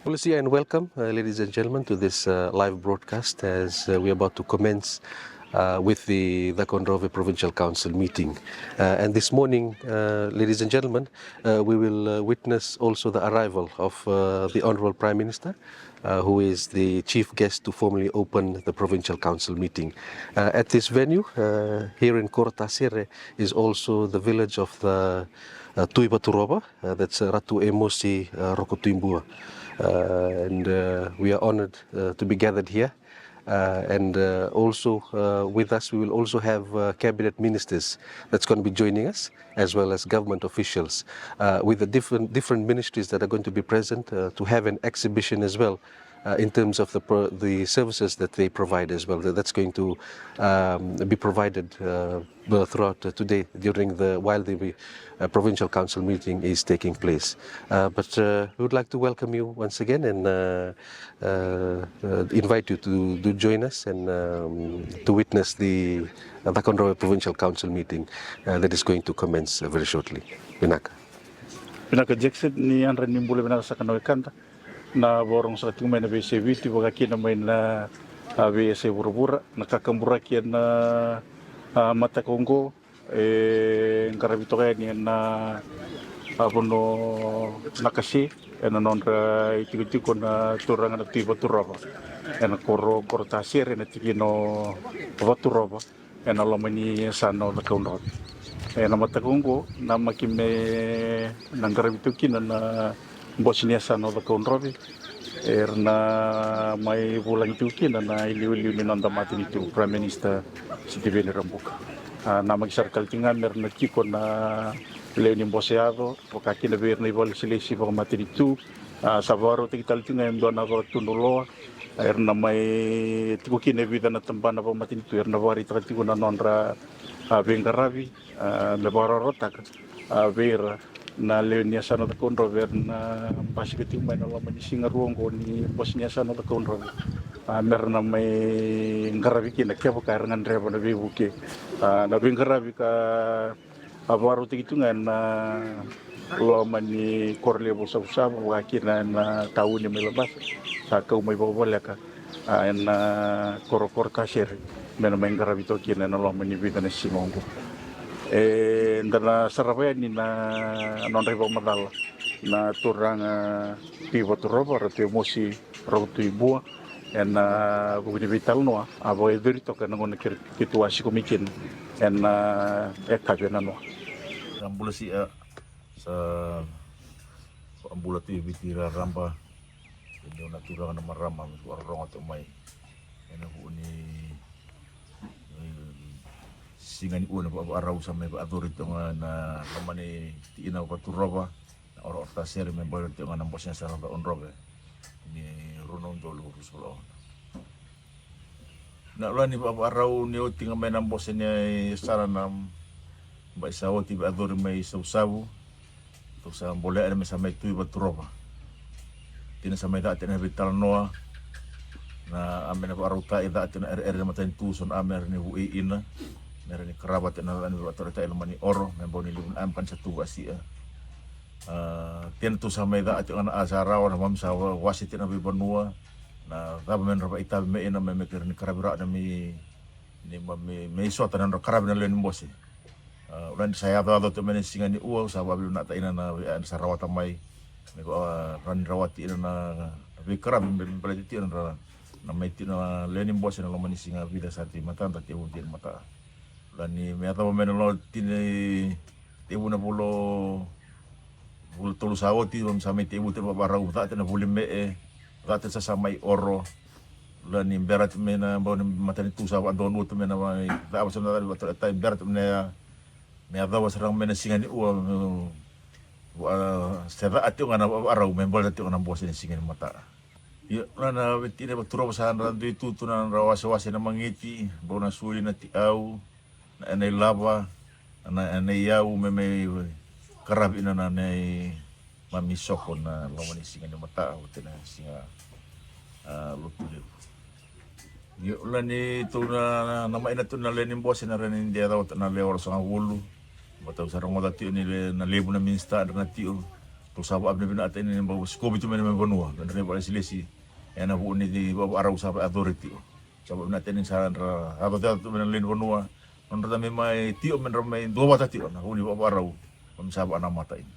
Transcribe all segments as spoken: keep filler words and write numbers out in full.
Bula si'a and welcome, uh, ladies and gentlemen, to this uh, live broadcast as uh, we're about to commence uh, with the Cakaudrove Provincial Council meeting. Uh, and this morning, uh, ladies and gentlemen, uh, we will uh, witness also the arrival of uh, the Honorable Prime Minister, uh, who is the chief guest to formally open the Provincial Council meeting. Uh, at this venue, uh, here in Korotasere, is also the village of the uh, Tui Vaturova, uh, that's uh, Ratu Emosi uh, Rokotuibua. Uh, and uh, we are honored uh, to be gathered here. Uh, and uh, also uh, with us, we will also have uh, cabinet ministers that's going to be joining us, as well as government officials uh, with the different different ministries that are going to be present uh, to have an exhibition as well uh, in terms of the pro- the services that they provide as well. That- That's going to um, be provided uh, uh, throughout uh, today during the while the uh, provincial council meeting is taking place. Uh, but uh, we would like to welcome you once again and uh, uh, uh, invite you to, to join us and um, to witness the uh, Cakaudrove Provincial Council meeting uh, that is going to commence uh, very shortly. Vinaka. Vinaka Jackson, ni yadra ni bula vinaka saka na wekada. Na vakarorogo saka tiko mai na veiyasai Viti, vaka kina mai na a, veiyasai vuravura, na kakaburaki ena a, mataka oqo e qaravi toka yani ena a, vanua Nakase, ena nodra itikotiko na turaga na Tui Vaturova ena koro, Korotasere, ena tikina o Vaturova, ena loma ni yasana o Cakaudrove. Ena mataka oqo, namaki me na qaravi tiko kina na bose ni yasana o Cakaudrove, era na mai vulagi tiko kina na iliuliu ni noda matanitu, Prime Minister Sitiveni Rabuka. A, namaki sara tale tiko ga me ra na tiko na lewe ni bose yaco, vaka kina vei ira na ivakalesilesi vakamatanitu. A, sa vakarautaki tale tiko ga e dua na vakatunuloa, era na mai tiko kina e vica na tabana vakamatanitu, era na vakaraitaka tiko na nodra a, veiqaravi a, me vakarautaka a, vei ira na lewe ni yasana o Cakaudrove, era na basika tiko mai na loma ni siga rua oqo ni bose ni yasana o Cakaudrove. A, me ra na mai qaravi kina kevaka era gadreva na veivuke. A, na veiqaravi ka a vakarautaki tu ga ena loma ni koro levu o Savusavu, vaka kina na tauni mai Labasa, sa kau mai vakavoleka a, ena koro, Korotasere, me na mai qaravi toka kina ena loma ni vica na siga oqo. E, da na sarava yani na nodra ivakamacala na turaga Tui Vaturova, Ratu Emosi Rokotuibua, ena vuku ni veitalanoa a vakayacori toka ena gauna keitou a sikomi kina ena yakavi ena noa. Sa bula si'a, sa bula tu e Viti raraba, e dua na turaga na marama me vakarorogo toka mai ena vuku ni e, siga ni ua na vakavarau sa mai vakayacori toka ga na loma ni ti'ina o Vaturova, na oro o Tasere, me baleta tiko ga na bose ni yasana o Cakaudrove ni rua na udolu ruasagavulu ka ono. Na ula ni vakavarau ni oti ga mai na bose ni yasana na bai sa oti vakayacori mai Savusavu. Tou sa bolea ena me sa mai Tui Vaturova. Tina sa mai caka tena veitalanoa na a me na vakarautai, caka tena ereere na matanitu, so na a me ra ni vuei ina me ra ni karava tena caka ni vakatoretai e loma ni oro me bau ni levu na a me ka ni sa tu vakasia. A, tina tou sa mai caka tiko ga na a sa rawa na mami sa wa- wase tiko na veivanua, na cava me ra vakaitavi me ina me me kere ni karavi rawa na me ni ma me me isota na nodra karavi na lewe ni bose. A, ula ni sa yacoyaco tiko mai na siga ni ua, au sa vakavivinata ina na vei a sa rawata mai me vaka ra ni rawati ina na veikaravi me baleti tiko na na mai tiko na lewe ni bose na loma ni siga vica sa tiko i matada, tevu tiko na mata. Ula ni me yacova mai na loma tiko na tevu na vula vula tolu sa oti, sa mai tevu tiko na vavarau, caka tiko na vuli me'e, caka tiko sa sa mai oro. Ula ni bera tiko mai na bau ni matanitu sa vakadonua tiko mai na mai cava sa na caka ni vatoretai, bera tiko mai na ya me yacova sara ga mai na siga ni ua, me vaka se caka tiko ga na vavarau me baleta tiko ga na bose ni siga ni mata. Io, na na veitina Vaturova sa dra dui tutu na dra wasewase na magiti, bau na suli na ti'au, na ena ilava, na ena iyau me mai karavi ina na nei mami soko na loma ni siga ni mata, o tena siga a, lotu levu. Io, ula ni tou na na maina tu na lewe ni bose na reni de yacova na lewe orosagavulu. Matau sa rogoca tio ni le na levu na minisita dra na tio. Au sa vakavinavinakataka ni bau sikovi tu mai na me vanua, na me vakalesilesi. Ena vuku ni vakavakarau sa vakayacori tiko. Sa vakavinavinakataka ni sa dra yaco tu mai na lewe ni vanua. Nodra me mai tiko, me dra mai duavata tiko na vu ni vakavakarau. Koya me sa vakanamata ina.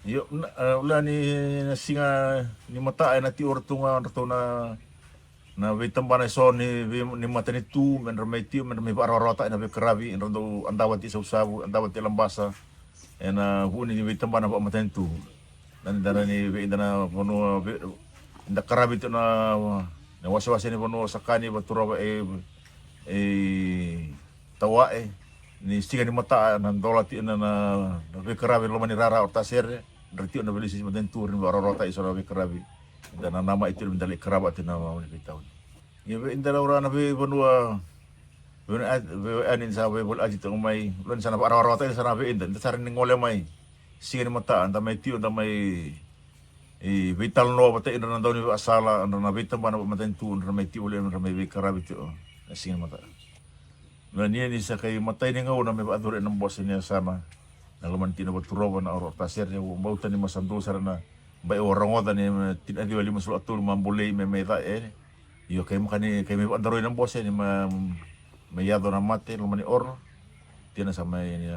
Io, na, e, ula ni na siga ni mata ena tiko ratou ga, ratou na, na veitabana eso ni, vei, ni matanitu, me dra mai tiko, me dra mai vakarawarawataka na veiqaravi, dra dau adava tiko Savusavu, adava tiko Labasa. Ena vu ni veitabana vakamatanitu. Na, na, na, ni vei, da na vanua, vei, da qaravi tiko na, na wasewase ni vanua, Sakani, Vaturova, e, e, Tawae, ni siga ni mata, na dola tiko na, na, na veiqaravi loma ni rara o Tasere, dra tiko na veilesi matanitu, ni vakarawarawataki eso na veiqaravi. Da nanamaki tiko, me da lai qarava tiko na vanua ni veitauni. Ia vei ida na ura na veivanua, vei, vei, ani sa veivolati tiko mai, ula ni sa na vakarawarawataki sa na vei ida, da sa rawa ni gole mai. Siga ni mata, da mai tiko, da mai, e, veitalanoa vata idra na dau ni vakasala, dra na veitabana vakamatanitu, dra mai tiko voli, dra mai veiqaravi tiko. Na siga ni mata. Na nia ni sa qai matai ni gauna me vakayacori ena bose ni yasana. Na loma ni tina Vaturova na oro o Tasere, au bauta ni ma sa dua sara na bai au rogoca ni, e, tina ciwa lima sagavulu ka tolu ma bolei me mai ca e. Io, kai maka ni, kai mai vakadaroi na bose ni ma, me yaco na mate, loma ni oro. Tina sa mai, e,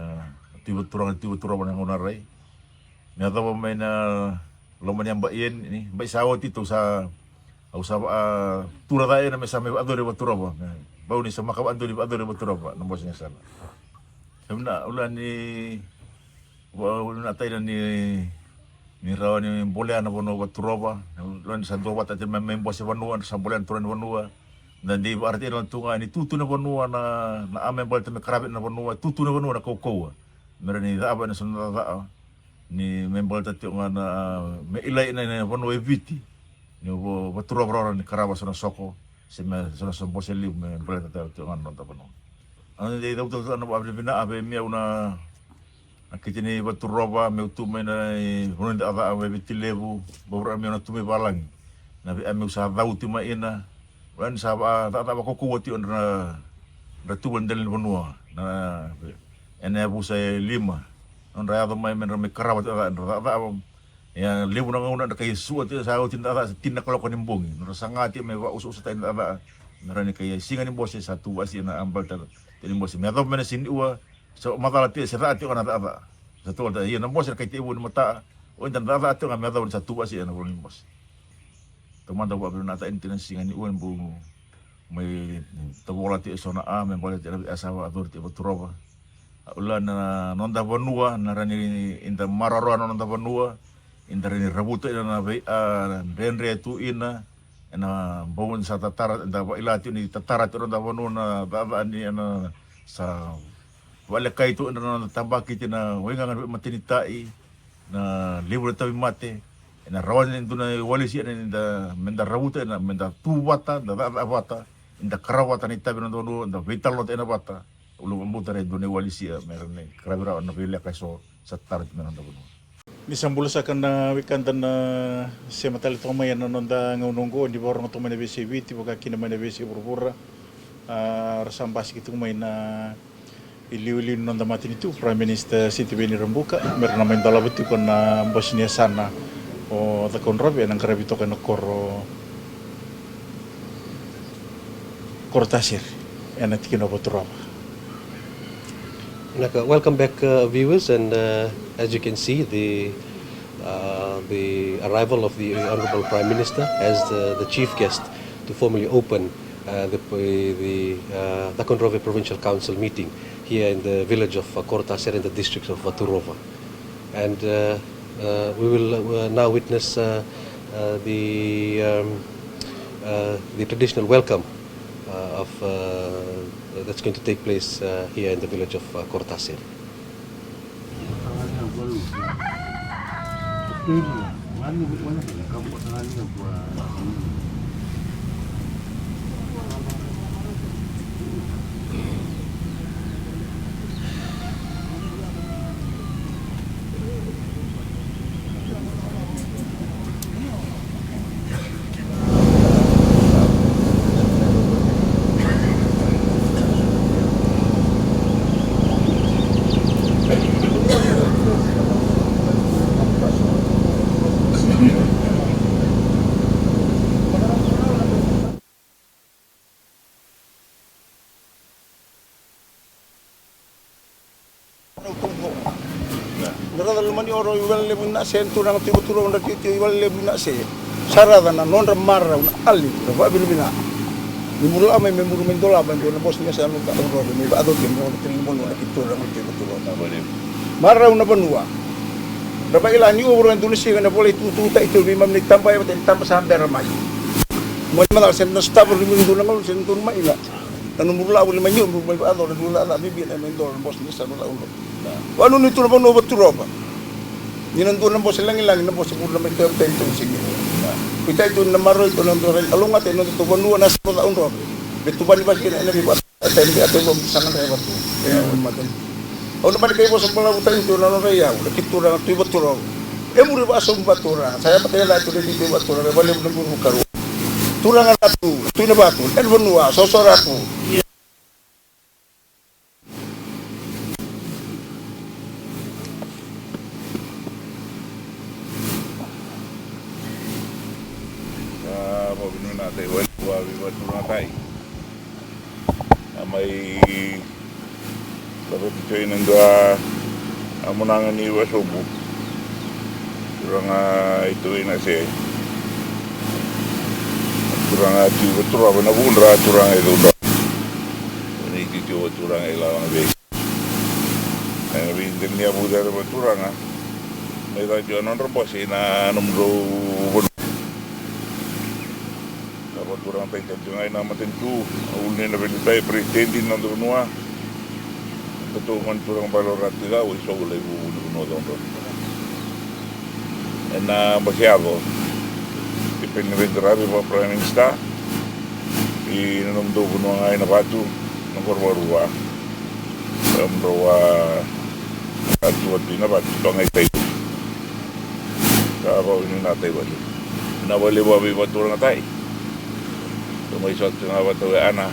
Tui Vaturaga, Tui Vaturova na gauna rai. Me yacova mai na loma ni yaba i eni, ni bai sa oti tou sa, au sa vakatura ca ena me sa mai vakayacori Vaturova. Me bau ni sa maka vakadua ni vakayacori Vaturova na bose ni yasana. Sa vina, ula ni, va, ula na taina ni, ni rawa ni bolea na vanua Vaturova. Ula ni sa dua vata tiko mai, mai bose vanua, sa bolea na turaga ni vanua. Da dei vakarati ena tu ga ni tutu na vanua na, na a me baleta me qaravi na vanua, tutu na vanua na kaukauwa. Me rawa ni cava ena so na cava. Ni me baleta tiko ga na, me ilai ena, ena vanua e Viti. Ni vo, Vaturova rawa ni qarava so na soko, se me so na so bose levu me baleta tiko ga na noda vanua. Au na dei cauta na vakavinavinaka vei meu na, na kiti ni Vaturova, meu tu mai na, e, vanua ni cakacaka vei Viti Levu, bau rawa meu na tu mai valagi. Na vei a meu sa cauti mai ina, Ura ni sa vakacakacaka vakaukauwa tiko na, na tuva ni dela ni vanua. Na, ena yavusa e lima. Nodra yaco mai me dra mai qarava tiko na cakacaka. Ia levu na gauna dra kai sua tiko sa oti na cakacaka sa tini na kaloko ni bogi. Nodra saga tiko me vakausausataki na cakacaka. Me rawa ni kai siga ni bose sa tu vasi na a baleta tiko ni bose. Me yacova mai na siga ni ua, sa macala tiko, se caka tiko na cakacaka. Sa tu vata, ia na bose na kai tekivu ni mata. O ida na cakacaka tiko ga me yacova ni sa tu vasi ena vanua ni bose. Taumada au vakavinavinakataka ena tina ni siga ni ua ni bau mai tavola tiko eso na a me baleta na vei a sa vakayacori tiko e Vaturova. Au la na noda vanua, na rawa ni da maroroya na noda vanua, eda rawa ni ravuta ina na vei a dredre tu ina, ena bau ni sa tatara, da vakaila tiko ni tatara tiko na noda vanua na cakacaka ni ena sa vakalekai tu ena noda tabaki tiko na waigaga na veimatanitai, na levu na tauvimate, ena rawa ni dua na iwalesi ena ni da, me da ravuta ena, me da tu vata, da cakacaka vata, eda qarava vata na itavi na noda vanua, da veitalanoataka ena vata, au vakabauta e dua na iwalesi me rawa ni qaravi rawa na veileka eso sa tara tiko mai na noda vanua. Ni sa bula saka na wekada na sema tale toka mai ena noda gauna oqo, ni vakarorogo toka mai na veiyasai Viti, vaka kina mai na veiyasai vuravura. A, ra sa basika tiko mai na iliuliu ni noda matanitu, Prime Minister Sitiveni Rabuka, me ra na mai dolava tiko na bose ni yasana o Cakaudrove ena qaravi toka ena koro, koro Tasere, ena tikina o Vaturova. Vinaka, welcome back, uh, viewers, and, uh, as you can see, the, uh, the arrival of the Honourable Prime Minister as the, the chief guest to formally open, uh, the, the, uh, Cakaudrove Provincial Council meeting here in the village of, uh, Korotasere in the district of Vaturova. And, uh, uh, we will, uh, now witness, uh, uh, the, um, uh, the traditional welcome, uh, of, uh, that's going to take place, uh, here in the village of, uh, Korotasere. Ase na turaga Tui Vaturova, na Tui Vaturova, i Valelevu, i Nase. Sa raca na nodra marau na Ali, na vakavinavinaka. Ni bula mai me bula mai dolava e dua na bose ni yasana Caudrove me vakacaucautaki mai na vanua na keitou turaga Tui Vaturova. Marau na vanua. Ra vakaila ni o vura e dua na siga na volai tukutuku tai tu veimami na itaba e vata ni taba sa bera mai. Mo ni macala se na sotava ni dua na gauna se na dua na maila. Na nomu bula voli mai ni o bula mai vakacaca na dua na caca bibi na mai dola na bose ni yasana Caudrove. Vanuinui tu na vanua Vaturova. Ni na dua na bose lagilagi na bose vuna mai toya tai tou sigi. Kuitai tu na maroi tu na dua rai alogata e noda tou vanua na sala Caudrove. Me tuvani vaki na ena vei vata tai me ata vua musaga na vatu. E na mata. Au na mani kai vosa balavu tai tu na nodra iyau na ki turaga Tui Vaturova. E muri vasobu Vaturova. Sa yamata yala tu na ki Tui Vaturova. Valevu na guru karua. Turaga na tu. Tui na vatu. E na vanua. Sosora tu. A, vavinavinaka tai vale vua vei vaturaga tai. A mai laveti tu ina dua a munaga ni vasobu. Turaga i tu ina se. Turaga Tui Vaturova na vudra turaga i Caudrove. Ni titio vaturaga i lalaga vei. Ena veidela ni yavu cere vaturaga. Mai caka tiko na nodra bose ina nomudrau vanua. Na vaturaga tai tale tiko ga ina matanitu, a ulu ni na velitai, peresitedi ni noda vanua. Tatou gone turaga bale o Ratu Cau, i sovu lai vuvu ni vanua Caudrove. Ena bose yaco. Tipeni veiqaravi va Prime Minister. I na nomudrau vanua ga ina vatu, na qoro vakarua. Nomudrau a tu atu ina vatu, toka ga i tai. Sa vavinavinaka tai vale. Na vale vua vei vaturaga tai. Sa mai sota ga vata we ana.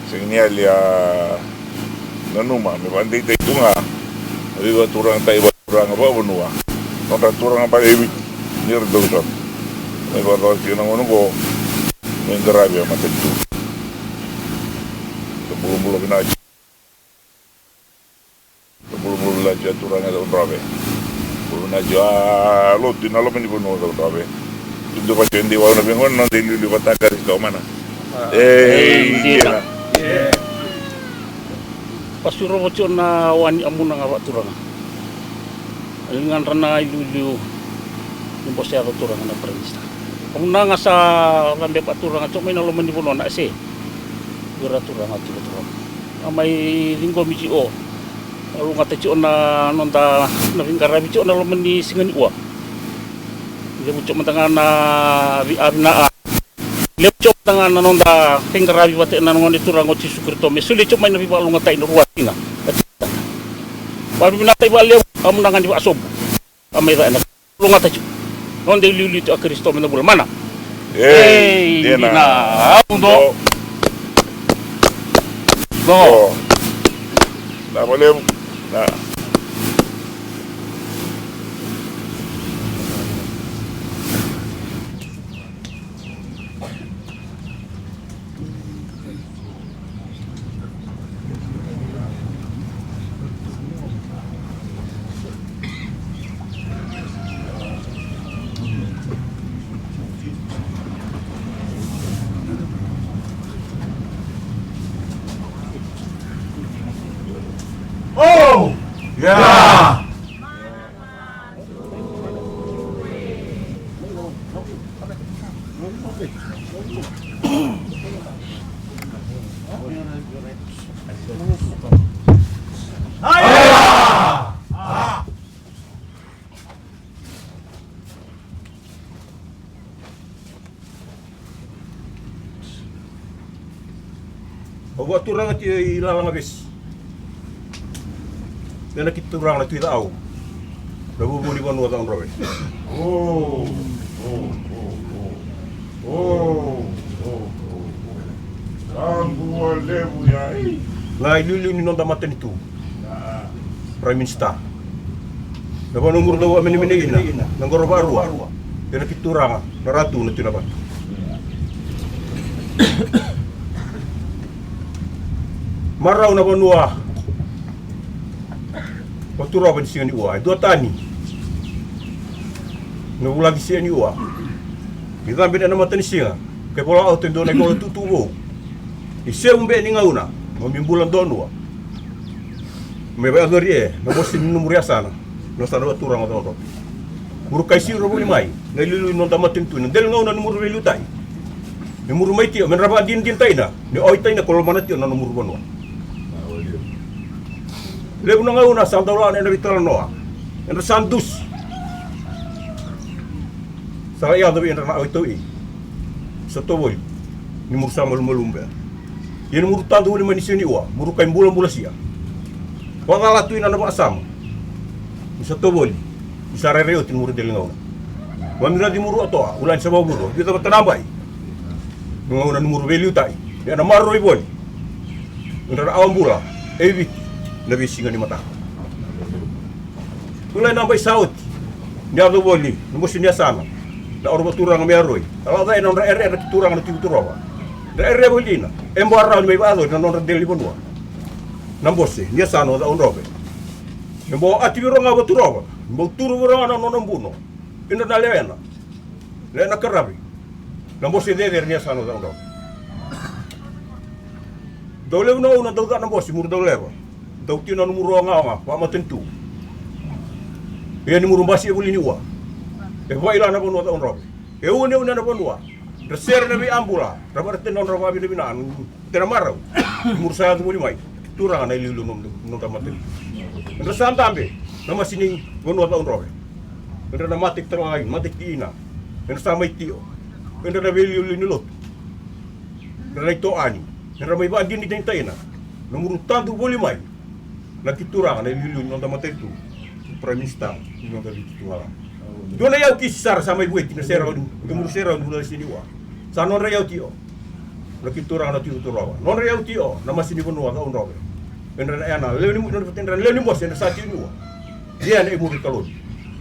Sega ni yali a nanuma me vakadeitaki tu ga. Vei vaturaga tai Turaga vakavanua, nodra turaga bale e Viti, ni ra dau sota. Mai vakacava tiko na gauna oqo, mai qaravi a matanitu. Sa bulabula vinaka tiko. Sa bulabula vinaka tiko a turaga e Caudrove. Bulabula vinaka tiko a lotu ina loma ni vanua o Caudrove. Duavata tiko e dei vau na veigauna, noda iliuliu vata Karisito mana. E, e, dina. Dina. Vasurova tiko na wani a munaga vakaturaga. E ligadra na iliuliu ni bose yaco turaga na Prime Minister. A munaga sa cabe vakaturaga tiko mai na loma ni vanua na ese. Vei ira turaga tiko turaga. A mai ciqomi tiko. Vakalougatataki tiko na noda na veiqaravi tiko na loma ni siga ni ua. Levu tiko mada ga na veiavina a Levu tiko mada ga na noda veiqaravi vata ena Gone Turaga o Jisu Karisito me solia tiko mai na veivakalougatataki na rua tina. Vakavinavinaka vakalevu, a munaga ni vakasobu. A mai ca ena lougatataki tiko. Noda iliuliu tiko a Karisito me na bula mana. Ei, dina. Dina. Au do. Do. Do. Na vakalevu. Na. Oh! Yeah! Au vakaturaga tiko i Lalagavesi. Ena ki turaga na Tui Cau. Na vuvu ni vanua Caudrove. O, o, o, o. O, o, o, o. Sa bua levu ya, e. Na iliuliu ni noda matanitu. Prime Minister. Na vanua muru dau a menemene ina na qoro varua. Ena ki turaga na Ratu na Tui Navatu. Marau na vanua. Vaturova ni siga ni ua e dua tani. Na vulagi se ni ua ni cabe ena matanisiga, ke vola oti e dua na ivola tutu vou. Ni seu beka ni gauna mo mi bula donua. Me vayacori e na vosa ni nomuru yasana, na yasana vakaturaga o Cakaudrove. Muru kai siro voli mai na iliuliu ni noda matanitu, na dela ni gauna ni muru veiliutaki. Me muru mai tio me dra vakadinadinataina ni o i taina ko lomana tio na nomuru vanua. Levu na gauna sa dau lala na ena veitalanoa, era sa dusi. Sa lai yaco vei ira na awaitau ei. Sa tovoli ni muru sa malumalumu beka. Ia ni muru tadu voli mai ni seniua, muru kai bulabulasia. Vakacala tu ina na vakasama ni sa tovoli, ni sa rairai oti ni muru dela ni gauna. Vamiraci muru atoa, ulani sa vavuro, vica vata na bai. Na gauna ni muru veiliutaki, ia na maroroi voli. Nodra na awa bula e Viti na veisiga ni mataka. Tulai na bai sa oti ni yaco voli na bose ni yasana na auro vakaturaga me yaroi. A lako cai na nodra ereere na ki turaga na Tui Vaturova. Dra ereere voli ina e bau rawa ni mai vakayacori na nodra dela ni vanua. Na bose ni yasana o Cakaudrove. Me bau ati vei ira ga Vaturova, me bau turu vei ira ga na nona buno. Ina na lewena, lewena karavi. Na bose cecere ni yasana o Cakaudrove. Dau levu na gauna dau ca na bose muru dau leva. Dau tio na nomuru ogaoga vakamatanitu. Ia ni muru basi e voli ni ua, e vaila na vanua Cakaudrove. E uneune na vanua. Dra sere na veiabula, dra varatena nodra vakavinavina. Tena marau. Ni muru sa yaco voli mai turaga na iliuliu ni nodra matanitu. Dra sa dabe na masi ni vanua Cakaudrove. Dra na mate ki talagai, mate ki ina. Dra sa mai tio. Dra na veiliuliu ni lotu. Dra na itoani. Dra mai vakadinadinataina na muru tadu voli mai na ki turaga na iliuliu ni noda matanitu. Prime Minister ni noda Viti tu ga la. Dua na iyau kisi sara sa mai vueti na serau ni, na muru serau ni vula seniua. Sa nodra iyau tio na ki turaga na Tui Vaturova. Nodra iyau tio na masi ni vanua Cakaudrove. Edra na yana lewe ni mu, nodra fata edra na lewe ni bose edra sa tio ni ua. Ia na i muru i kalovi.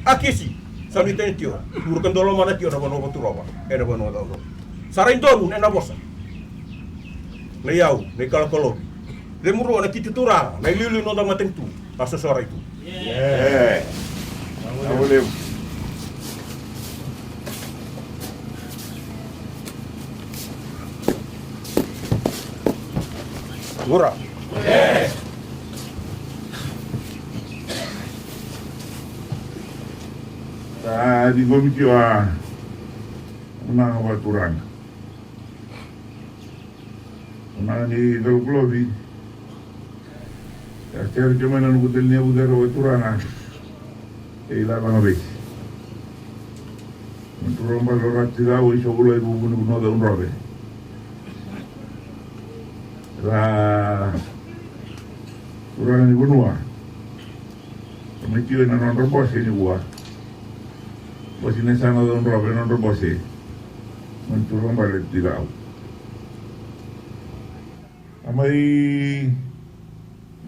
A kisi sa nuitani tio. Muru ka dau lomana tio na vanua Vaturova ena vanua Cakaudrove. Sa rai donu ena vosa na iyau na i kalokalovi. Cemurua na kiti turaga na iliuliu ni noda matanitu. A sosorai tu. E. Au levu. Gura. Sa ciqomi tio a, na vakaturaga. Na ni Calokulovi. Ia sere tiko mai na noqu dela ni yavu cere o Turaga. E i Lalaga Vesi. Na turaga bale o Ratu Ticau, i Sovula, i Vuvuni, vanua Cakaudrove. Ra turaga ni vanua. Sa mai tio ena nodra bose ni vua. Bose ni yasana Cakaudrove, nodra bose. Mai turaga bale Ticau. A mai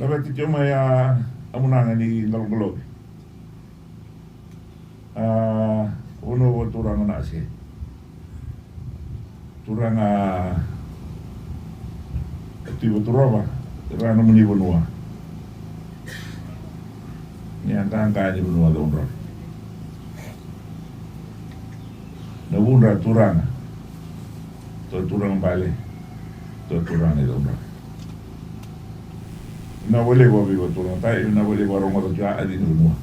laveta tio mai a, a munaga ni Calokulovi. A, vanua vakaturaga na ase. Turaga Tui Vaturova, ira na nomuni vanua. Ni a qaqa ni vanua Cakaudrove. Na vudra turaga. Tou turaga bale. Tou turaga ni Cakaudrove. Na valevu a veivaturaga tai, na valevu a rogoca tiko a aci ni vanua.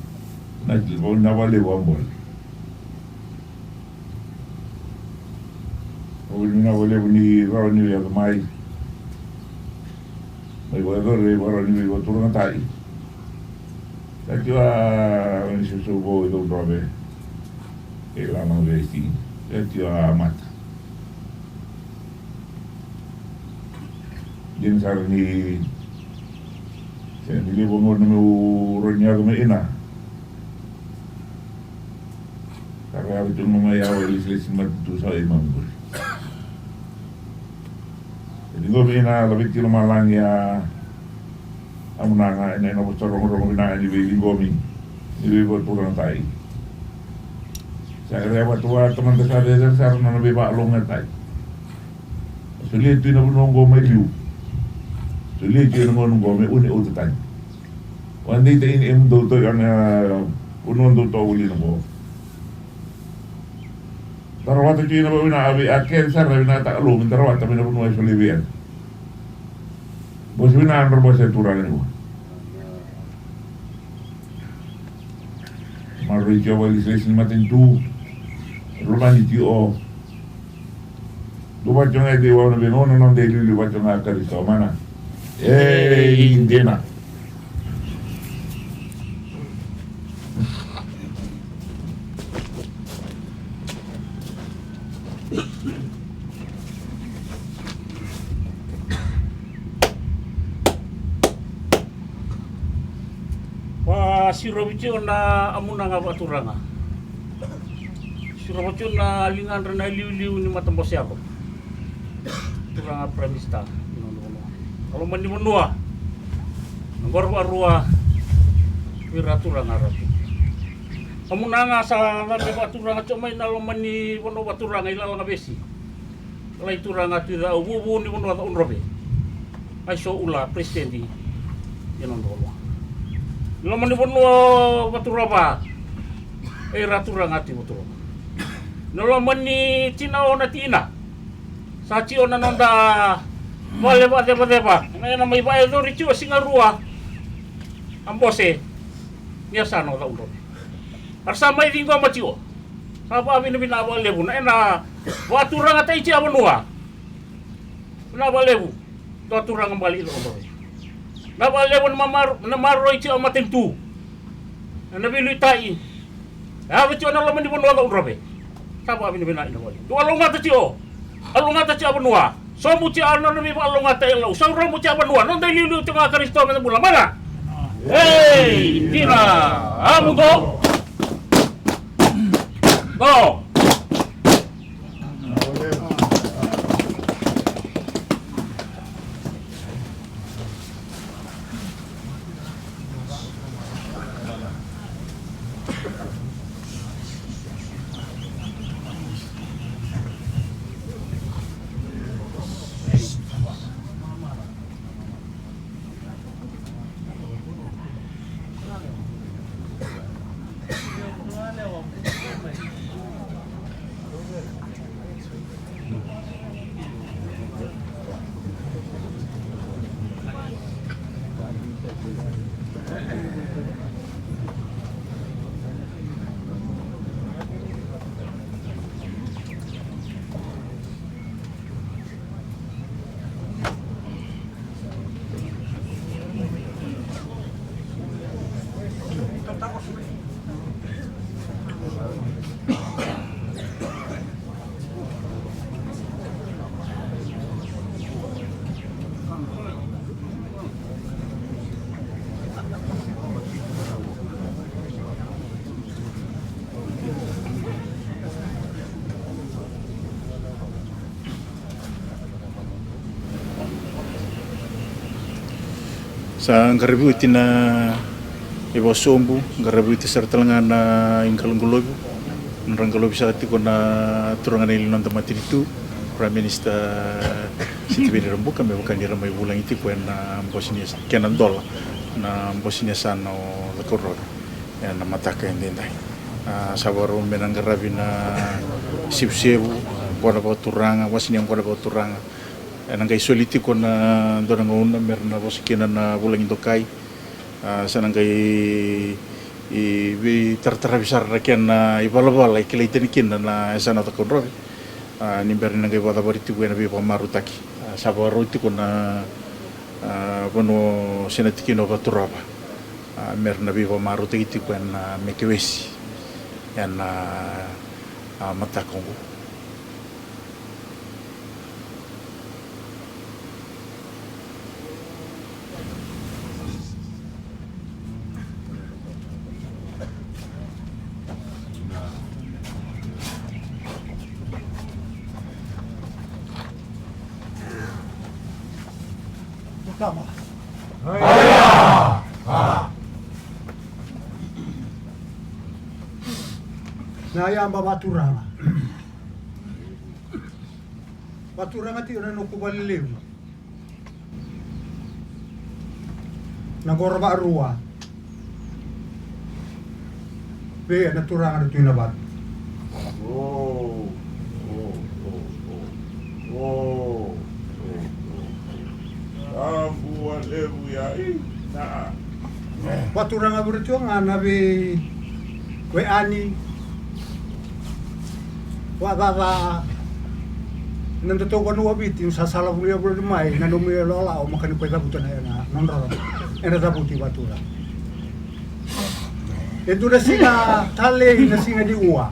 Na, na valevu a bole. Au vinaka vakalevu ni rawa ni veiyaco mai. Mai vakayacori vei rawa ni veivakaturagataki. Sa tio a rawa ni sousou vou i Cakaudrove. Kei Lalaga Vesi. Sa tio a mata. Dina sara ni sega ni levu a gauna meu rawa ni yaco mai ina. Sa ka yaco tiko ga mai yawa e lesilesi ni matanitu sa i Mamuri. E ciqomi ina laveti lomalagi a, a munaga ena, ena vosa rogorogo vinaka ni veiciqomi ni veivakaturagataki. Sa kerea vata vua tamada sa cecere sara na nona veivakalogatai. Solia tu ina vanua oqo mai liu. Solia tu ina gauna oqo me une outa tani. Vakadeitaki ni emudou toka na vanua dou toka voli ina oqo. Da rawata tiko na vakavinaka, a vei a kece sara na vinakataka Kalou me da rawata mai na vanua e solia vei keda. Bose vinaka, nodra bose e turaga ni vua. Maroroi tiko vakalesilesi ni matanitu. Lomani tiko. Dua vata tiko ga e dei vua na veigauna, noda iliuliu vata tiko ga Karisito mana. Ei, dina. Vasirovi tiko na amunaga vakaturaga. Sirova tiko na ligadra na iliuliu ni matabose yalo. Turaga Prime Minister ni noda vanua. Na loma ni vanua. Na qoro vakarua. Vei ira turaga ra tu. Amunaga sa cabe vakaturaga tiko mai na loma ni vanua vakaturaga i Lalagavesi. Lai turaga tu i Cau, vuvu ni vanua Cau Drove. Ai so ula president ni noda vanua. Loma ni vanua Vaturova. E ra turaga tu Vaturova. Na loma ni tina o na tina. Sa tio na noda vale vakacevaceva. Na ena mai vaecori tio siga rua. A bose. Ni a sa na o Cau Drove. A ra sa mai ciqoma tio. Sa vakavinavinaka vakalevu na ena vakaturagataki tiko a vanua. Vinaka vakalevu. Dua turaga bale i Cau Drove. Vinaka vakalevu na mamar-, na maroroi tiko a matanitu. Ena veiluitai. E yaco tiko na loma ni vanua Cau Drove. Sa vakavinavinaka vakalevu. Dua lougata tiko. A lougata tiko a vanua. Sobu tiko a nona veivakalougata e Lau. Sauramu tiko a vanua. Noda iliuliu tiko ga Karisito me da bula mana. Ei, dina. A muduo. Go. Sa qaravi oti na ivakasobu, qaravi oti sara tale ga na iqaloqalovi. Nodra qalovi saka tiko na turaga na ili noda matanitu, Prime Minister Sitiveni Rabuka, me vaka ni ra mai vulagi tiko ena bose ni yasa-, kena dola na bose ni yasana o Cakaudrove. Ena mataka edaidai. A, sa vakarau me na qaravi na sevusevu, qo na vakaturaga, wase ni qo na vakaturaga. Ena qai soli tiko na dua na gauna me ra na vosa kina na vulagi dokai. A, sa na qai veitarataravi sara na kena ivalavala e kilai tani kina na yasana o Cakaudrove. A, ni bera ni na qai vakacavari tiko ena veivakamarautaki. A, sa vakarau tiko na, a, vanua se na tikina o Vaturova. A, me ra na veivakamarautaki tiko ena, a, Mekewesi ena, a, mataka oqo. Na yaba vaturaga. Vaturaga tiko na noqu valelevu. Na qoro vakarua. Vei na turaga na Tui Navatu. Vakaturaga vei iratou ga na veiwekani, vakacaca na nodatou vanua o Viti, ni sa sala vuli vuli mai na nomu ilawalawa, o maka ni koya cavuta na ena nodra ena cavuti vakaturaga. E dua na siga talei na siga ni ua.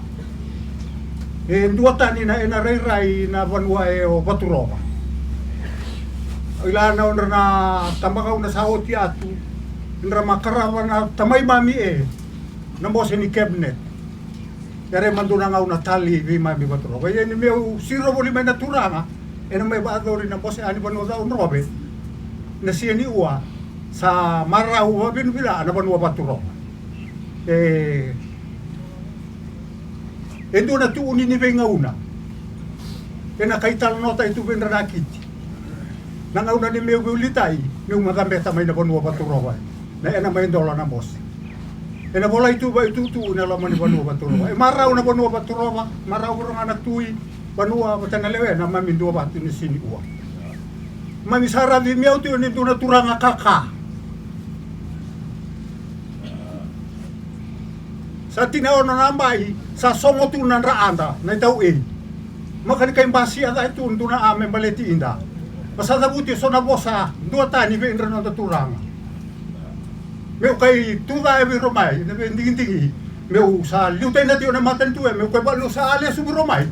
E dua tani na ena rairai na vanua e o Vaturova. Ila na odra na tabagauna sa oti atu, dra ma qarava na tamai mami e na bose ni cabinet. Era e madua na gauna talei vei mami Vaturova. Ia ni meu siro voli mai na turaga, ena mai vakayacori na bose a ni vanua Cakaudrove. Na siga ni ua sa marau vavinavinaka na vanua Vaturova. E, e dua na tuuni ni veigauna. Ena kai talanoataki tu vei dra na kiti. Na gauna ni meu veulitai, meu macabeta mai na vanua Vaturova. Na ena mai dola na bose. Ena volai tu vaitutu na loma ni vanua Vaturova. E marau na vanua Vaturova, marau voro ga na tui, vanua vata na lewe, na mami dua vatu ni siga ni ua. Mami sa ravi meu tu ni dua na turaga kaka. Sa tini ono na bai, sa sogo tu na dra ada, na itau ei. Maka ni kai basi a cai tu dua na a me baleti ida. Ma sa cavuti so na vosa, dua tani vei dra noda turaga. Meu kai tu ca e vei ro mai, na vei digidigi. Meu sa liutai na tio na matanitu e, meu kai valu sa a lesu vei ro mai.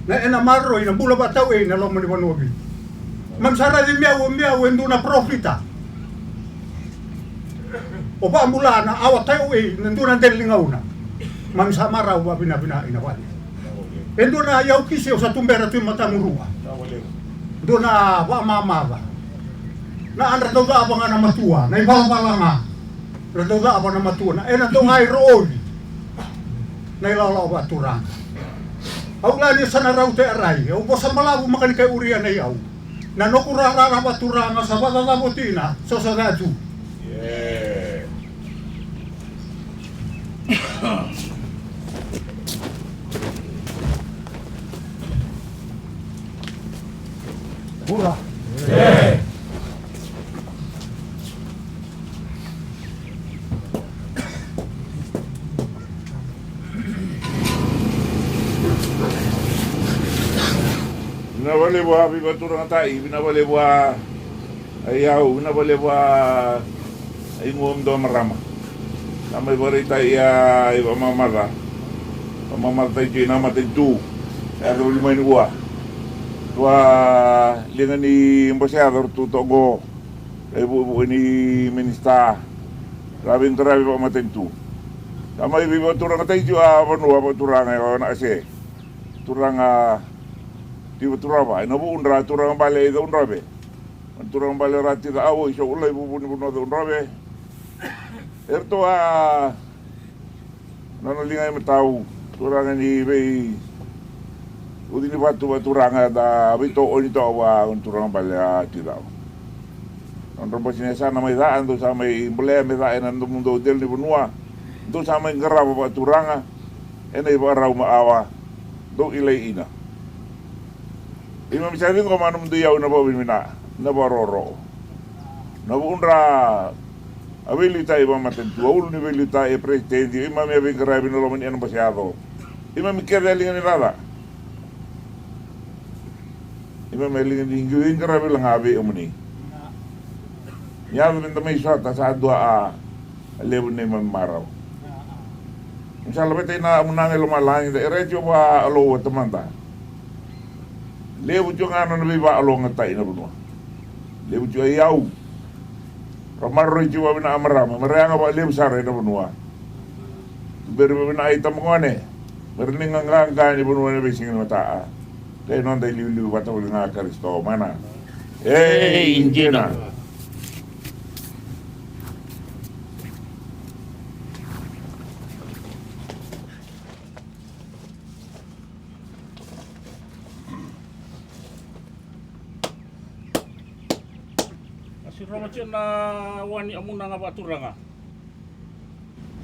Na ena maroroi, na bula vatau ei, na loma ni vanua Viti. Mami sa ravi meu, meu e dua na profita. O vakabula na awa tau ei, na dua na dela ni gauna. Mami sa marau vavinavina ina vale. E dua na yau kisi, au sa tubera tu i matamurua. Dua na vakamamaca. Na adra dau cava ga na matua, na ivalavala ga. Ra dau cava na matua, na ena dau gai roovi. Na ilawalawa vakaturaga. Au la ni sa na rau te arai, au vosa balavu maka ni kai uria na iyau. Na noqu rarara vakaturaga sa vakacacavo tina, so sa catu. Bula. Vinaka vakalevu a veivaturagataki, vinaka vakalevu a iyau, vinaka vakalevu a igu a dua marama. Sa mai vakaraitaki a ivakamamaca. Vakamamacataki tu ina matanitu. E yaco voli mai ni ua. Tua liga ni bose yaco ratou toqo. Kai vukevuke ni minisita. Ra veiqaravi vakamatanitu. Sa mai veivakaturagataki tiko a vanua vakaturaga e Wanakase. Turaga Tui Vaturava. Ena vuudra turaga bale e Cakaudrove. Turaga bale ra Tui Cakaudrove, i Soulai vuvu ni vanua Cakaudrove. Eratou a Nona liga i matau, turaga ni vei uci ni vatu vakaturaga da veitooni toka vua na turaga bale a Tui Cakaudrove. Nodra bose ni yasana mai ca, dou sa mai bolea me ca ena nomudou dela ni vanua, dou sa mai qarava vakaturaga ena ivakarau ma awa, dou kilai ina. Keimami sa ciqoma na nomudou iyau ena vakavinavinaka, na vakarokoroko. Na vuudra a veiliutaki vakamatanitu, a ulu ni veiliutaki, e peresitedi, keimami a veiqaravi na loma ni ena bose yaco. Keimami kece a liga ni caca. Keimami a liga ni qaravi laga vei kemuni. Ni yaco me da mai sota sa dua a A levu nei mami marau. Sa laveta ina amunaga i lomalagi da era tiko vua Alou a Tamada. Levu tiko ga nona veivakalougatataki na vanua. Levu tiko a iyau. Ra maroroi tiko vakavinaka a marama, me ra yaga vakalevu sara ena vanua. Tuberi vakavinaka i tabagone me ra ni qaqaqa ni vanua ena veisiga ni mataa. Kei noda iliuliu vata voli ga Karisito mana. Ei dina. A sirova tiko na wa ni amunaga vakaturaga.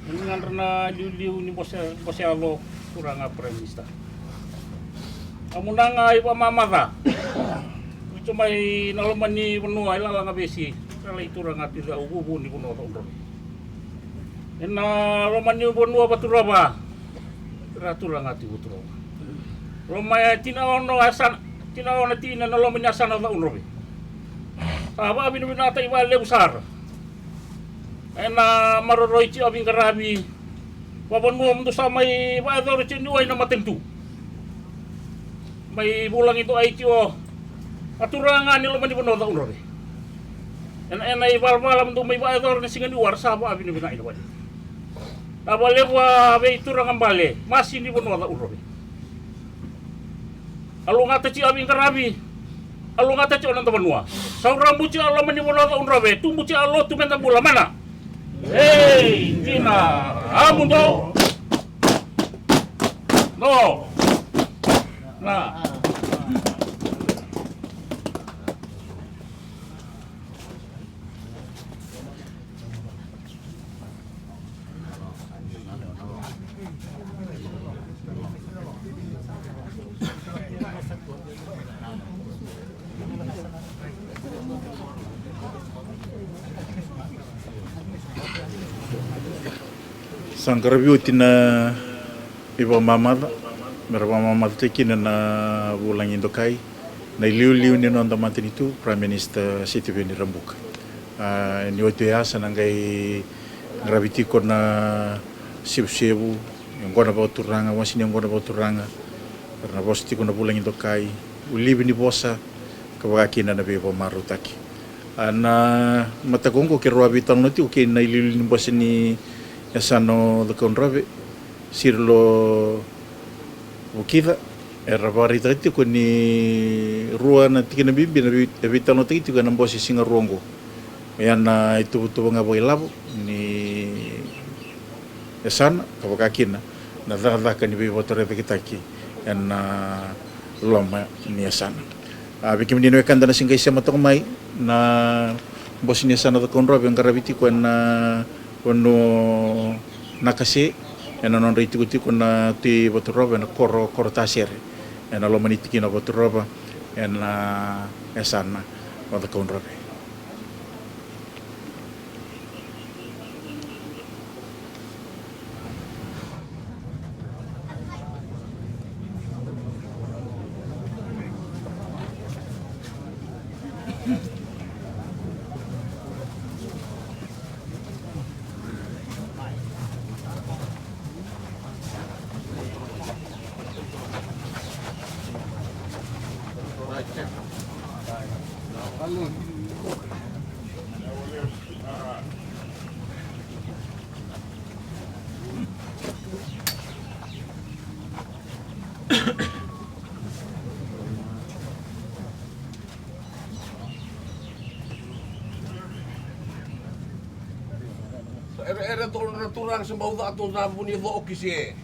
Ni gadra na liuliu ni bose, bose yalo turaga Prime Minister. Amunaga i vakamamaca. Uto mai na loma ni vanua i lalaga vesi. Lai turaga Tui Cau, vuvu ni vanua Ca'audrove. Ena loma ni vanua Vaturova. Ra turaga Tui Vaturova. Loma e tinaono yasana, tinaono tina na loma ni yasana Ca'audrove. Sa vakavinavinakataki vakalevu sara. Ena maroroi tiko a veiqaravi. Vavanua mudu sa mai vakayacora tiko ni'u ai na matanitu. Mai vulagi do ai tiko a turaga ni loma ni vanua Ca'audrove. Ena, ena ivalavala mudu mai vakayacora na siga ni'u, era sa vakavinavinaka ina vale. Na vakalevu a veituraga bale, masi ni vanua Ca'audrove. A lugata tiko a veiqaravi, a lugata tiko a noda vanua. Sauramu tiko a loma ni vanua Ca'audrove, tubu tiko a lotu meda bula mana. Ei, dina, a mudu. No. Na. Sa qaravi oti na ivakamamaca, me ra vakamamacataki kina na vulagi dokai, na iliuliu ni noda matanitu, Prime Minister Sitiveni Rabuka. A, ni oti oya sa na qai qaravi tiko na sevusevu, yaqona vakaturaga, wase ni yaqona vakaturaga, era na vosa tiko na vulagi dokai, ulivi ni vosa, ka vaka kina na veivakamarautaki. A, na mataka oqo keirau a veitalanoa tiko kei na iliuliu ni bose ni yasana o Cakaudrove, Sirilo Vukica, era vakaraitaka tiko ni rua na tikina bibi na vei, e veitalanoataki tiko ena bose siga rua oqo. Oya na ituvatuva ga vakailavo ni yasana, ka vaka kina na cakacaka ni veivakatorocaketaki ena loma ni yasana. A, vei kemuni na wekada na se qai sema toka mai, na bose ni yasana Cakaudrove e qaravi tiko ena vanua Nakase, ena nodra itikotiko na Tui Vaturova, ena koro, koro Tasere, ena loma ni tikina Vaturova, ena yasana o Cakaudrove. Sa ereere tolu na turaga sa bau ca tu na vuni e co o Kisi e.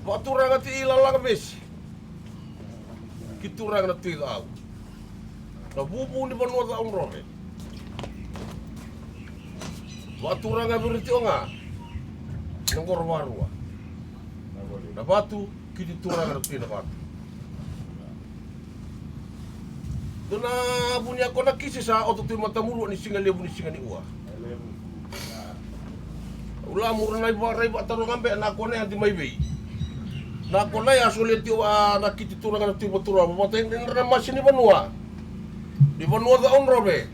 Vakaturaga Tui Lalagavesi. Ki turaga na Tui Cau. Na vuvu ni vanua Cakaudrove. Vakaturaga viri tiko ga na qoro varua. Na vatu, ki turaga na Tui na vatu. Dua na vuni a kona Kisi sa oto tu i matamulu ni siga levu ni siga ni ua. Au la mura na ivakarai vakataroga be na kona e adi mai vei. Na kona e a solia tiko a na kiti turaga na Tui Vaturova vata i dra na masi ni vanua. Ni vanua Cakaudrove.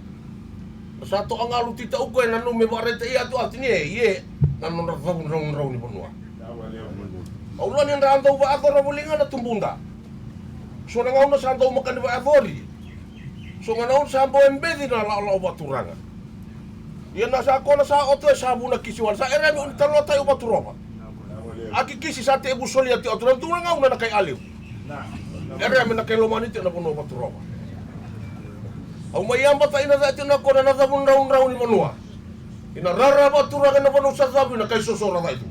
Na sa toka galu tita uko e na nume vakaraita i atu ati ni e, i e. Na nodra cavu draudrau ni vanua. Au la ni dra dau vakacora voli ga na tubuda. So na gauna sa dau makani vakayacori. So na gauna sa bau e beci na laolao vakaturaga. Ia na sa kona sa oto e sa vuna Kisi wale sa erea me uni talanoatai o Vaturova. A ki Kisi sa tevu solia tiko atu na dua na gauna na kai Alevu. Erea me na kai lomani tiko na vanua o Vaturova. Au mai yabata ina cai tiko na kona na cavu draudrau ni vanua. Ina rara vakaturaga na vanua sa cavu ina kai sosora cai tu.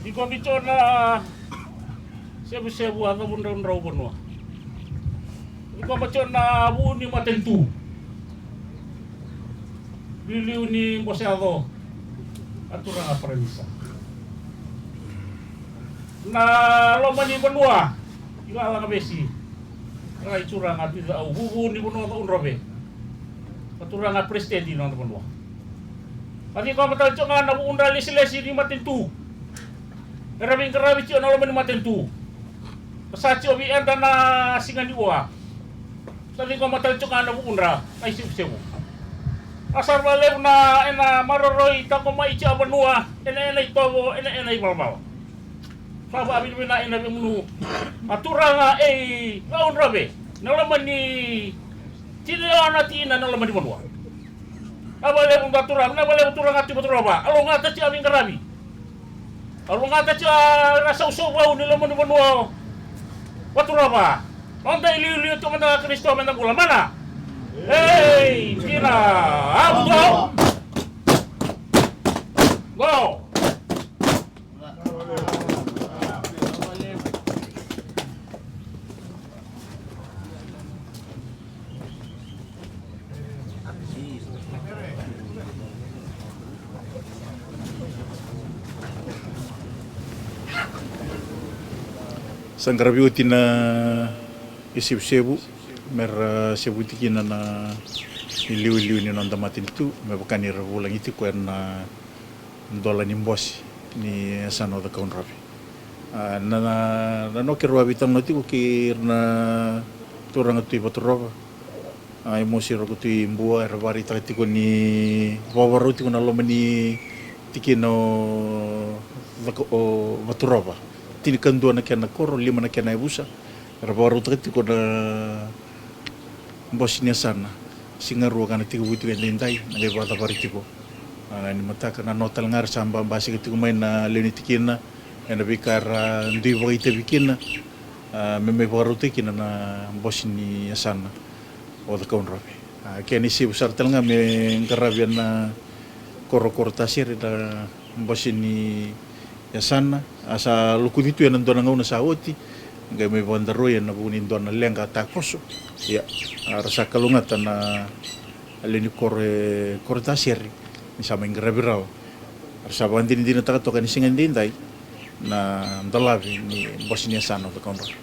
Iko ni tona sevusevu a cavu draudrau vanua. Koya tiko na vu ni matanitu. Liuliu ni bose yaco, a turaga Paranisa. Na loma ni vanua, i Lalagavesi. Rai turaga Tui Cau, vuvu ni vanua Cakaudrove. A turaga peresitedi ni noda vanua. A ciqoma tale tiko ga na vuudra lesilesi ni matanitu. Era veiqaravi tiko na loma ni matanitu. Sa tiko vei eda na siga ni ua. Sa ciqoma tale tiko ga na vuudra na isevusevu. A sa ra vakalevu na ena maroroi taqomai tiko a vanua, ena ena itovo, ena ena ivalavala. Sa vakavinavinaka ena vemunu a turaga e Cakaudrove, na loma ni tini na tiina na loma ni vanua. A vakalevu na turaga, na vakalevu turaga Tui Vaturova, a logata tiko a veiqaravi. A logata tiko a ra sausauvau ni loma ni vanua o Vaturova. Noda iliuliu tiko mada ga Karisito meda bula mana. Ei, dina, a vuto. Go. Sa qaravi oti na isevusevu me ra sevuti kina na iliuliu ni noda matanitu, me vaka ni ra vulagi tiko ena dola ni bose ni yasana o Cakaudrove. A, na, na, na noke rua veitalanoa tiko kei ira na turaga Tui Vaturova. A, i Mosi Roko Tui Bua, era vakaraitaka tiko ni vakavakarau tiko na loma ni tikina o Caka-, o Vaturova. Tinikadua na kena koro, lima na kena yavusa. Era vakarautaka tiko na bose ni yasana. Siga rua ka na tekivu tiko edaidai, na qai vakacavari tiko. A, ni mataka na nona tale ga era sa ba-, basika tiko mai na lewe ni tikina, ena veika era dui vakaitavi kina, a, me mai vakarautaki kina na bose ni yasana o Cakaudrove. A, kena isevu sara tale ga me qaravi ena korokoro tasere na bose ni yasana, a sa lokuci tu ena dua na gauna sa oti, qai mai vakadaroi ena vuku ni dua na leqa takoso. Ia, a ra sa kalougata na lewe ni koro e koro tasere ni sa mai qaravi rawa. A ra sa vakadinadinataka toka ena siga edaidai na dolavi ni bose ni yasana o Cakaudrove.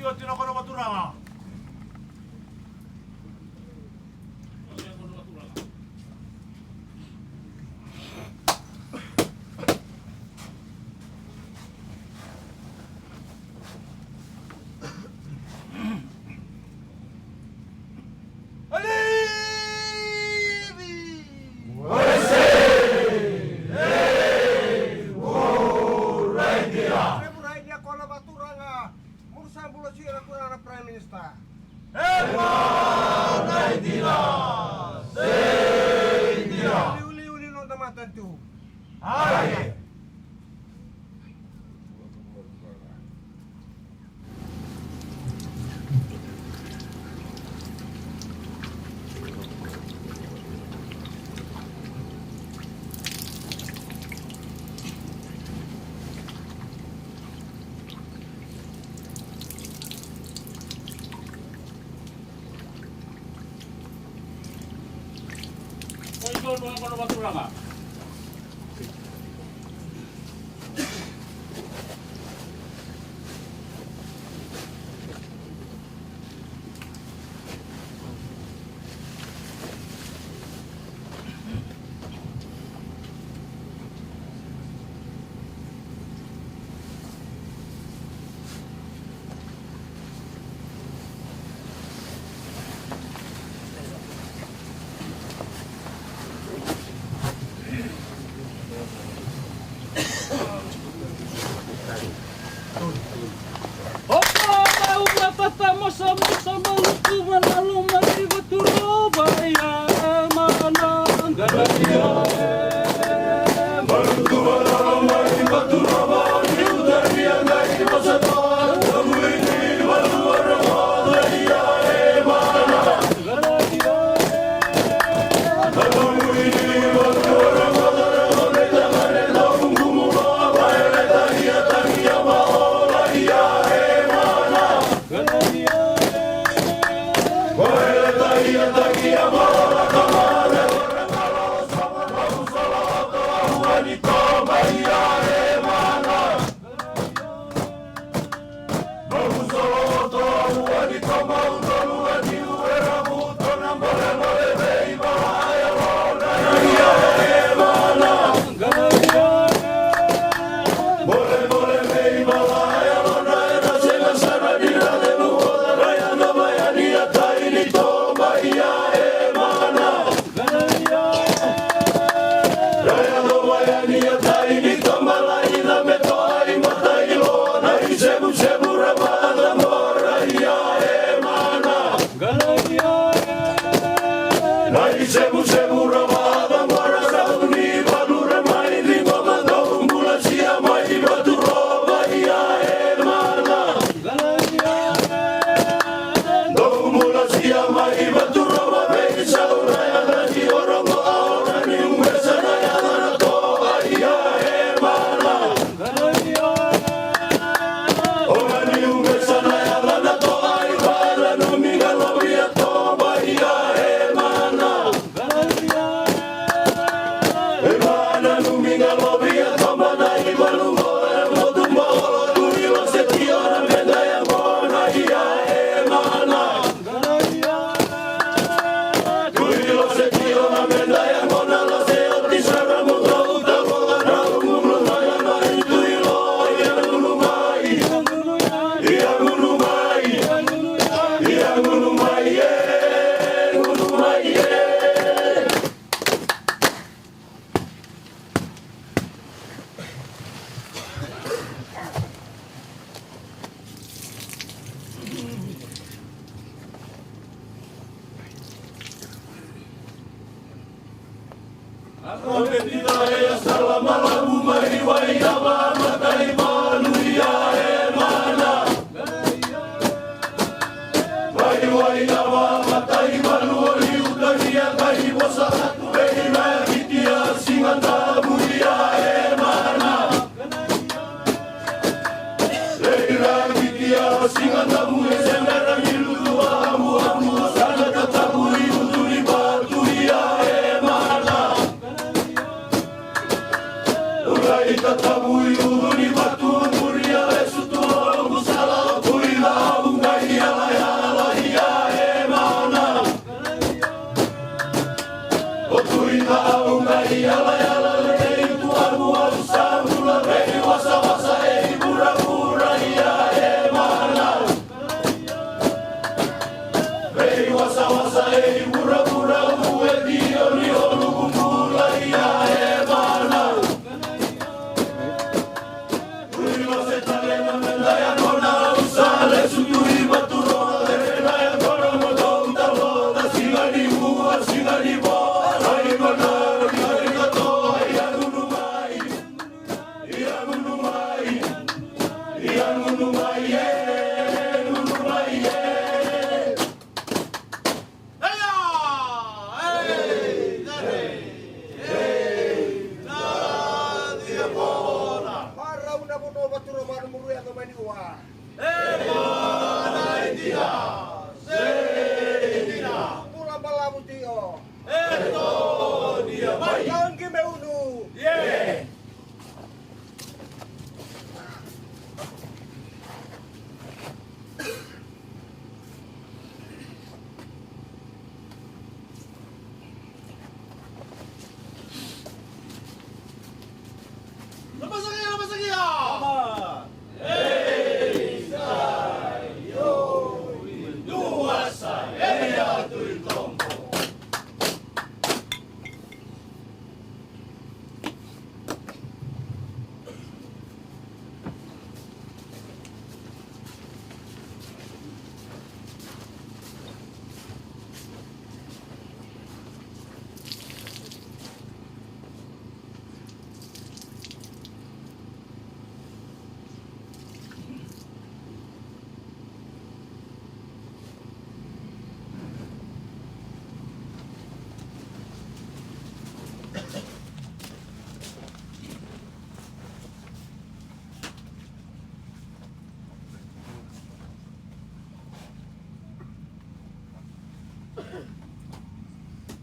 Io, tino kono vaturaga. Alivi! Waise! Ei, o raidia! Raidia kono vaturaga. Muru sa bula sio na turaga na Prime Minister. E va na idina, se idina. Liuliu ni noda matanitu. Aye. Opa, au matata mosa mosa maluku manalo mai vaturova ia e mana galaia. Maluku manalo mai vaturova ni utaria ngai mosa toa na muini valua na moda ia e mana.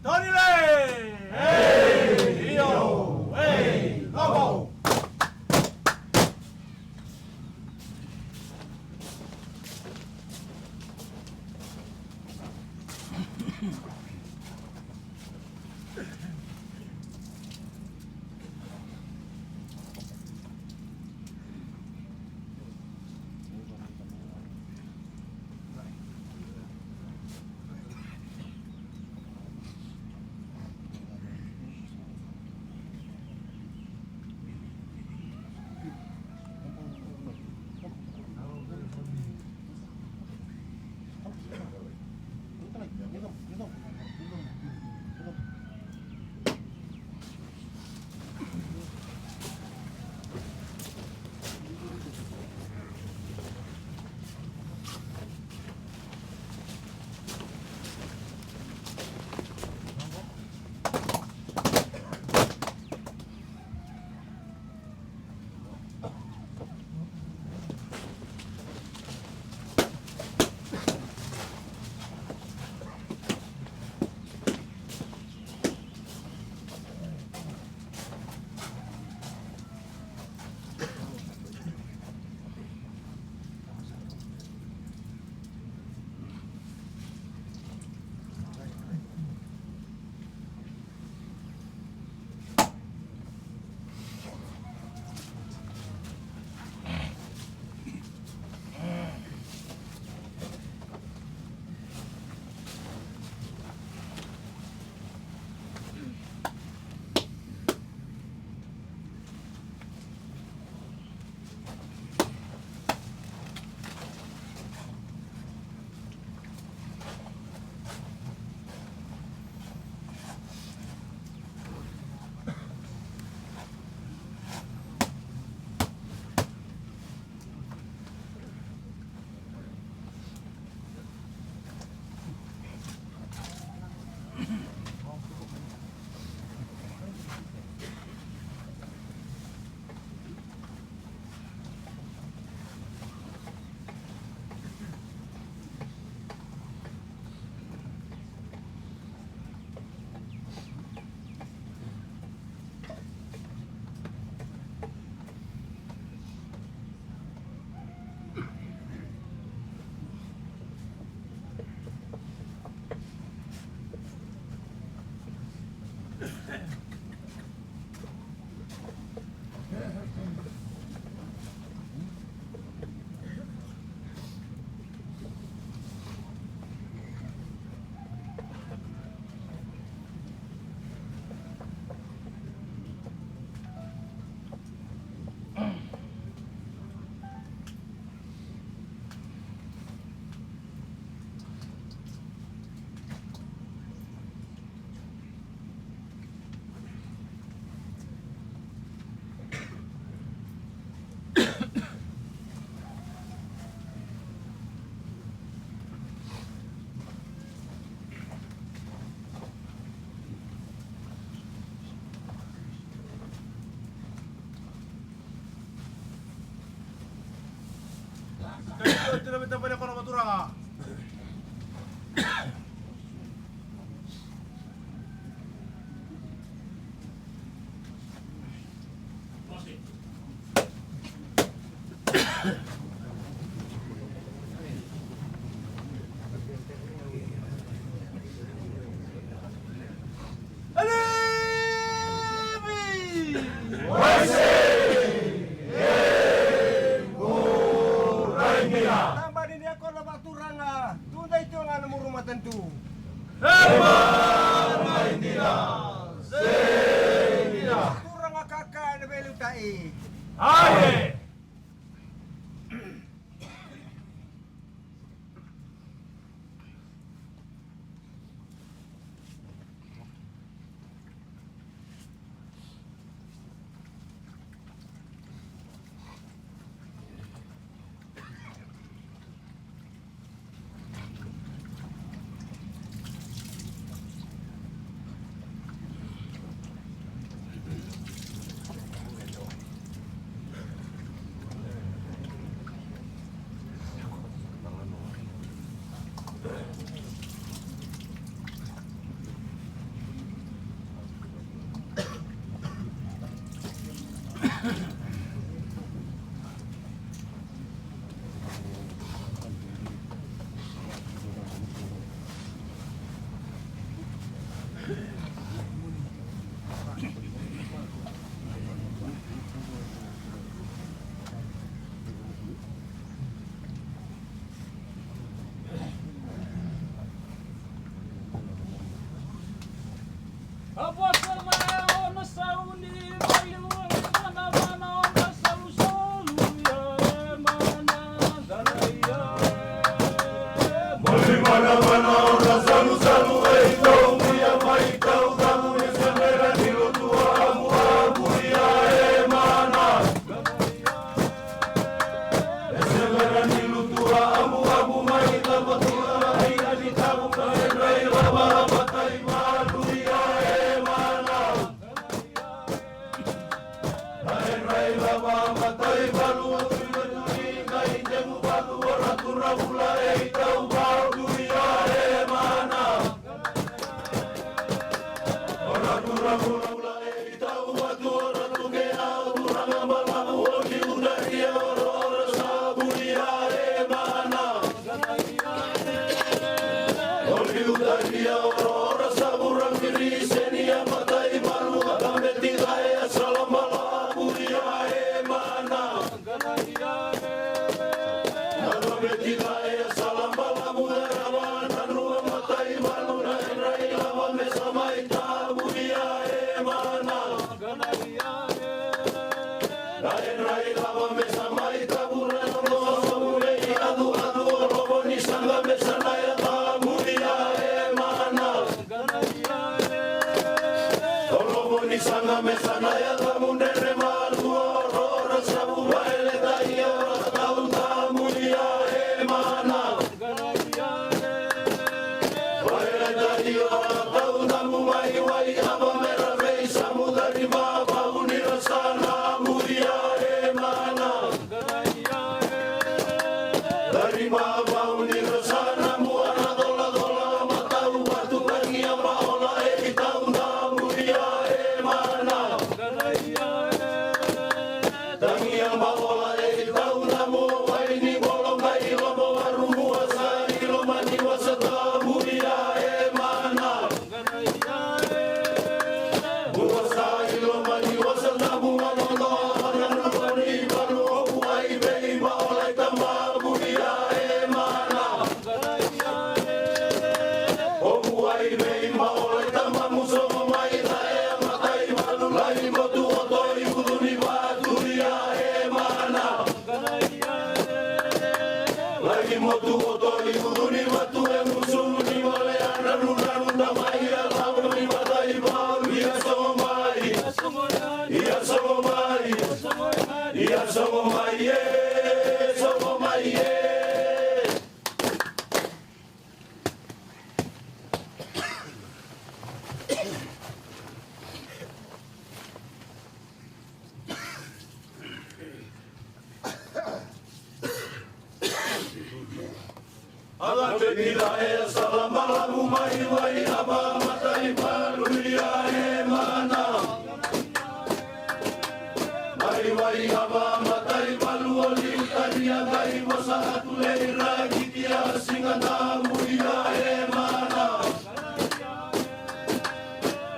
Tony Lay! Ei, io, ei, lobo! Kai tira mai tabana ko na maturaga. Alivi! Waise! Tabani ni yako na vaturaga, tudei tu ga na muru matanitu. Ema, mai dina, sei dina. Turaga kaka ena veiliutaki. Aye. A vosa mai o na sauni mai ua ni vanavana o na salusalu ia e mana. Moli mana mana o na salusalu e tou ia mai tau tamu e se mera ni lutu a amu amu ia e mana. E se mera ni lutu a amu amu mai tau tamu ia ni tamu ka e rai lava a matai malu ia e mana. Ka e rai lava a matai malu o tui tui ka i temu valu o ra tura vula e i tau valu ia e mana. O ra tura vula vula e i tau vatu o ra tuke a o turaga balavu o liu daria o ra o ra savu ia e mana. O liu daria o ra o ra savu ra kiriseni a matai valu a kameti ca e a sala balavu ia e mana. Na lometi ca e a sala balavu e rava na nua matai valu na e rai lava me sa mai tavu ia e mana. Na e rai lava me sa mai tavu ra na noa sovu lei acu acu o lovo ni saga me sa na ya tavu ia e mana. O lovo ni saga me sa na ya tamu dere malu o ro o ra savu vaeleta ia o ra tau tamu ia e mana. Vaeleta ia o ra tau tamu mai wai ava me ra vei samu dari ma vau ni ra sa na mu ia e mana. Dari ma vau ni ra sa na mu ana dola dola matau vatu tangi a maola e i tau na mu ia e mana. Tangi a maola e i tau na mu vai ni bolo mai lomo varu mua sa i loma ni wasa ta mu ia e mana. Ua sa i loma ni wasa tabu a nono a na ruka ni valu o kuai vei ma o lai tama muria e mana. O kuai vei ma o lai tama mu sogo mai ta e a matai valu lai motu o toi udu ni vaturia e mana. Lai motu o toi udu ni vatu e musu ni vale a nanu nanu tamai a lavo ni matai vau ia sogo mai. Ia sogo mai. Ia sogo mai e. Sogo mai e. Ala te ni la e sala malamu mai wai aba matai malu ia e mana. Mai wai aba matai malu o liu tani a kai wasa atu lei ragi tia siga tamu ia e mana.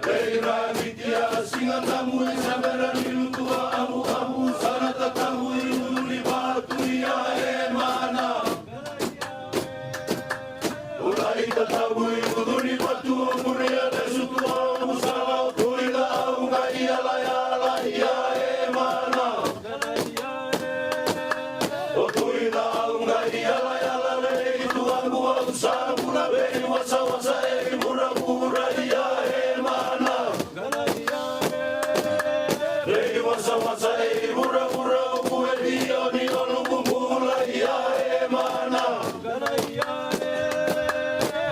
Lei ragi tia siga tamu i sabera ni lutu a amu amu sana tatamu i ulu ni vatu ia e mana. Ulai tatamu i ulu ni vatu o muria le sutu o musala o tui la au ga ia la ia la ia e mana. O tui la au ga ia la ia la le i tu amu au sa mura vei wasa wasa e i mura mura ia e mana. Rei wasa wasa e i vura vura o kue ni o ni o luku bula ia e mana.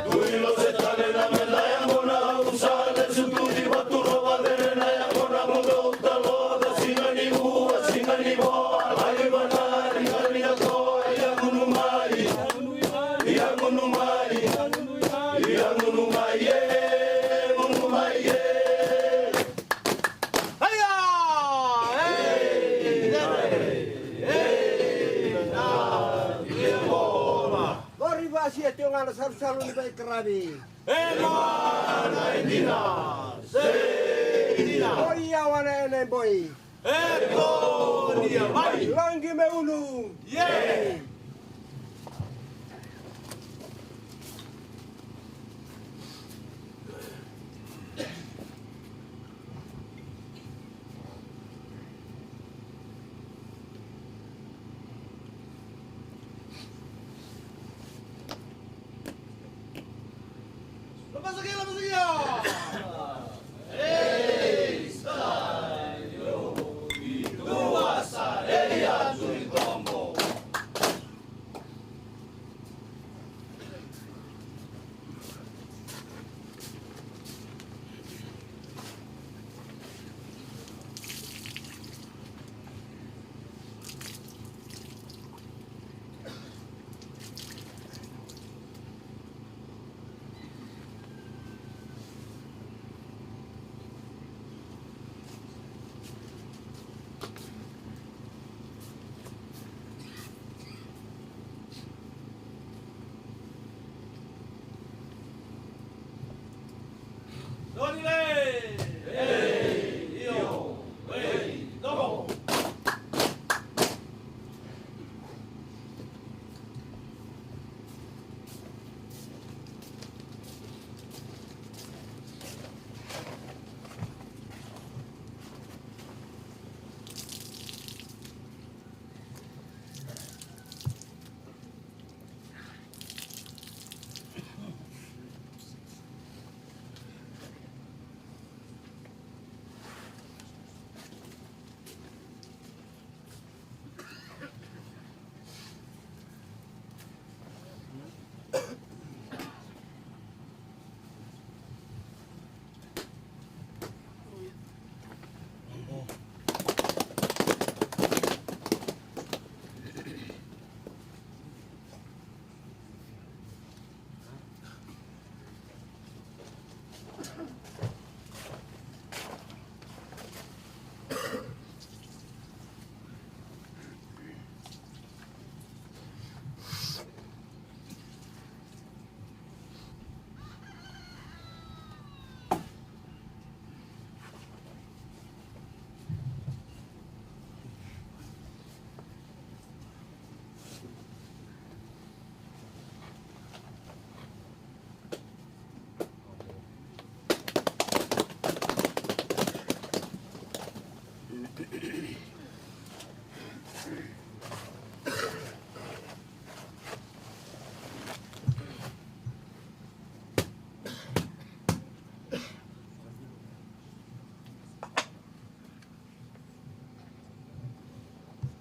Tui lo se tale na mena ya mona au sa le sutu ni vatu ro va le na ya mona mo do ta lo da sina ni vua sina ni vo ai va na ri ga ni a to ia gunu mai. Ia gunu mai. Ia gunu mai e. Gunu mai e. Haya! Ei! Ei! Ei! Na Iehova! Lori vasia tio ga na salusalu ni vaikaravi. E mana e dina! Se dina! Oi au ana ena e boi. E konia mai! Logi me ulu! Ie!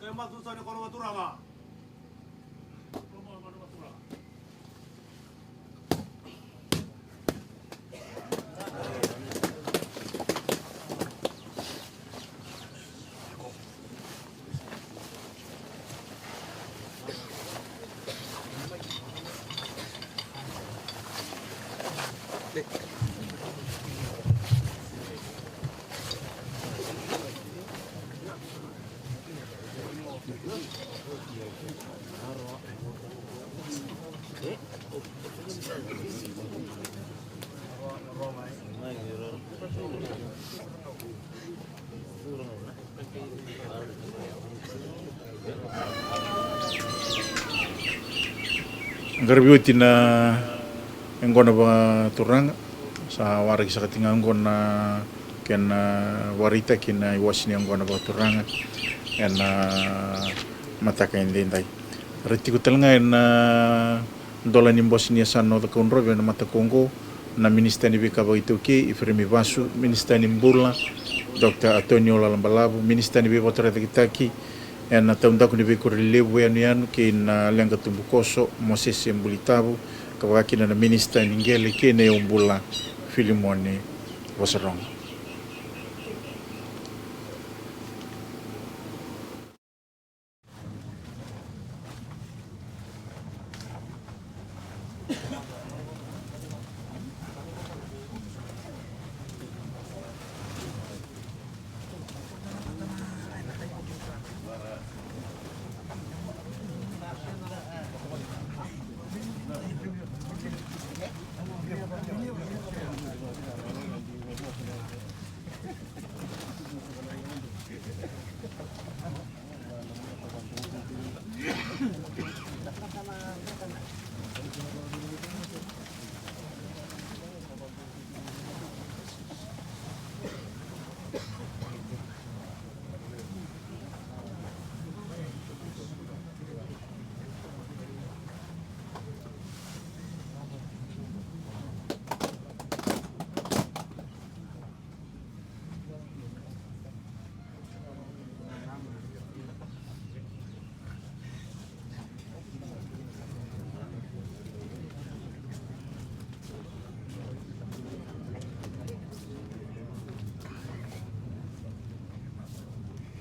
Kai masu sa ni koro wa turaga. Qaravi oti na yaqona vakaturaga, sa waraki saka tiko ga oqo na kena vakaraitaki na iwase ni yaqona vakaturaga ena mataka edaidai. Ra tiko tale ga ena dola ni bose ni yasana o Cakaudrove ena mataka oqo na Minisita ni Veika Vakaitaukei, Ifereimi Vasu, Minisita ni Bula, Doctor Atonio Lalabalavu, Minisita ni Veivakatorocaketaki ena taudaku ni veikoro lelevu e yanuyanu kei na leqa tubukoso, Mosese Bulitavu, ka vaka kina na Minisita ni Qele kei na iYau Bula, Filimone Vosoroga.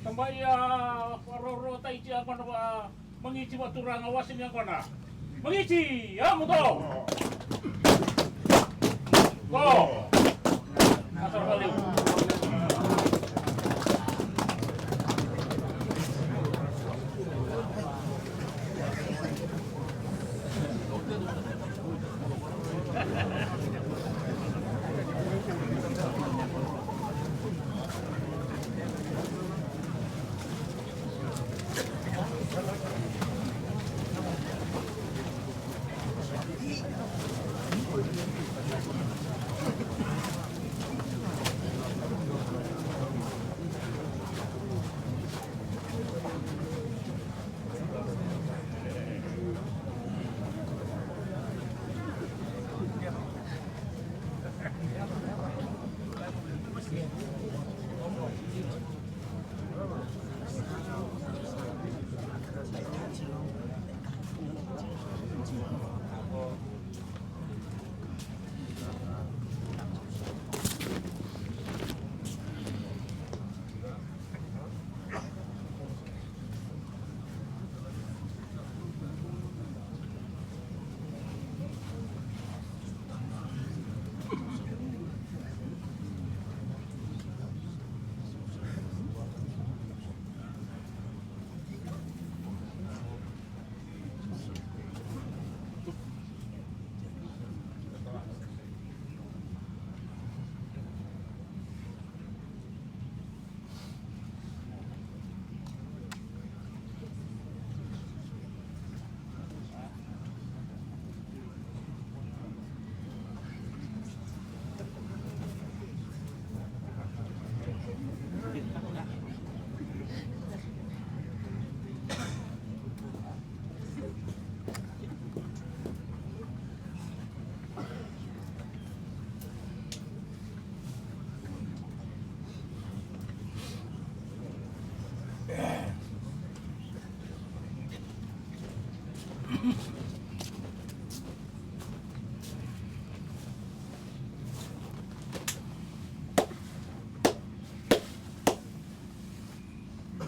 Tamai a, a, roro taiti a gona va, Magiti vaturaga wase ni a gona. Magiti, a muto. Go. A sa valiu.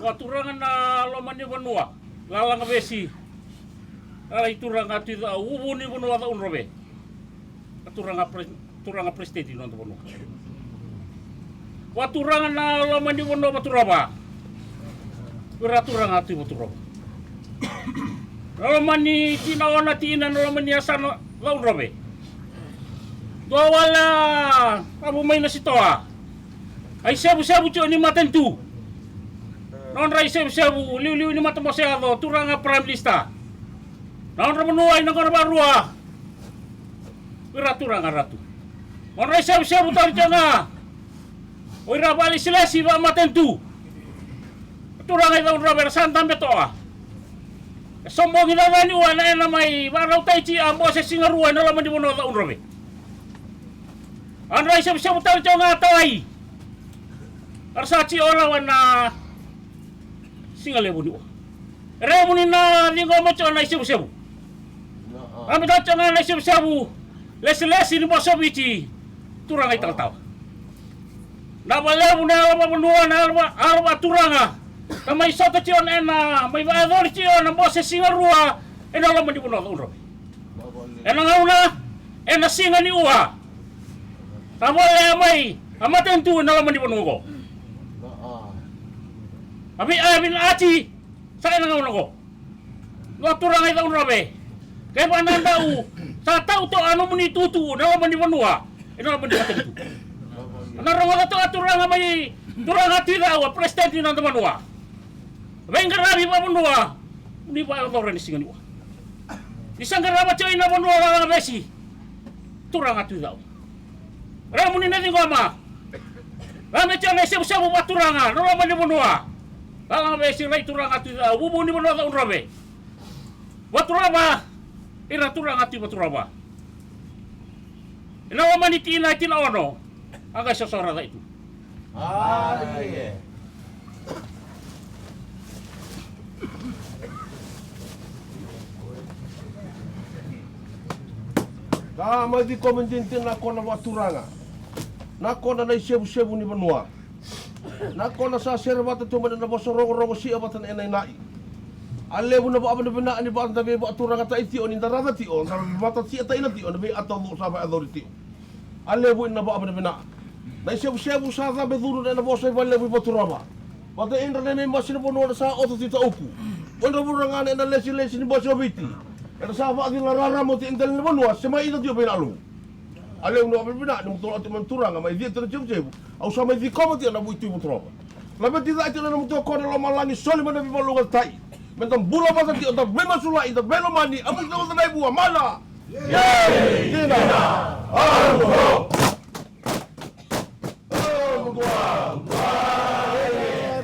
Vakaturaga na loma ni vanua, Lalaga Vesi, a i turaga Tui Cau, vuvu ni vanua Cau Drove. A turaga pres-, turaga president ni noda vanua. Vakaturaga na loma ni vanua Vaturova. Vei ira turaga Tui Vaturova. Na loma ni tina o na tina na loma ni yasana Cau Drove. Dua wale a vu mai na sitoa. A i sevusevu tio ni matanitu. Nodra i sevusevu liuliu ni matabose yaco turaga Prime Minister. Nodra vanua i na gona varua. Vei ira turaga Ratu. Nodra i sevusevu tale tio ga. O ira valesilesi vamatanitu. Turaga i Cau Drove era sa dabe toa. E sobogi cacani ua na ena mai varau taiti a bose siga rua e na loma ni vanua Cau Drove. Nodra i sevusevu tale tio ga talai. Era sa tio rawa na siga levu ni ua. E remu ni na ciqoma tio na i sevusevu. A me tale tio ga na i sevusevu. Lesilesi ni bose o Viti. Turaga i talatala. Na valevu na yalo vavanua na yalo va, yalo vaturaga. Na mai sota tio na ena mai vayacori tio na bose siga rua. E na loma ni vanua Cau Drove. E na gauna, e na siga ni ua. Sa volea mai a matanitu e na loma ni vanua oqo. A vei a vinaati sa e na gauna oqo. Dua turaga i Cau Drove. Kevaka na dau sa tau toka a nomuni tutu e na loma ni vanua. E na loma ni matanitu. Na rogoca toka turaga mai turaga Tui Cau a president ni noda vanua. Veiqaravi vavanua. Ni vayacora ni siga ni ua. Ni sa qarava tio i na vanua Lalaga Vesi. Turaga Tui Cau. Remu ni na ciqoma. Ra me tio na i sevusevu vaturaga na loma ni vanua. Lalaga Vesi rai turaga Tui Cau vuvu ni vanua Cau Drove. Vaturova. Ira turaga Tui Vaturova. E na loma ni tina e tina ono. A qai sosora cai tu. Aie. Ka mai cikoma dina na kona vakaturaga. Na kona na i sevusevu ni vanua. Na kona sa sere vata tu mai na vosa rogorogo sia vata na enainai. A levu na vaavinavinaa ni vata da veivakaturagataki tio, ni da raca tio, da vakatasiataki na tio na veika taucoko sa vakayacori tio. A levu ina na vaavinavinaa. Na isevusevu sa cabe curu ena vosa i valelevu i Vaturova. Vata idra na neimasi na vanua na sa oca tiko uku. O idra vura ga na ena lesilesi ni bose o Viti. Era sa vakacila rarama oti e dela ni vanua se mai ita tio vei na alu. A levu na vaavinavinaa ni mutola oti mai na turaga mai cita na isevusevu. Au sa mai cikova tio na vuitui Vaturova. Laveti cai tio na nomu tokona lomalagi soli mai na veivalugatai. Me da bula vata tio da veimasulai da veilomani a musu na vata na ivua mana. Yay! Dina! Arugo! Arugo!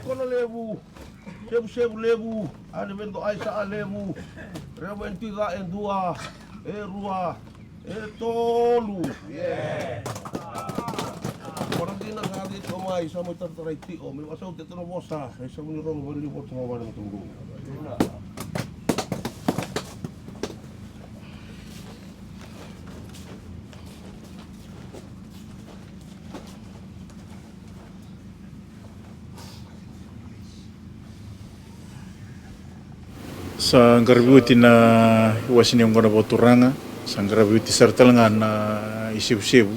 Kona levu, sevusevu levu, a ni vedo ai sa levu, revu e tui ca e dua, e rua, e tolu. Kona dina sa dei tio mai, sa mai taratarai tio, me vasau te tona vosa, e sa muni rogo vani ni vosa ma vani ma tolu. Sa qaravi oti na iwase ni oqo na vakaturaga, sa qaravi oti sara tale ga na isevusevu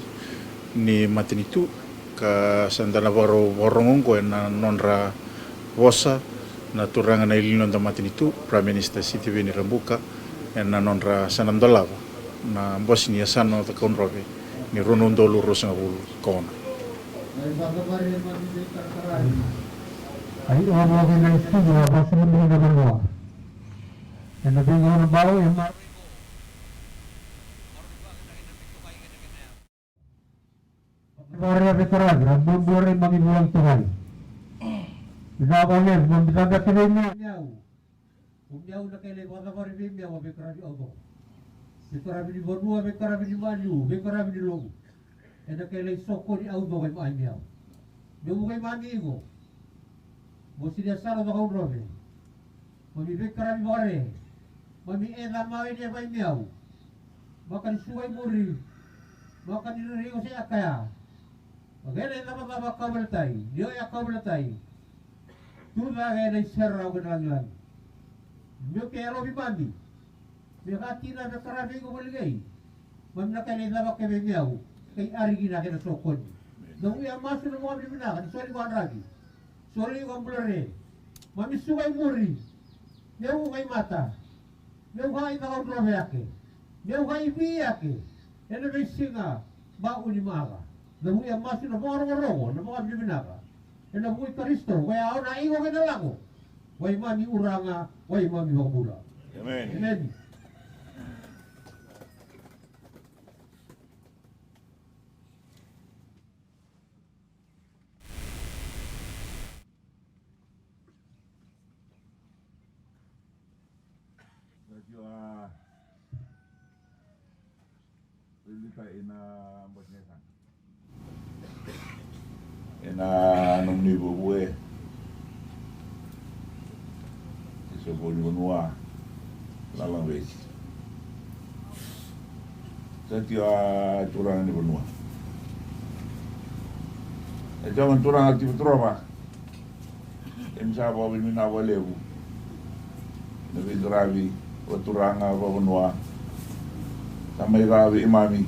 ni matanitu, ka sa da na vakarau vakarorogo oqo ena nodra vosa na turaga na ili ni noda matanitu, Prime Minister Sitiveni Rabuka, ena nodra sa na dolava na bose ni yasana o Cakaudrove ni rua na udolu ruasagavulu ka ono. Ai, o vaka na isi, o vaka na isi, o vaka na isi. Ena veigauna bau e ma- Vakareavekaravi, ra buabua rai mami vulagi tokai. Vinaka vakalevu, mami cabe kece i mea. Miyau. O miyau na kai lai vakacavari vei miyau a veikaravi au coko. Veikaravi ni vanua, veikaravi ni maliu, veikaravi ni lovu. Ena kai lai sokoni au coko i maai miyau. Meu vukai mami iko. Mo sinia sara o Cakaudrove. Mami veikaravi vakare. Mami eca mai ni e vai miyau. Maka ni suka i muri. Maka ni ririgo se a kaya. Maka ena icavacava a kauveilatai. Ni o ya kauveilatai. Tu cake ena iserau kei na lagilagi. Meu ke yalovi mami. Me ka tina veikaravi iko voli kei. Mami na kai lai cava keve miyau. Kei ari kina kena sokoni. Na ui a masu na moka vinavinaka ni soli ko a draki. Soli iko a bula re. Mami suka i muri. Meu uka i mata. Meu ka i Cakaudrove yake. Meu ka i Vi yake. Ena veisiga bau ni maka. Na vuku ia masu na vakarogorogo, na vakavinavinaka. Ena vuku i Karisito, koya a ona iko kei na lako. Wai mami uraga, wai mami vakabula. Emeni. Emeni. Sa tio a veiliutaki ena bose ni yasana. Ena nomuni vuvale. Sa tio ni vanua. Lala vesi. Sa tio a turaga ni vanua. E tio a turaga ni Vaturova. Keimami sa vakavinavinaka vakalevu na veiqaravi vakaturaga vakavanua sa mai caka vei keimami.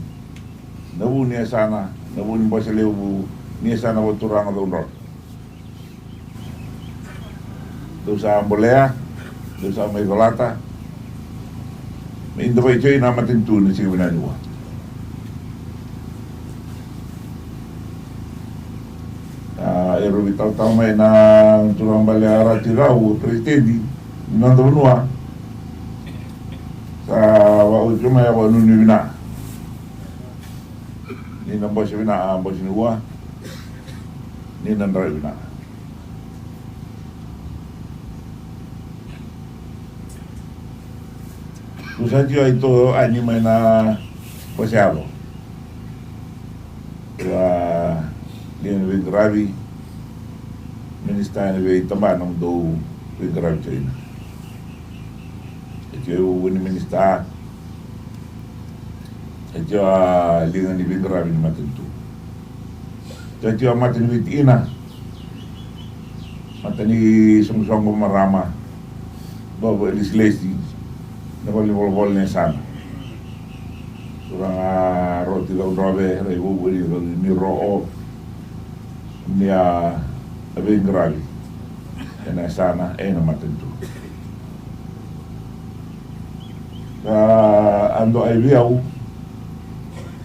Na vu ni yasana, na vu ni bose levu ni yasana vakaturaga Cakaudrove. Dou sa bolea, dou sa mai colata. Me da vakaitavi na matanitu ena siga vinaka nikua. A, e rau veitalatala mai na turaga bale a Ratu Rau, o peresitedi ni noda vanua. Sa vakaoti mai a vakanuinui vinaka. Ni na bose vinaka, a bose ni ua. Ni na draki vinaka. Ko sa tio a ito ani mai na bose yalo. Ko a liga ni veiqaravi, minisita ena veitabana mo dou veiqaravi tiko kina. E tio e vuvu ni minisita. E tio a liga ni veiqaravi ni matanitu. E tio a mata ni veitikina. Mata ni soqosoqo, marama, dua vei lesilesi na valenivolavola ni yasana. Turaga Roti Caudrove, Raivuvu, ni Roo, ni a veiqaravi ena yasana ena matanitu. Ka a dua ai vei au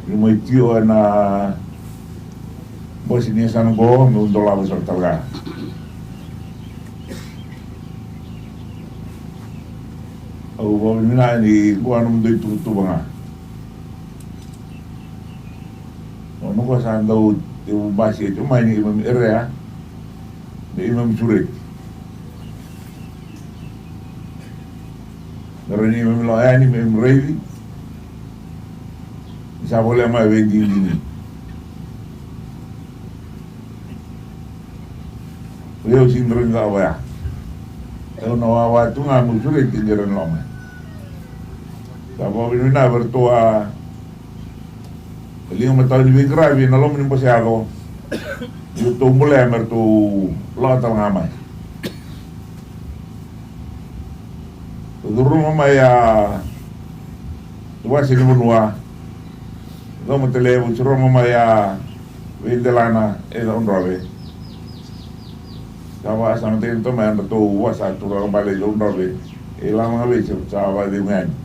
ni mai tio ena bose ni yasana qo, meu dolava sara tale ga. Au vakavinavinaka ni qo a nomudou ituvatuva ga. Nona qo sa dau tevu basi e tio mai ni imami erea, ni imami sureti. Mera ni imami lako yani, me imami raici. Ni sa volea mai veidigidigi. Oi au sega ni rawa ni cakava ya. Au na wawa tu ga meu sureti qai rawa ni lako mai. Sa vakavinavinaka vei ratou a liga matau ni veiqaravi ena loma ni bose yaco. Ni ratou bolea me ratou lako tale ga mai. Ratou curuma mai a wase ni vanua. Coma tale, ratou curuma mai a veidelana e Caudrove. Sa vakasamataki ratou mai a ratou wasa turaga bale e Caudrove. E lalaga vei se sa vakacegu yani.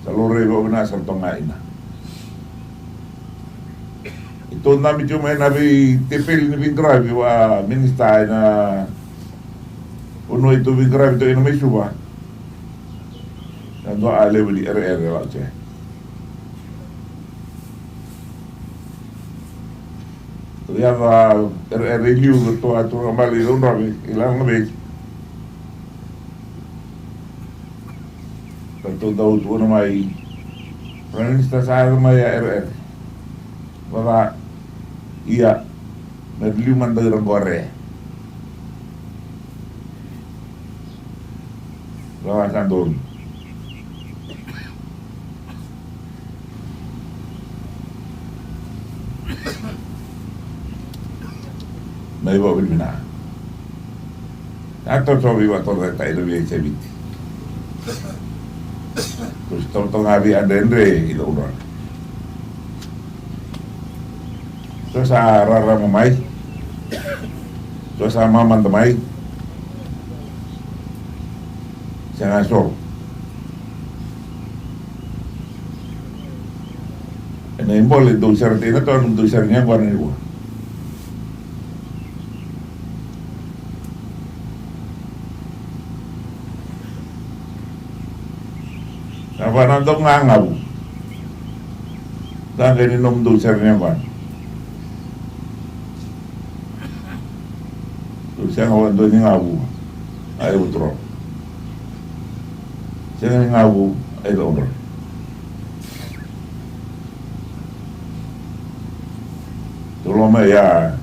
Sa laurai vakavinaka sara toka ga ina. Ratou dabe tio mai na veitepeli ni veiqaravi vaka minisita ena vanua ratou veiqaravi tiko ina mai Suva. Na dua a levu ni ereere lako tiko. Ratou yaco ereere i liu, ratou a turaga bale i Caudrove, i lalaga vei. Ratou dau tukuna mai, Prime Minister sa yaco mai a ereere. Vaka, ia, me liu mada ira qore. Vaka sa donu. Na ivakavinavinaka. Na toso veivakatotolotaki ira vei Seviti. Toso toka ga veidredre i Caudrove. So sa rarama mai. So sa mamada mai. Sega soro. Ena ibole dou sara tei na tonu, dou sara ni yaqona ni rua. Na vana dou gagavu. Daga ni nomudou sara ni yaqona. Dou sega vakadua ni gavu. Ai vuturova. Sega ni gavu, ai vuturova. Tou loma ya,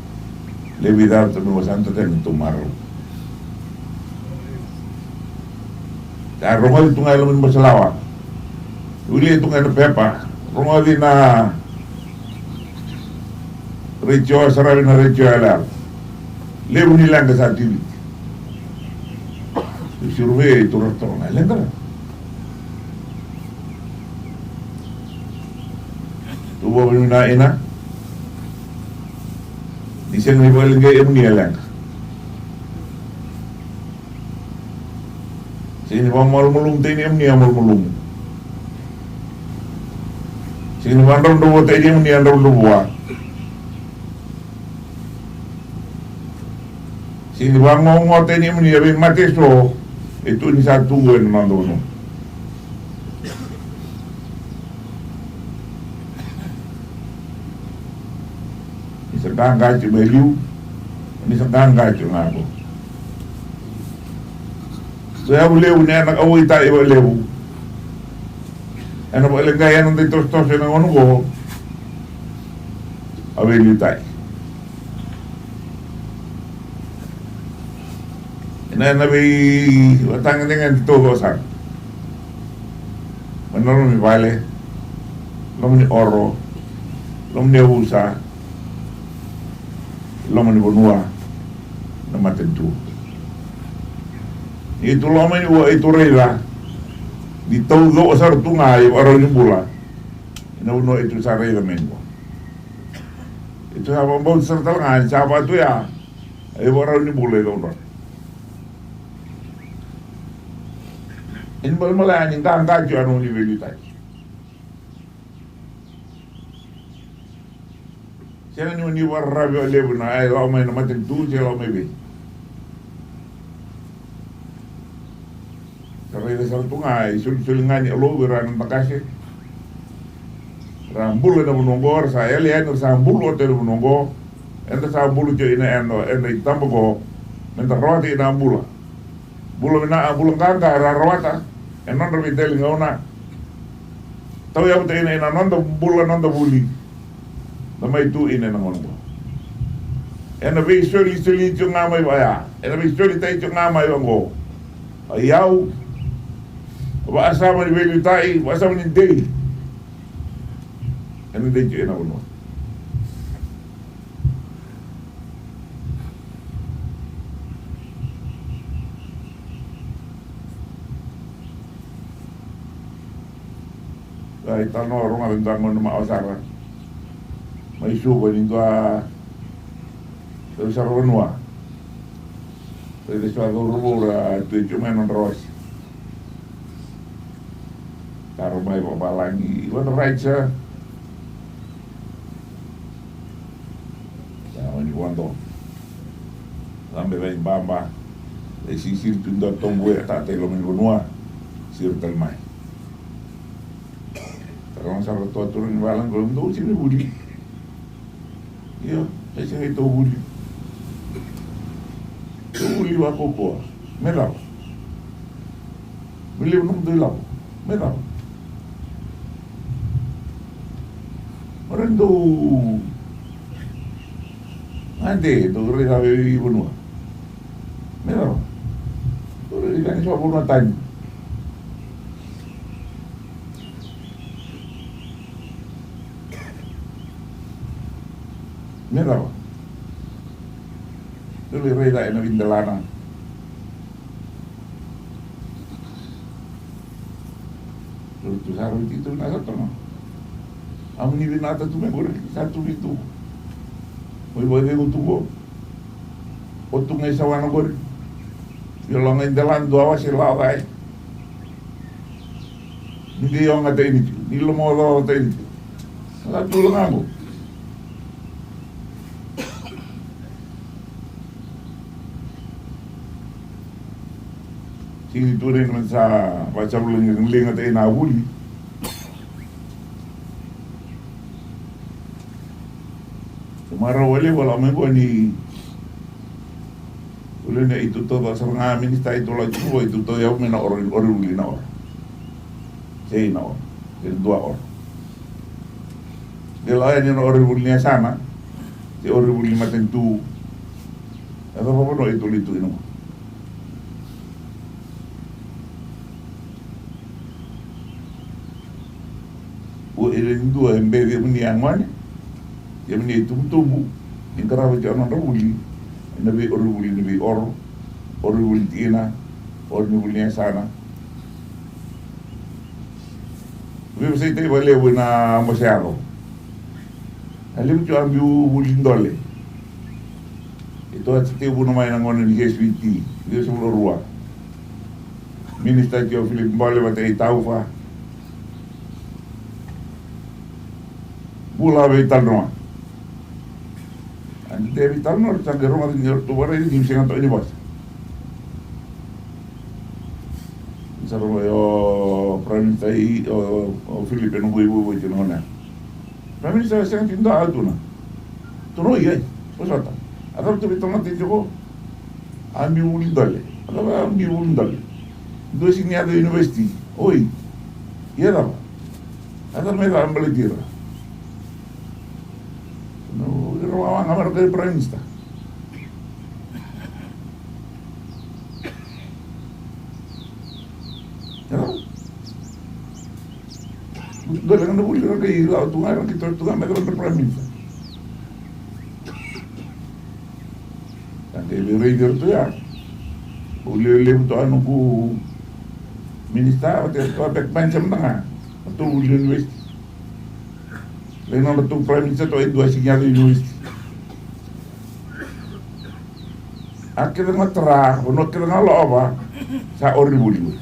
levi cava tou mai wasana, tou tani tou marau. Sa rogoci tu ga e loma ni bose lawa. Wili tu ga ena pepa. Rogoci na retio, saravi na retio yaloyalo. Levu ni leqa sa tiko. Survey tu ratou na leqa. Tou vakavinavinaka ina. Ni sega ni vakaleqai emuni a leqa. Sega ni vakamalumalumu tei ni emuni a malumalumu. Sega ni vakadravudravua tei ni emuni a dravudravua. Sega ni vakagogoto ni emuni a veimate eso e tu ni sa tu ena noda vanua. Ni sa qaqa tiko mai liu, ni sa qaqa tiko ga qo. Sa yavu levu ni ena kauaitaki vakalevu. Ena vakaleqai ena dai tosotoso ena gauna qo. A veiliutaki. Ena, ena veivakatagedegede taucoko sara. Mai na loma ni vale, loma ni oro, loma ni yavusa. Loma ni vanua na matanitu. Ni tu loma ni ua, e tu raica ni taucoko sara tu ga e vakarau ni bula ena vanua e tu sa raica mai ni ua. E tu sa vakabauta sara tale ga ni sa vaka tu ya e vakarau ni bula e caudrota. E ni malamala yani qaqa tiko a nomuni veiliutaki. Sega ni o ni vakararavi vakalevu na e lako mai na matanitu se lako mai vei. Sa raica sara tu ga e solisoli ga ni Alou vei ira na noda qase. Ra bula ena vanua oqo, ra sa yali yani, ra sa bulu oti ena vanua oqo. Eda sa bulu tiko ina eda, eda itaba oqo. Meda rawata ina bula. Bula vinaka, bula qaqa era rawata ena nodra veitali gauna. Tauyavu tiko ina, ina noda bula, noda vuli. Da mai tu ina, ina gauna oqo. Ena veisolisoli tiko ga mai vaya. Ena veisolitaki tiko ga mai vaqo. A iyau. Vakasama ni veiliutaki, vakasama ni dei. Ena dei tiko ina vanua. Sa italanoa rogoca e dua gone ma'awa sara mai Suva ni dua tau sara vanua. Raica sa cauravou ra tu e tiko mai nodra wase. Taro mai vakavalagi, what the right, sir? Sa mani vodo. Cabe cai baba. E sisiri tu dua tobu e tata i loma ni vanua. Siro tale mai. Taro sara tu a turaga ni valagi, ko dou sini vuli. Io, e sega i tou vuli. Tou vuli vakaukauwa. Me cava? Me levu nomudou ilavo. Me cava? Ora dou gade, dou raica vei vanua. Me cava? Dou raica ni sa vanua tani. Me cava? Dou lai raica ena veidelana. Dou tu sa rauti tu na sa toga. Au ni vinata tu me qori sa tu vitu. Oi, oi, oi, tu qo. O tu ga i sawana qori. Io, loga i delana dua wase lawa cake. Ni qai oga tainiti, ni lomaocaoca tainiti. Sa tu loga qo. Sigi tu rei na sa vakasavu lagi liga tai na vuli. Marau wale wala mai qo ni Ule na i tutau sara ga minisita i tolai tuku i tutau yau me na oro, oro vuli na oro. Sei na oro. Sei dua oro. Ke la yani na oro vuli ni yasana. Sei oro vuli ni matanitu. E cava vanua i tolai tu i na. Ua e lewe ni dua e beci emuni yagone, emuni itubutubu, ni qarava tiko na nodra vuli ena veiorivuli ni veioro, orivuli ni tina, oro ni vuli ni yasana. Veivasaitaki vakalevu ena bose yaco. A levu tiko a biu vuli dole. E toka tiko e vuna mai na gauna ni S V T, ciwasagavulu ka rua. Minisita tiko o Philip Bole vata kei Taufa. Bula vei talanoa. A ni tevi talanoa sa qai rogoca ni ratou vakaraici ni sega toka ni vosa. Sa rogo o Prime Minister i o, o Philip e noqu ivuivu i tiko na gauna ya. Prime Minister, sega tiko dua a tu na. Toro i ai, vosota. A cava tu vei tamata i tiko? A biu vuli dole. A cava a biu vuli dole? Dua sini yaco university. Oi. Ia cava? A cava me cava baleti ira? No, ira wawaga mara kai Prime Minister. Ia cava? Dua na vuli ra qai lako tu ga, ra qai toro tu ga me cava na Prime Minister. Sa qai lai raici iratou ya. Au lewe levu toka noqu minista, vata iratou a backbencher mada ga. Ratou vuli university. Lai nodratou prime minister toka e dua sega ni yaco university. A kece ga tara, vanua kece ga lo'ova, sa ori vuli.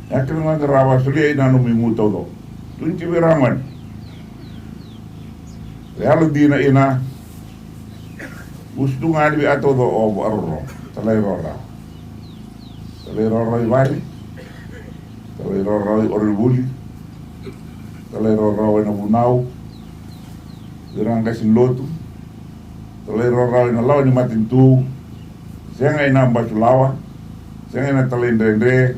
A kece ga qarava, solia ina nomu igu taucoko. Tukuni tiko vei ira na gone. Yalo dina ina. Usutu ga ni vei a taucoko o vakaroro. Talairawarawa. Talairawarawa i vale. Talairawarawa i ori vuli. Talairawarawa ena vunau. Vei ira na qase ni lotu. Talairawarawa ena lawa ni matanitu. Sega ena basulawa. Sega ena talaidredre.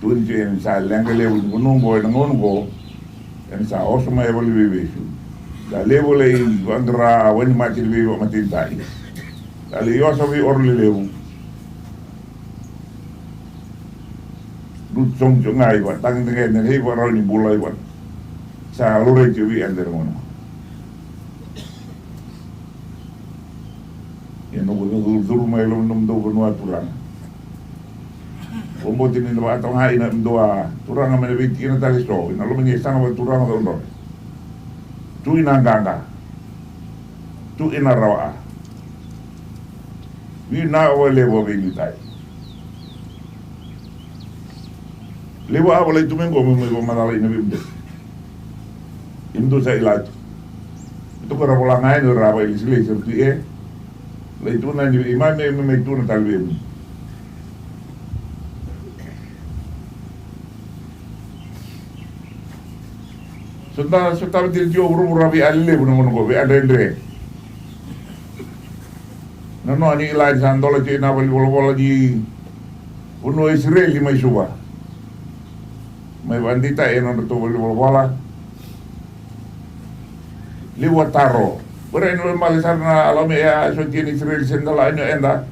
Tukuni tiko ena sa leqa levu ni vanua oqo ena gauna oqo. Ena sa oso mai e valeniveivesu. Sa levu lai vaqara wainimate ni veivakamatenitaki. Sa lai oso vei oro lelevu. Lutu sobu tiko ga i vakatagedegede na ivakarau ni bula i vaka. Sa laurai tiko vei eda ena gauna. Ia noqu curucuru mai loma ni nomudou vanua turaga. Vakabauta ni na vakatawaga ina nomudou a turaga mai na veitikina tale so ina loma ni yasana vakaturaga o Cakaudrove. Tu ina qaqa. Tu ina rawa a. Vinaka vakalevu a veinuitai. Levu a volai tu mai qo me mai vakamacala ina veimudou. Imudou sa ila tu. Imudou ko ra vola ga yani o ra vakailesilesi ra tu e. Lai tu na ni veimame me mai tu na tale veimudou. Sota, sota vei tiko vuravura vei a lelevu na gauna qo vei a dredre. Na noa ni ila ni sa dola tiko ina valenivolavola ni vanua Isireli mai Suva. Mai vakadeitaki ena nodratou valenivolavola. Levu a taro. Qori ena vale sara na Alama e a sotia na Isireli se da la ni o eda.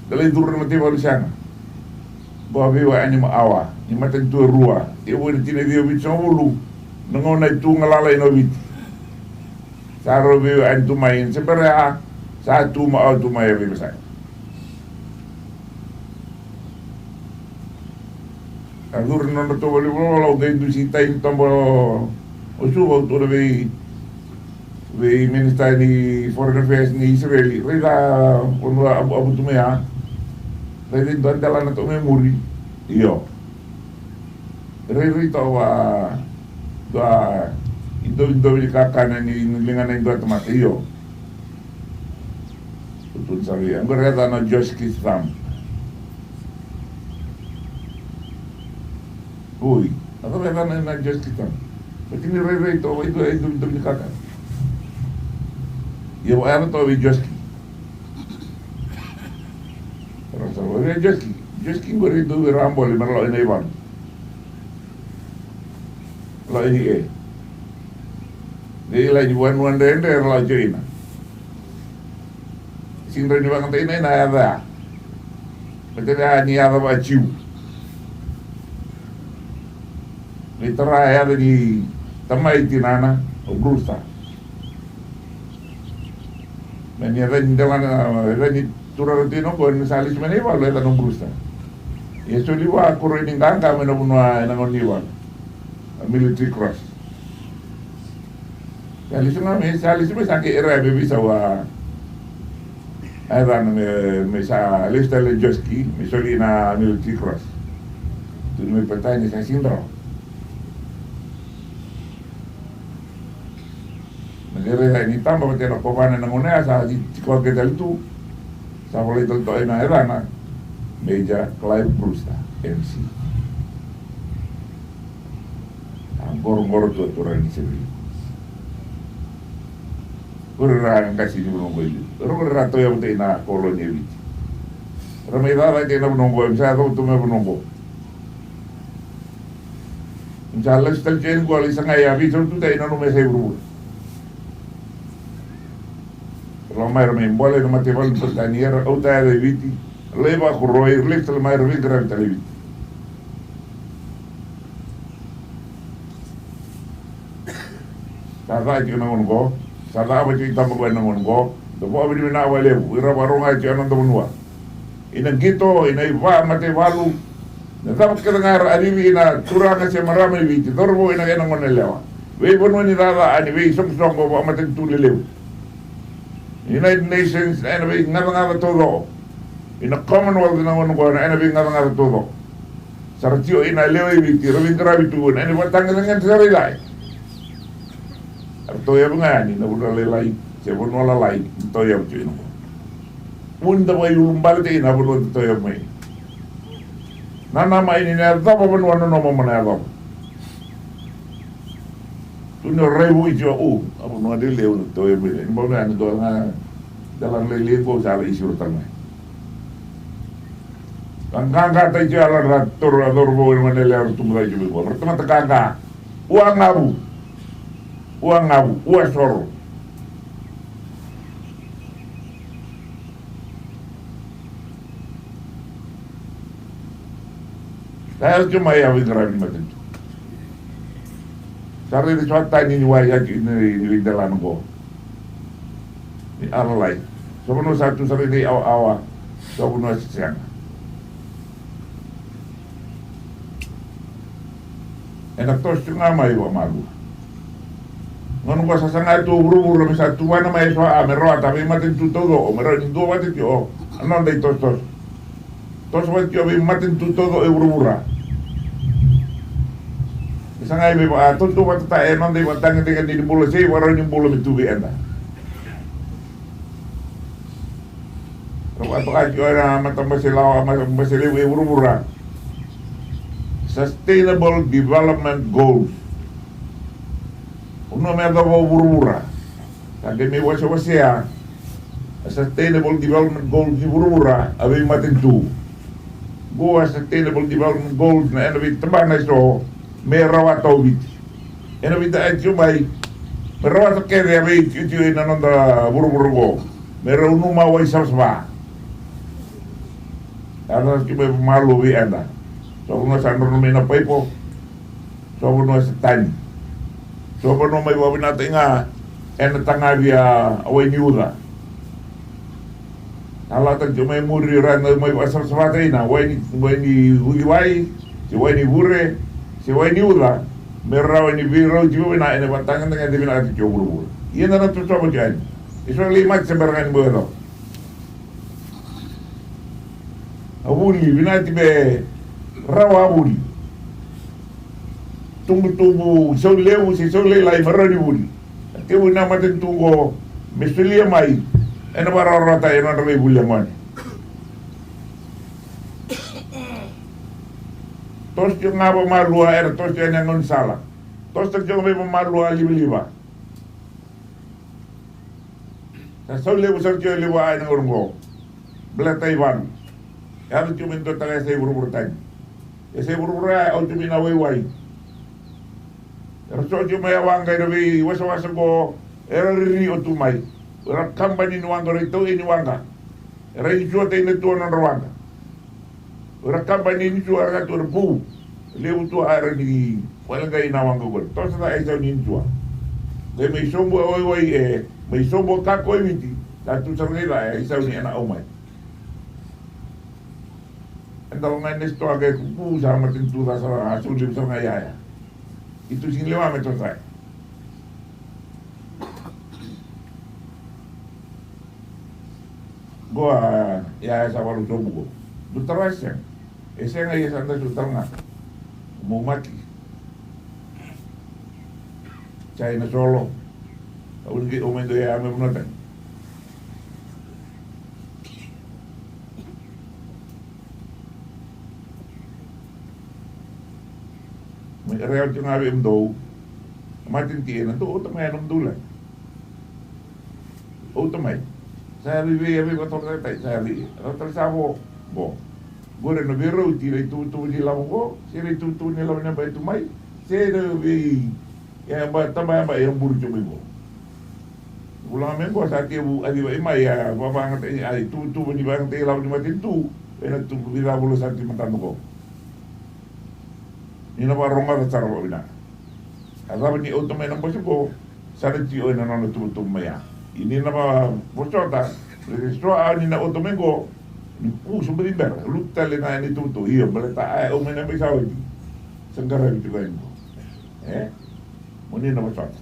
Da lai curu na mataivalu sega. Qo a veiwai yani ma awa ni matanitu e rua. Tekivu ena tini na ciwa vitusagavulu. Na gauna e tu galala ina o Viti. Sa rau veiwai yani tu mai ena se bera ya. Sa tu ma awa tu mai a veivasai. A curu na nodratou valenivolavola, au qai dusi tai ni toba o Suva, au tukuna vei, vei minista ni foreign affairs ni Isireli, raica vanua avuavu tu mai ya, raica e dua delana toka mai muri. Io. Rairai toka va dua idovidovi ni kakana ni ligana e dua tamata. Io. Tukuni sara vei au, qori e yacana o Joski Thumb. Oi, a cava e yacana na Joski Thumb? Baleta ni rairai toka vei dua, e dua, dua ni kakana. Ia vakayaco toka vei Joski. Rau sa vei Joski. Joski qori e dua vei ira a bole me ra lako ina ivalu. Lako ina e. Vei ira ni vanua dredre era lako tiko ina. Sega ni rawa ni vakadeitaki na yaca ya. Baleta ni yaca vaka-Jiu. Ni tara a yaca ni tamai tinana o Brewster. Me ni yaca ni delana, yaca ni turaga tiko qo ni sa lesu mai na ivalu, yacana o Brewster. Ia soli vua a koroi ni qaqa mai na vanua ena gauna ni ivalu. A military cross. Sa lesu ga mai, sa lesu mai sa qai era me veisau a, a yacana me, me sa lesu tale Joski me soli na military cross. Tukuni mai Peritania sa sega ni rawa. Na qai raica ni taba vata na kovana ena gauna ya sa tiko qai tale tu. Sa volai tale toka ina yacana Major Clive Brewster, M C. A qoroqoro tu a turaga ni Isireli. Qori ra qase ni vanua qo i liu. Qori ra tauyavu tiko ina koloni e Viti. Ra mai cakacaka tiko ina vanua qo, e sa yacova tu mai vanua qo. Ni sa lesu tale tiko yani qo, lai sagai a veisau tu tale ina nomu yasa i vuravura. Ra lako mai ra mai bole na mataivalu ni Peritania, ra kauta yaca i Viti. Ra lai vakoroi, ra lesu tale mai, ra veiqaravi tale i Viti. Sa ca tiko na gauna qo. Sa cava tiko i taba qo ena gauna qo. Da vakavinavinaka vakalevu ira vakarogoca tiko ena noda vanua. Ina qito, ina iva, mataivalu. Na cava kece ga era arivi ina turaga se marama i Viti, cauravou ina ena gauna yalewa. Veivanua ni caca, ni veisoqosoqo vakamatanitu lelevu. United Nations, na ena veigacagaca taucoko. Ina Commonwealth na gauna qo, na ena veigacagaca taucoko. Sa ra tio ina lewe i Viti, ra veiqaravi tu, na ena vakatagedegede sara i cai. Era tauyavu ga yani na vanua lailai, se vanua lalai, na tauyavu tio ina qo. Vuni da vakaiulubale tiko ina vanua da tauyavu mai. Nanuma ini na yacova vanua nanuma mo na yacova. Tu ni o raivuki tiko, u, a vanua lelevu na tauyavu mai. Ni bau me yani dua ga, dela lailai qo sa lai siro tale mai. Ka qaqa tiko a ladra toro a cauravou ena gauna yalewa ra tubu cake tiko mai qo. Ra tamata qaqa. Ua gavu. Ua gavu. Ua soro. Sa yaco tiko mai a veiqaravi ni matanitu. Sa raici so a tani ni wai yaki ni veidelana qo. Ni a lalai. So vanua sa tu sara i nei awaawa. So vanua sa sega. Ena toso tiko ga mai vakamalua. Gauna qo sa saga tu o vuravura me sa tuvana mai eso a me rawata veimatanitu taucoko me rawa ni dua vata tiko a noda itosotoso. Toso vata tiko veimatanitu taucoko e vuravura. Me saga i veivakatautauvata e noda ivakatagedegede ni bula se ivakarau ni bula me tu vei eda. Ra vakatoka tiko ena matabase lawa, matabase levu e vuravura. Sustainable Development Goals. Vanua me yacova o vuravura. Sa qai mai wasewasea a Sustainable Development Goals ni vuravura a veimatanitu. Qo a Sustainable Development Goals na ena veitabana eso me rawata o Viti. Ena veidai tiko mai me rawata kece a veitikotiko ina noda vuravura qo me rau numa wai savasava. Yaco tiko mai vakamalua vei eda. So vanua sa drodro mai na paipo. So vanua sa tani. So vanua mai vakavinakataki ga ena tagavi a wai ni uca. Sa lako tale tiko mai muri ra na mai vakasavasavataki na wai ni, wai ni uciwai, se wai ni vure, se wai ni uca, me rawa ni veirauti vakavinaka ena vakatagedegede vinaka tiko o vuravura. Ia na na toso vata yani. Eso na lai mate se bera ga ni bau yacova. A vuli, vinaka tiko me rawa a vuli. Tubutubu, sau levu se sau lailai me rawa ni vuli. A tevu na matanitu qo me solia mai ena vakarawarawataki ena nodra veivuli a gone. Toso tiko ga vakamalua era toso tiko ena gaunisala. Toso tale tiko ga mai vakamalua a livaliva. Sa sau levu sara tiko e levu a ena gauna qo. Baleta i vanu. Yaco tiko mai dua taka e sa i vuravura tani. E sa i vuravura ya, au tiko mai na waiwai. Era so tiko mai a waqa ena veiwasawasa qo, era riri o tu mai. Era kabani ni waqa, era itau e ni waqa. Era insuataki na tu a nodra waqa. Era kabani ni sua era tu era pou. Levu tu a era ni wale qai na waqa qo. Toso ca e isau ni sua. Qai mai sobu a waiwai e, mai sobu a kako e Viti. Sa tu sara qai ca e isau ni ena au mai. Eda waqa e next door qai kuku sa matanitu ca sara a soli sara qai yaya. I tu sigi lewa me toso ca. Qo a, ia, e sa valu sobu qo. Dutara e sega. E sega ia sa da su tara ga. Mo maki. Sa ina solo. Au ni qai o mai do ia me vanua tani. Mai rea oti ga vei mudou. Matanitu ena dou ota mai ena mudou lai. Ota mai. Sa yavi vei, yavi vakatolakatai, sa yavi. Rau tale sa vo. Qo. Qori na veirauti, ira ituvatuva ni lavo qo. Se ira ituvatuva ni lavo ni bai tu mai. Se ira vei, e ba, taba e ba, e buru tu mai qo. Vula me qo sa tevu, a liva i mai, a vavagata, a ituvatuva ni vagata i lavo ni matanitu. Ena tu, vila vula sa ti matana qo. Ni na vakarogota sara vakavinaka. A cava ni ota mai na bose qo. Sa na tiko ena nona tuvatuva mai ya. Ia ni na vosota, e so a ni na oto mai qo, ni ku sobu ni bera, lutu tale na yani tuvatuva, io, baleta a e au mai na bai sa oti. Sa qaravi tiko yani qo. E? Mo ni na vosota.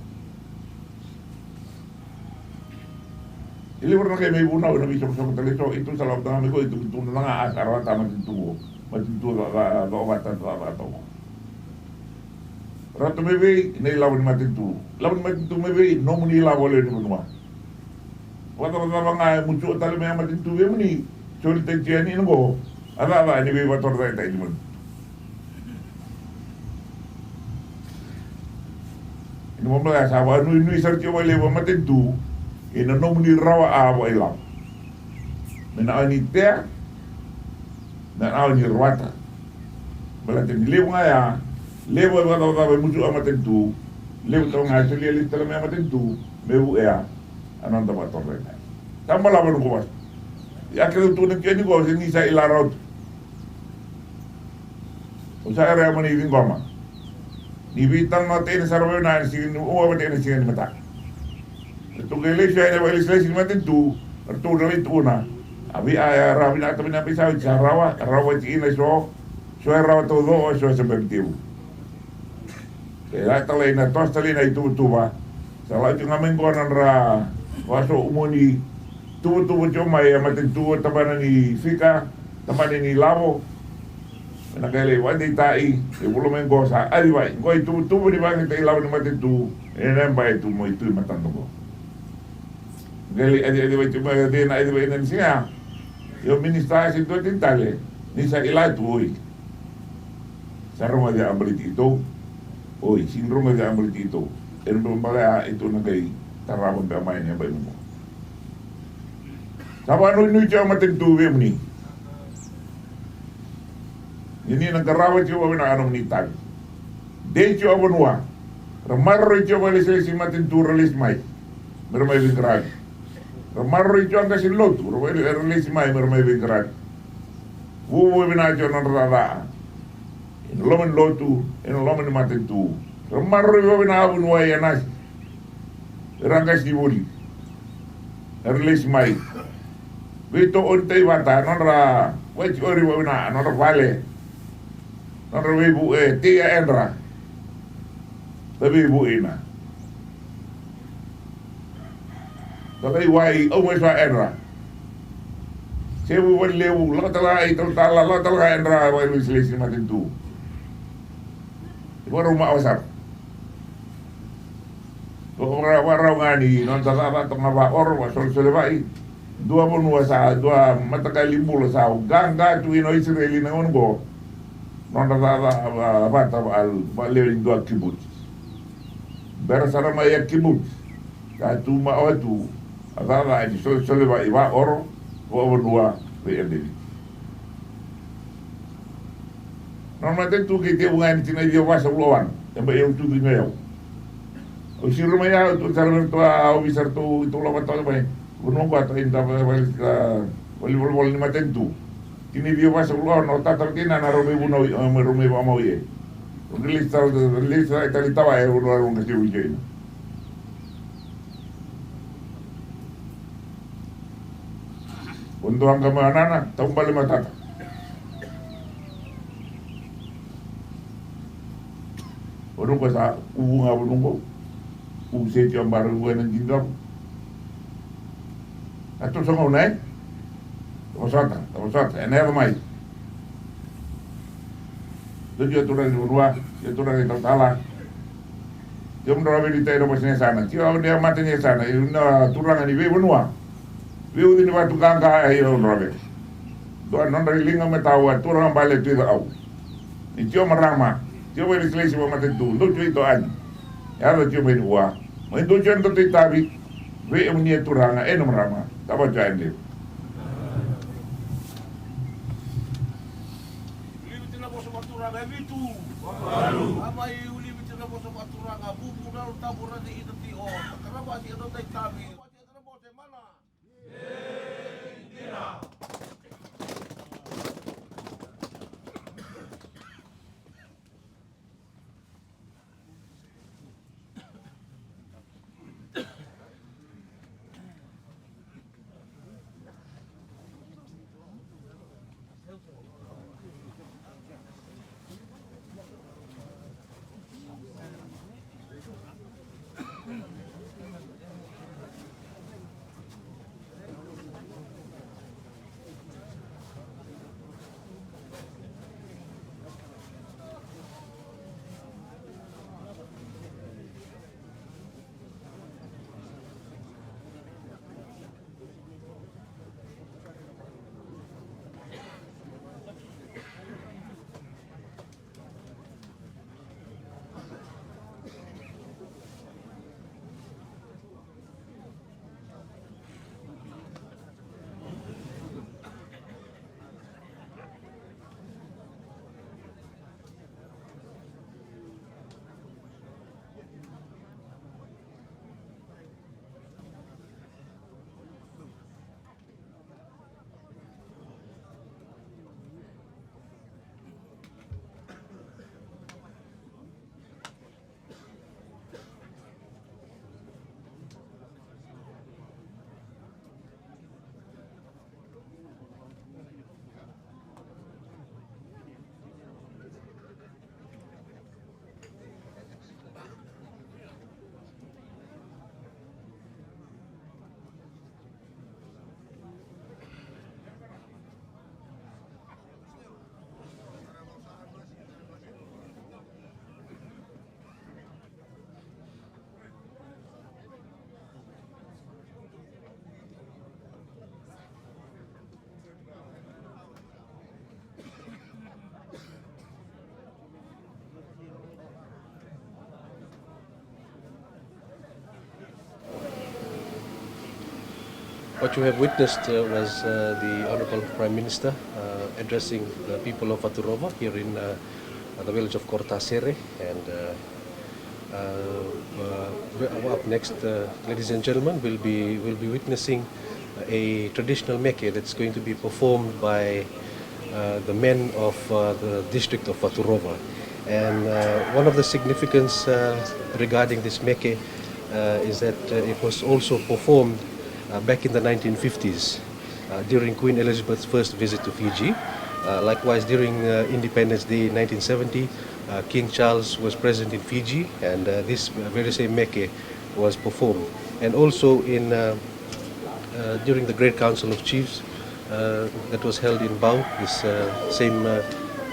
E levu na kai mai vunau ena veisoqosoqo tale so, i tu sa lako taga mai ko, i tu, tu na ga a sa rawata matanitu qo. Matanitu ca, ca, ca, vata, ca, ca, toko. Rauta mai vei na ilavo ni matanitu. Ilavo ni matanitu mai vei, nomuni ilavo lewe ni vanua. Vakacavacava ga e mutua tale mai a matanitu vei muni. Soli tani tu yani ina qo. A cava ni veivakatorocaketaki ni matanitu. Ina vabala sa vakanuinui sara tiko vakalevu a matanitu ina nomuni rawa a vakailavo. Me na awa ni tea, me na awa ni rawata. Baleta ni levu ga ya, levu e vakacavacava e mutua a matanitu, levu tale ga e solia lesu tale mai a matanitu me vuea a noda vakatorocaketaki. Sa balavu na noqu vosa. Ia kece au tukuna tiko yani qo se ni sa ila rawa tu. Au sa raica mo ni ciqoma. Ni veitalanoataki sara vei au na siga ni ua vata ena siga ni mataka. Ratou qai lesu yani na vakailesilesi ni matanitu, ratou na lai tukuna. A vei a, a rawa vinaka tale mai na bai sa oti, sa rawa, rawa vakatikina e so, so e rawa taucoko, so e se bera ni tevu. E la talai na toso talei na ituvatuva. Sa lau tiko ga mai qo na nodra vakaso umoni. Tuvatuva tiko mai a matanitu, tabana ni fika, tabana ni lavo. Me na qai lai vakadeitai e vula mai qo sa aci vai qo ituvatuva ni vakadeitaki lavo ni matanitu. E na bai tu mai tu i matada qo. Qai lai aci, aci vai tu mai, aci na aci vai na ni siga. Io minisita se dua tale ni sa ila tu oi. Sa rogoci a baleti itou. Oi, si rogoci a baleti itou. E na balea itou na qai tarava bea mai ni a bai muqo. Sa vakanuinui tiko a matanitu vei muni. Ni ni na qarava tiko vakavinaka a nomuni itavi. Dei tiko a vanua. Ra maroroi tiko vakalesilesi matanitu ra lesi mai. Me ra mai veiqaravi. Ra maroroi tiko a qase ni lotu ra vai, ra lesi mai me ra mai veiqaravi. Vuvu e vinaka tiko na nodra caca. Ena loma ni lotu, ena loma ni matanitu. Ra maroroi vakavinaka a vanua i Anasi. Era qase ni vuli. Era lesi mai. Veitooni tai vata, nodra vaitikori vakavinaka, nodra vale. Nodra veivu e tei a edra. Ta veivu ina. Sa lai wai au mai sa edra. Sevu valevu, lako tale ga i talatala, lako tale ga edra, vakailesilesi ni matanitu. Vakarau ma awasara. Vakarau ga ni nodra cakacaka toka ga vaoro, vakasolesolevai. Dua vanua sa, dua mataqali bula sa qaqa tu ina o Isireli na gauna oqo. Nodra cakacaka vata vakalewe ni dua kibuti. Bera sara mai a kibuti. Sa tu ma o tu a cakacaka ni solesolevai vaoro vakavanua vei Edeni. Na nona tetu kei tevu ga ni tina i ciwa vasagavulu ka walu. E bai au tutu i mai au. Au siro mai au tu sara mai ratou a ovisa ratou i tou lava toka mai. Vanua qo a toka i da valivolavola ni matanitu. Tina i ciwa vasagavulu ka walu na o tata vata i nana rau mai vunau i, rau mai vakamau i e. Rau qai lesi tale, lesi tale i tava e vanua rau qai tevu i kina. O dua ga mai o nana, taubale mai o tata. O nuqu sa uvu ga o nuqu. Uvu seti o bara uvu ena didau. A tu sa gauna e. Tavasota, tavasota, ena yaco mai. Dua turaga ni vanua, dua turaga ni talatala. Tio mudrua vei ni taira vasi ni yasana. Tio au ni a mata ni yasana. Io na turaga ni veivanua. Veiuci ni vatu qaqa e io drove. Dua nodra i liga me tau a turaga bale tu i cakau. Ni tio marama. Tio vei ni silesi vakamatanitu. Dou tio i toani. Yaco tio mai ni vua. Mai dou tio ni tatou i tavi. Vei emuni e turaga e na marama. Tava tio a e levu. Liviti na vosa vakaturaga e vitu. Valu. A mai u liviti na vosa vakaturaga vuku na lo tavu rani ita ti o. Karavasi e nota i tavi. Vati e tana vosa e mana. What you have witnessed uh, was uh, the Honorable Prime Minister uh, addressing the people of Vaturowa here in uh, the village of Kortasere. And uh, uh, uh, we- up next, uh, ladies and gentlemen, we'll be, we'll be witnessing a traditional meke that's going to be performed by uh, the men of uh, the district of Vaturowa. And uh, one of the significance uh, regarding this meke uh, is that uh, it was also performed uh, back in the nineteen fifties uh, during Queen Elizabeth's first visit to Fiji. Uh, likewise, during uh, Independence Day nineteen seventy, uh, King Charles was present in Fiji, and uh, this very same meke was performed. And also in uh, uh, during the Great Council of Chiefs uh, that was held in Bau, this uh, same uh,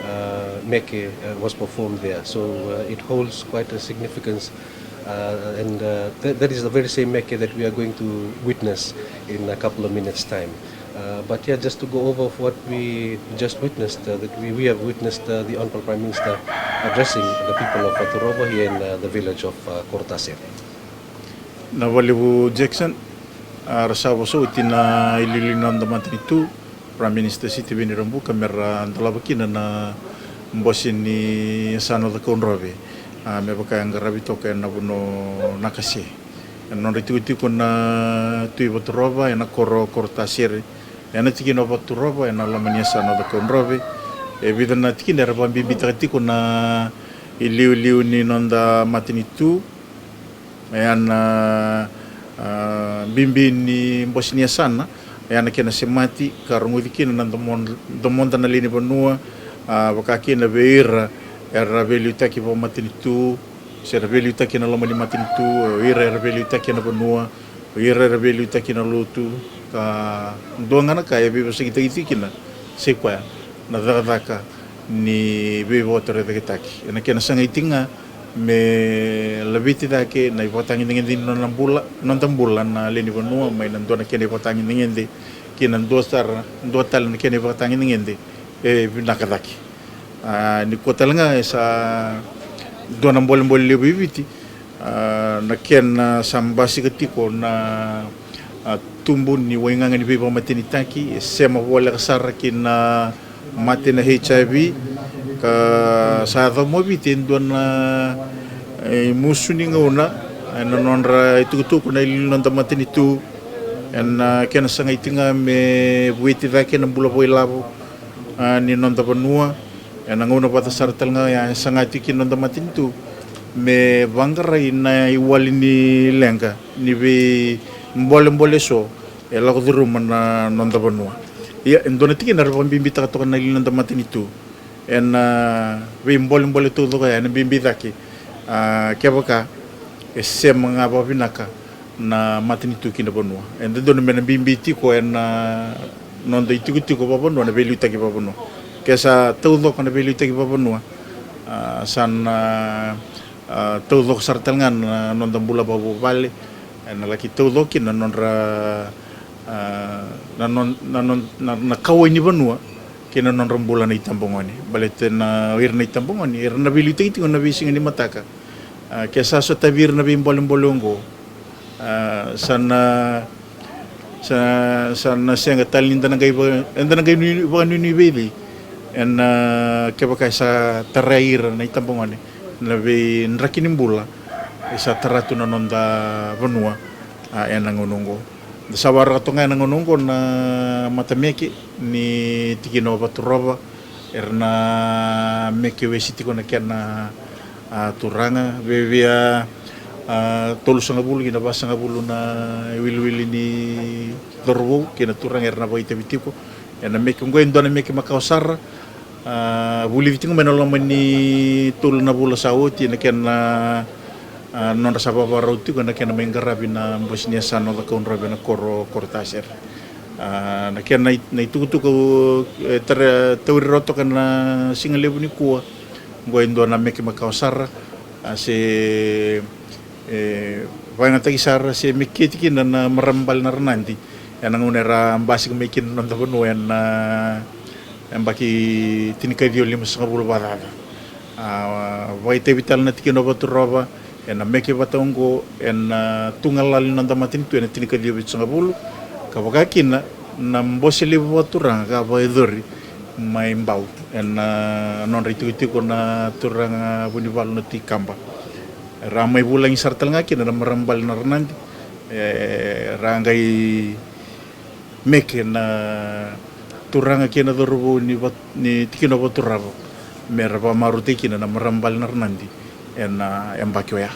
uh, meke uh, was performed there. So uh, it holds quite a significance, uh, and uh, th- that is the very same meke that we are going to witness in a couple of minutes' time. Uh, but yeah, just to go over of what we just witnessed, uh, that we, we have witnessed uh, the Honorable Prime Minister addressing the people of Vaturowa here in uh, the village of uh, Kortasere. Na valevu Jackson, a, ra sa vosa oti na iliuliu ni noda matanitu, Prime Minister Sitiveni Rabuka, me ra dolava kina na bose ni yasana o Cakaudrove, a, me vaka e qaravi toka ena vanua o Nakase. Ena nodra itikotiko na Tui Vaturowa ena koro o Kortasere, ena tikina o Vaturowa ena loma ni yasana o Cakaudrove. E vica na tikina era vakabibitaka tiko na iliuliu ni noda matanitu. E a na a, bibi ni bose ni yasana, e a na kena semati ka rogoci kina na domo- domoda na lewe ni vanua, a, vaka kina vei ira era veiliutaki vakamatanitu se ra veiliutaki ena loma ni matanitu, o ira era veiliutaki ena vanua, o ira era veiliutaki ena lotu. Ka dua ga na ka e veivosakitaki tiko kina, sai koya na cakacaka ni veivakatorocaketaki. Ena kena sagai tiko ga me laveti cake na ivakatagedegede ni nona bula, noda bula na lewe ni vanua, mai na dua na kena ivakatagedegede ki na dua sara, dua tale na kena ivakatagedegede e vinaka cake. A, nikua tale ga e sa dua na bolebole levu i Viti, a, na kena sa basika tiko na a, tubu ni waigaga ni veivakamatenitaki, e sema voleka sara ki na mate na H I V, ka sa yaco mai Viti e dua na, e, musu ni gauna, e, na nodra itukutuku na iliuliu ni noda matanitu, e na kena sagai tiko ga me vueti cake na bula vakailavo, a, ni noda vanua. E na gauna vata sara tale ga ya e saga tiko kina noda matanitu me vaqarai na iwali ni leqa ni veibolebole eso e lako curuma na noda vanua. Ia, e dua na tikina era vakabibitaka toka na iliuliu ni noda matanitu e na veibolebole taucoko ya e na bibi cake, a, kevaka e sema ga vakavinaka na matanitu ki na vanua. E dodonu me na bibi tiko e na noda itikotiko vakavanua na veiliutaki vakavanua. Ke sa taucoko na veiliutaki vakavanua, a, sa na, a, taucoko sara tale ga na noda bula vakavuvale, e na laki taucoko kina na nodra, a, na non- na non- na- na kauwai ni vanua kei na nodra bula na itabagone. Baleta na o ira na itabagone era na veiliutaki tiko na veisiga ni mataka. A, ke sa sotavi ira na veibolebole oqo, a, sa na sa, sa na sega tale ni da na qai va- eda na qai nui- vakanuinui vei cei e na, a, kevaka e sa tarai ira na itabagone na veidraki ni bula e sa tara tu na noda vanua, a, e na gauna oqo. Da sa vakaraka toka ga e na gauna oqo na matameke ni tikina o Vaturova, era na meke wesi tiko na kena, a, turaga, vevia, a, tolusagavulu ki na vasagavulu na iwiliwili ni cauravou kei na turaga era na vakaitavi tiko. E na meke oqo e dua na meke makawa sara, a, vulici tiko mai na loma ni tolu na vula sa oti e na kena, a, nodra sa vavarau tiko e na kena mai qaravi na bose ni yasana o Cakaudrove e na koro, koro Tasere. A, na kena i- na itukutuku e tara- tauri rawa toka na siga levu nikua. Oqo e dua na meke makawa sara, a, se, e, vakayagataki sara se meketi kina na marama bale na Ranadi e na gauna era basika mai kina na noda vanua e na, a, yabaki tinikaciwa limasagavulu vakacaca. A, vakaitavi tale na tikina o Vaturova e na meke vata oqo e na, a, tu galala ni noda matanitu e na tinikaciwa vitusagavulu. Ka vaka kina na bose levu vakaturaga ka vakayacori mai Bau ena nodra itikotiko na turaga Vunivalu na Tui Kaba. Era mai vulagi sara tale ga kina na marama bale na Ranadi, era qai meke na turaga kei na cauravou ni, ni tikina o Vaturava me ra vakamarautaki kina na marama bale na Ranadi ena yabaki oya.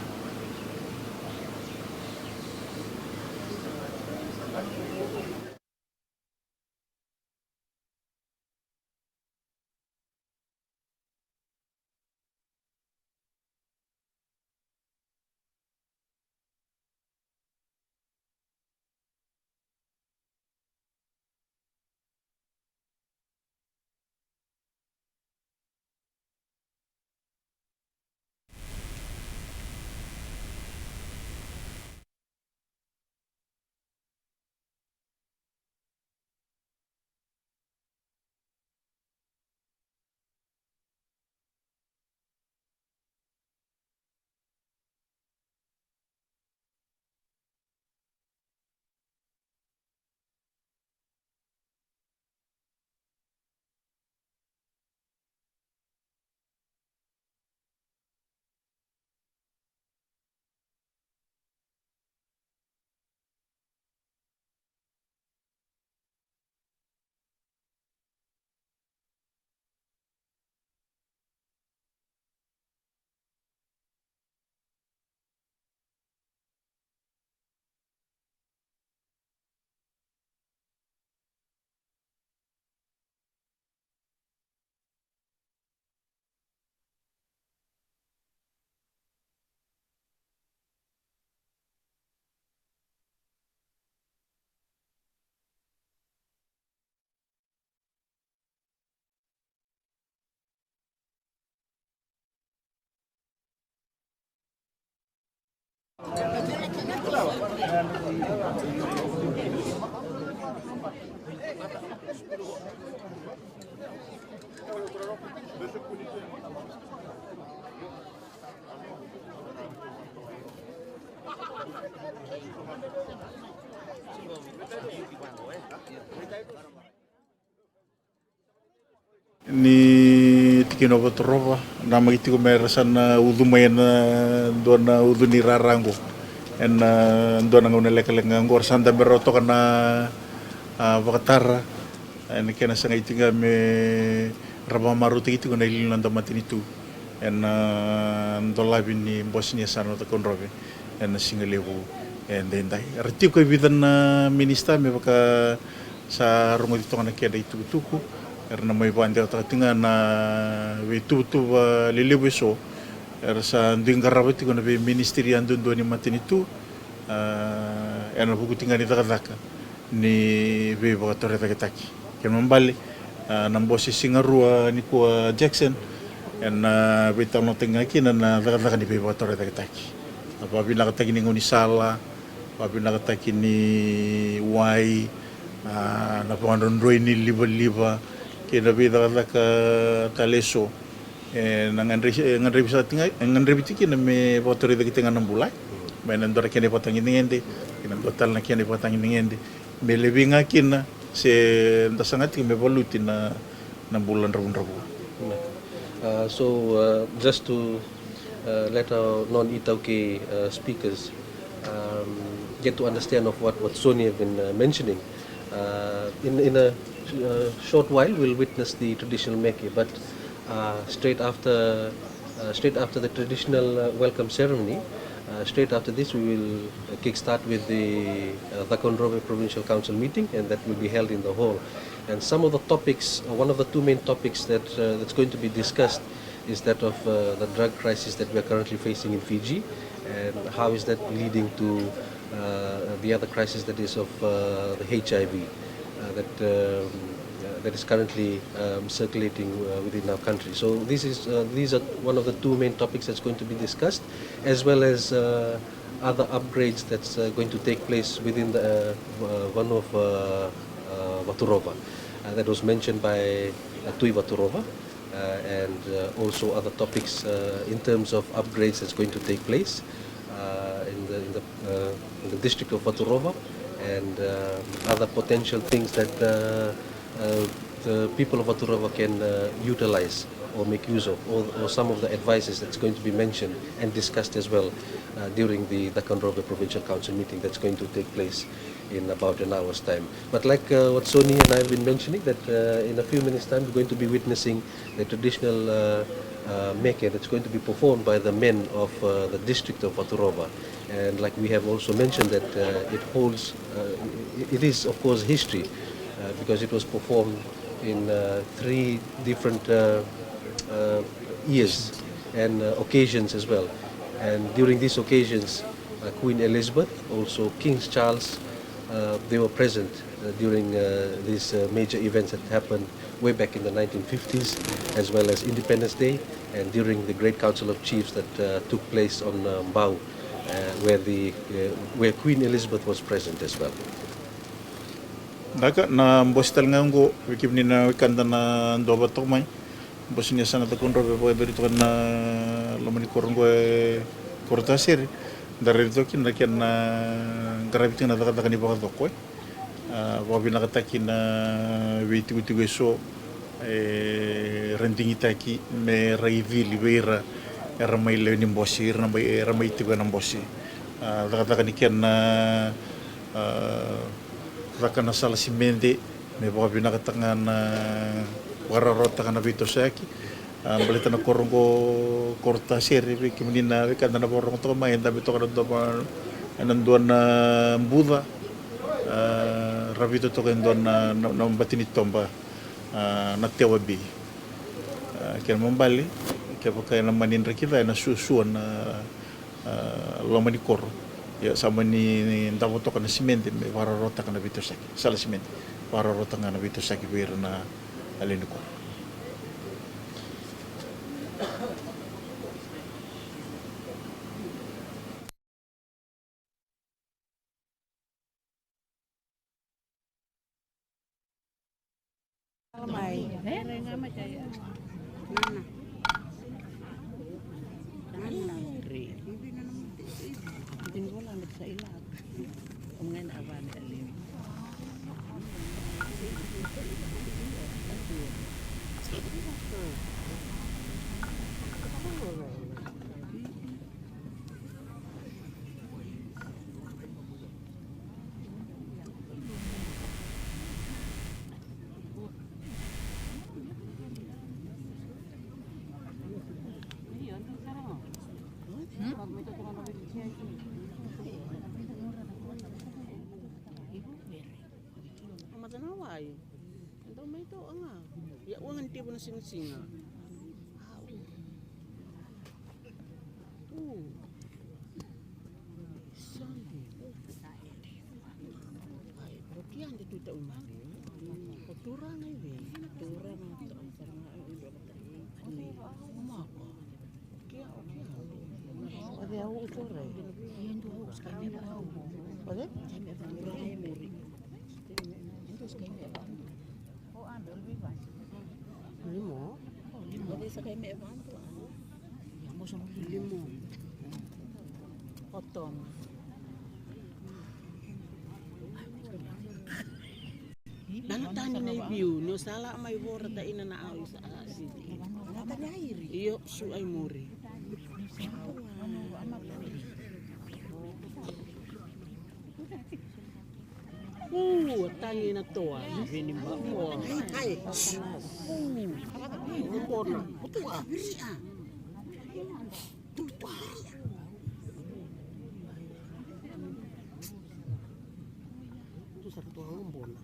Ni tikina o Vaturova, namaki tiko me ra sa na ucu mai ena dua na ucu ni rara oqo. Ena dua na gauna lekaleka oqo ra sa dabe rawa toka na, a, vakatara. Ena kena sagai tiko ga me ra vakamarautaki tiko na iliuliu ni noda matanitu ena dolavi ni bose ni yasana o Cakaudrove ena siga levu edaidai. Ra tiko e vica na minisita me vaka sa rogoci toka na kedra itukutuku, era na mai vakadewataka tiko ga na veituvatuva lelevu eso era sa dui qarava tiko na veiministiri yadudua ni matanitu, a, ena vuku tiko ga ni cakacaka ni veivakatorocaketaki. Kena ibalebale, a, na bose Sigarua nikua Jackson, ena veitalanoataki ga kina na cakacaka ni veivakatorocaketaki. Na vakavinakataki ni gaunisala, vakavinakataki ni wai, a, na vakadrodroi ni livaliva, kei na veicakacaka tale eso. E, na gadre-, e, gadrevi sa tiko ga, e, gadrevi tiko kina me vakatorocaketaki ga na bula, e. Mai na dua na kena ivakatagedegede, kei na dua tale na kena ivakatagedegede. Me levu ga kina, se da saga tiko me valuti na, na bula dravudravua. Uh, so, uh, just to, uh, let our non-iTaukei, uh, speakers, um, get to understand of what, what Soni have been, uh, mentioning. Uh, in, in a, uh, short while, we'll witness the traditional meke, but, uh, straight after, uh, straight after the traditional, uh, welcome ceremony, uh, straight after this, we will, uh, kickstart with the, uh, Cakaudrove Provincial Council meeting, and that will be held in the hall. And some of the topics, uh, one of the two main topics that, uh, that's going to be discussed is that of, uh, the drug crisis that we are currently facing in Fiji, and how is that leading to, uh, the other crisis that is of, uh, the H I V, uh, that, um, uh, that is currently, um, circulating, uh, within our country. So this is, uh, these are one of the two main topics that's going to be discussed, as well as, uh, other upgrades that's, uh, going to take place within the, uh, uh, Vanua of, uh, uh, Vaturova, uh, that was mentioned by, uh, Tui Vaturova, uh, and, uh, also other topics, uh, in terms of upgrades that's going to take place, uh, in the, in the, uh, in the district of Vaturova, and uh, other potential things that uh, uh, the people of Vaturowa can uh, utilize or make use of, or, or some of the advices that's going to be mentioned and discussed as well uh, during the Cakaudrove Provincial Council meeting that's going to take place in about an hour's time. But like uh, what Soni and I have been mentioning, that uh, in a few minutes' time we're going to be witnessing the traditional uh, uh, meke that's going to be performed by the men of uh, the district of Vaturowa. And like we have also mentioned that uh, it holds, uh, it is of course history uh, because it was performed in uh, three different uh, uh, years and uh, occasions as well. And during these occasions, uh, Queen Elizabeth, also King Charles, uh, they were present uh, during uh, these uh, major events that happened way back in the nineteen fifties, as well as Independence Day, and during the Great Council of Chiefs that uh, took place on uh, Bau, uh, where, the, uh, where Queen Elizabeth was present as well. Daka na bosi tale ga oqo vei kemuni na wekada na dua vata toka mai. Bosi ni yasana Cakaudrove vakayacori toka na loma ni koro oqo e Korotasere. Da raici toka kina na kena qaravi tiko na cakacaka ni vakacoko e vakavinakataki na veitikotiko eso era digitaki me ra icili vei ira era mai lewe ni bose, ira na mai, era mai tiko ena bose. A, cakacaka ni kena a, caka na sala simede me vakavinakataka ga na, vakarawarawataka na veitosoyaki. A, baleta na koro oqo Korotasere, vei kemuni na wekada na vakarorogo toka mai, e dabe toka na dua, ena dua na buca, a, ravita toka e dua na, na, na bati ni toba, a, na tewa bi. A, kena mabale, kevaka ena mani draki ca ena suasua na a, loma ni koro. Ia sa mani davo toka na simede me vakarawarawataka na veitosoyaki, sala simede, vakarawarawataka ga na veitosoyaki vei ira na lewe ni koro. Mai. Mata na wai. Dau mai toka ga. Ia ua ga ni tevu na sigasiga. Sadi. Ai, o kea de tu tau mali. O turaga i vei? Turaga, turaga, turaga. Mako. O kea, o kea. O de au turaga. O de? Limo. Limo. Limo. Otoma. Dana tani na iviu, ni o sa la mai vora ta ina na au sa a siti. Io, su ai muri. Uu, a tagi na toa. Veni ma ua. Uu, na bona. Tu sara toa na bona.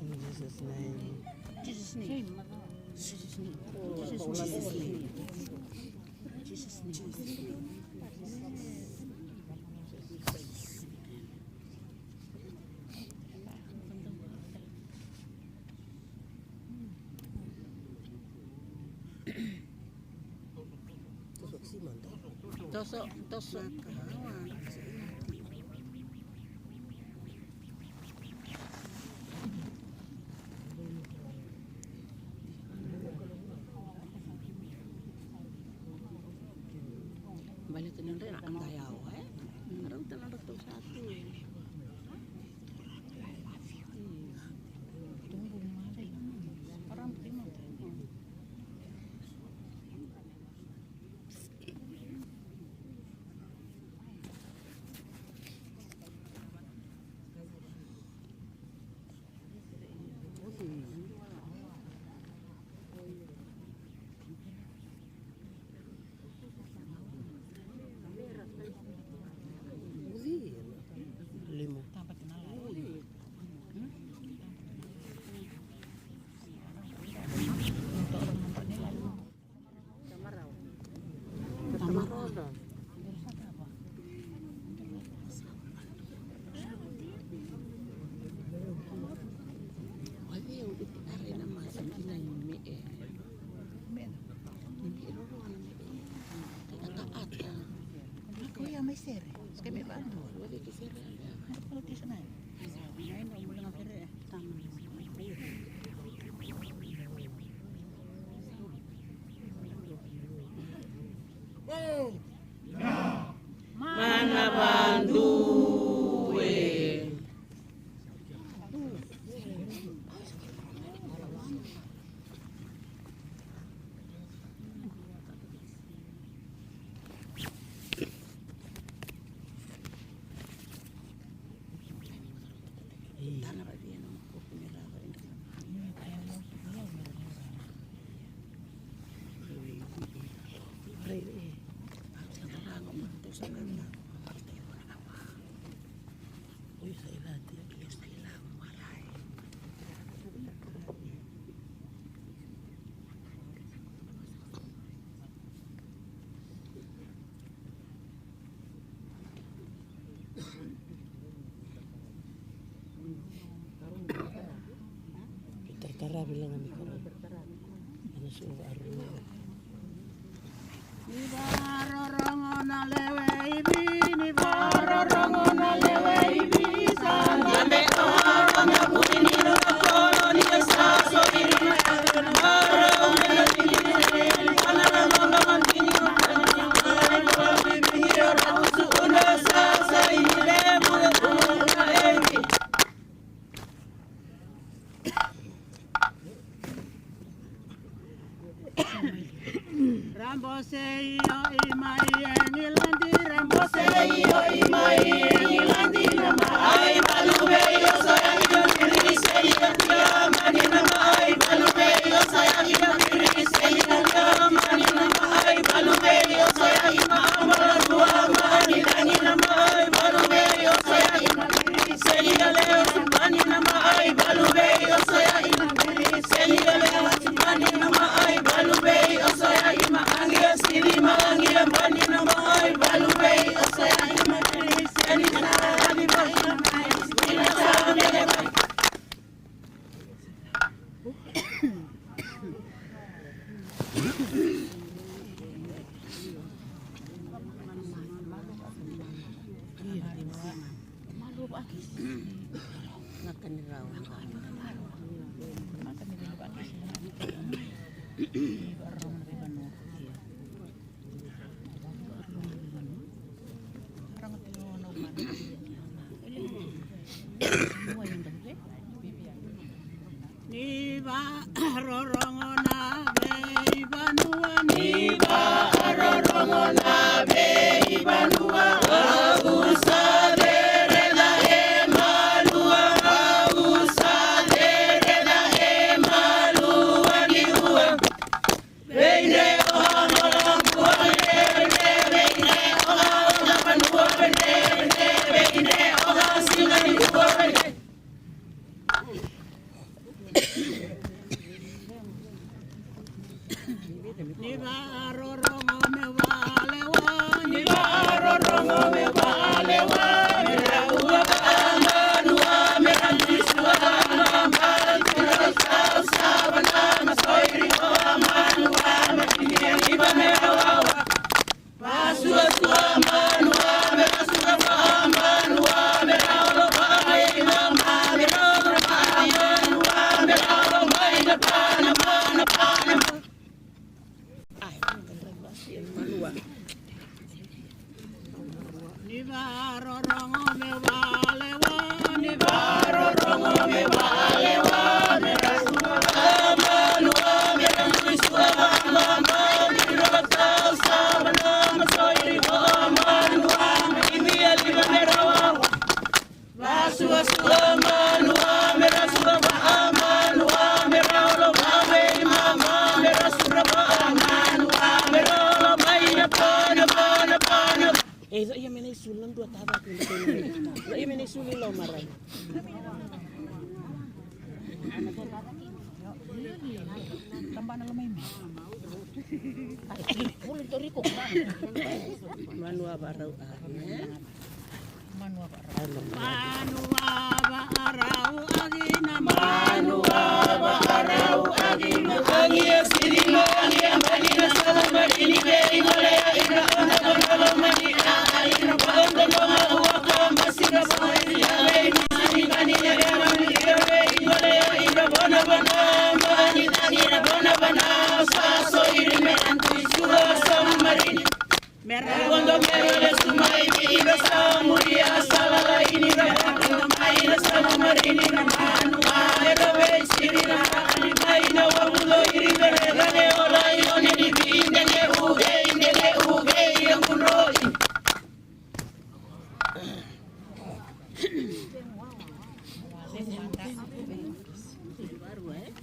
In Jesus' name. Jesus' name. Jesus' name. Jesus' name. Jesus' name. Toso, toso. Mana vadue. Taratara vila ga ni koro. Ana suva aruru. Ni vakarorogo na lewe i vi, ni vakarorogo na lewe i vi, sa dabe o na vuni ni na koro ni sa so i ri. Rambose io i mai Engiladi, rambose io i mai Engiladi, na mai valu vei oso ya i na kiri seli ya tia mani, na mai valu vei oso ya i na kiri seli ya tia mani, na mai valu vei oso ya i na amala tua mani, na mai valu vei oso ya i na kiri seli ya tia mani, na mai valu vei oso ya i na kiri seli ya tia mani, na mai valu vei oso ya i na Ni vakarorogo na veivanua, ni vakarorogo na veivanua, au sa cereta e malua, au sa cereta e malua ni ua. Ni vakarorogo me valewa, ni vakarorogo me valewa, me ra ua ka manua, me ra disua ka manua, me ra disua ka manua, me ra soiri ka manua, me ra soiri ka manua. Imi ni sulu i loma rai. Manu a varau a. Manu a varau a.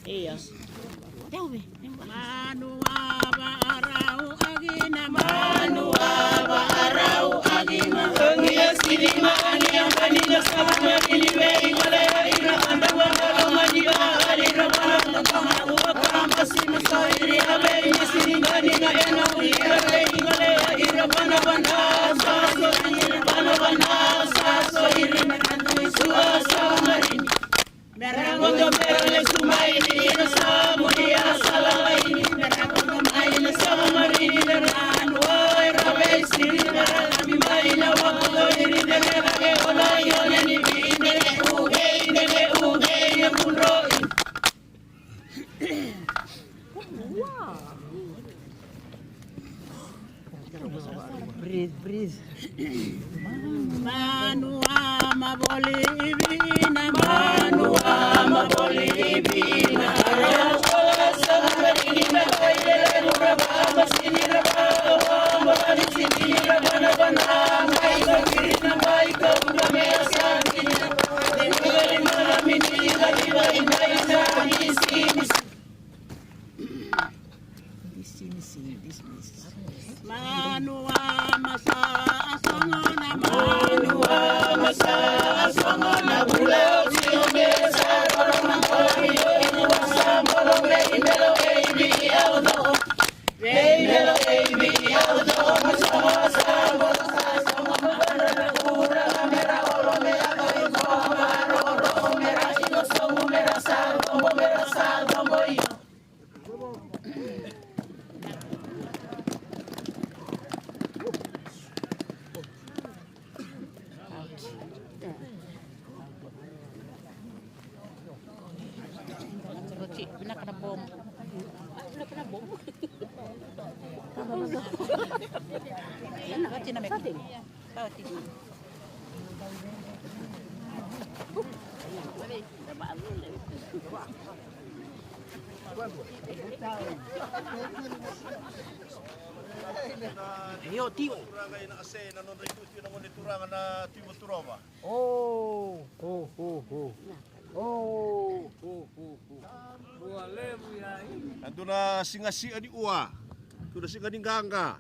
Ia. Manu a varau a kina, manu a varau a kina. Ia sini mani a kani na sa mani ni vei kole a ira anda vana mani a ira vana na kama ua kama sini sa iri a vei ni sini mani na ena ui a vei kole a ira vana vana sa so iri vana vana sa so iri na kandu i sua sa mani. Mera koto mera lesu mai ni ira sa muri a sa lala ini. Mera koto mai na sa mari ni mera anu o era vei siri mera lami mai na wakoto iri mera ke ola i one ni vi inde ke uge inde ke uge inde kundro. Breathe, breathe. Manu a mavoli i vina, manu a mavoli i vina. Manu a masa a sogo na manu a masa a sogo na bula o tio me sa koro na kola mi o i kua sa molo me i melo e i mi au no. Me i melo e i mi au no. Mo sogo sa molo sa sogo ma bana na ura me ra oro me a kori ko ma ro ro me ra i no sogo me ra sa ro mo me ra sa ro mo i. Io, tio. Turaga ina ase na nodra itutu na gone turaga na Tui Vaturova. O, o, o, o. O, o, o, o. Ua levu ya i. A dua na siga siga ni ua. Dua na siga ni qaqa.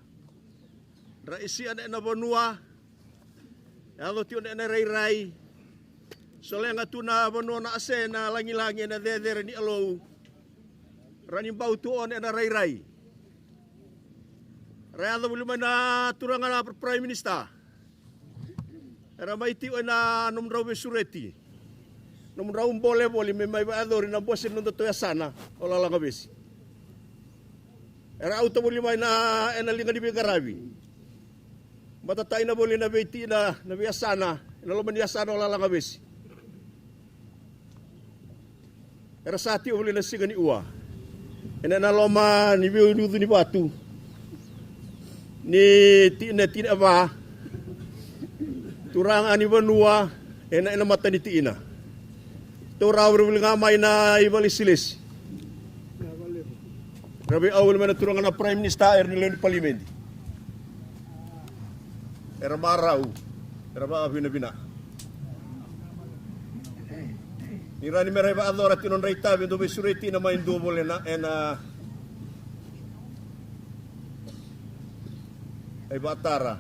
Ra isi ane na vanua. Yaco tio na ena rairai. Solega tu na vanua na ase na lagilagi ena cecere ni alou. Ra ni bau tu one ena rairai. Ra yaco voli mai na turaga na Prime Minister. Era mai tiko ena nomudrau veisureti. Nomudrau bole voli me mai vakayacori na bose ni nodatou yasana o Lalagavesi. Era auta voli mai na ena liga ni veiqaravi. Matataina voli na veitina na veiyasana ena loma ni yasana o Lalagavesi. Era sa tiko voli na siga ni ua ena ena loma ni veiucuucu ni vatu ni tina tina va. Turaga ni vanua ena ena mata ni tina. Tou rawa voli ga mai na ivalesilesi. Ra vei au voli mai na turaga na Prime Minister era ni lewe ni palimedi. Era marau. Era vakavinavina. Ni ra ni mera ivakacora tiko nodra itavi e dau veisureti na mai dua voli na ena ivakatara.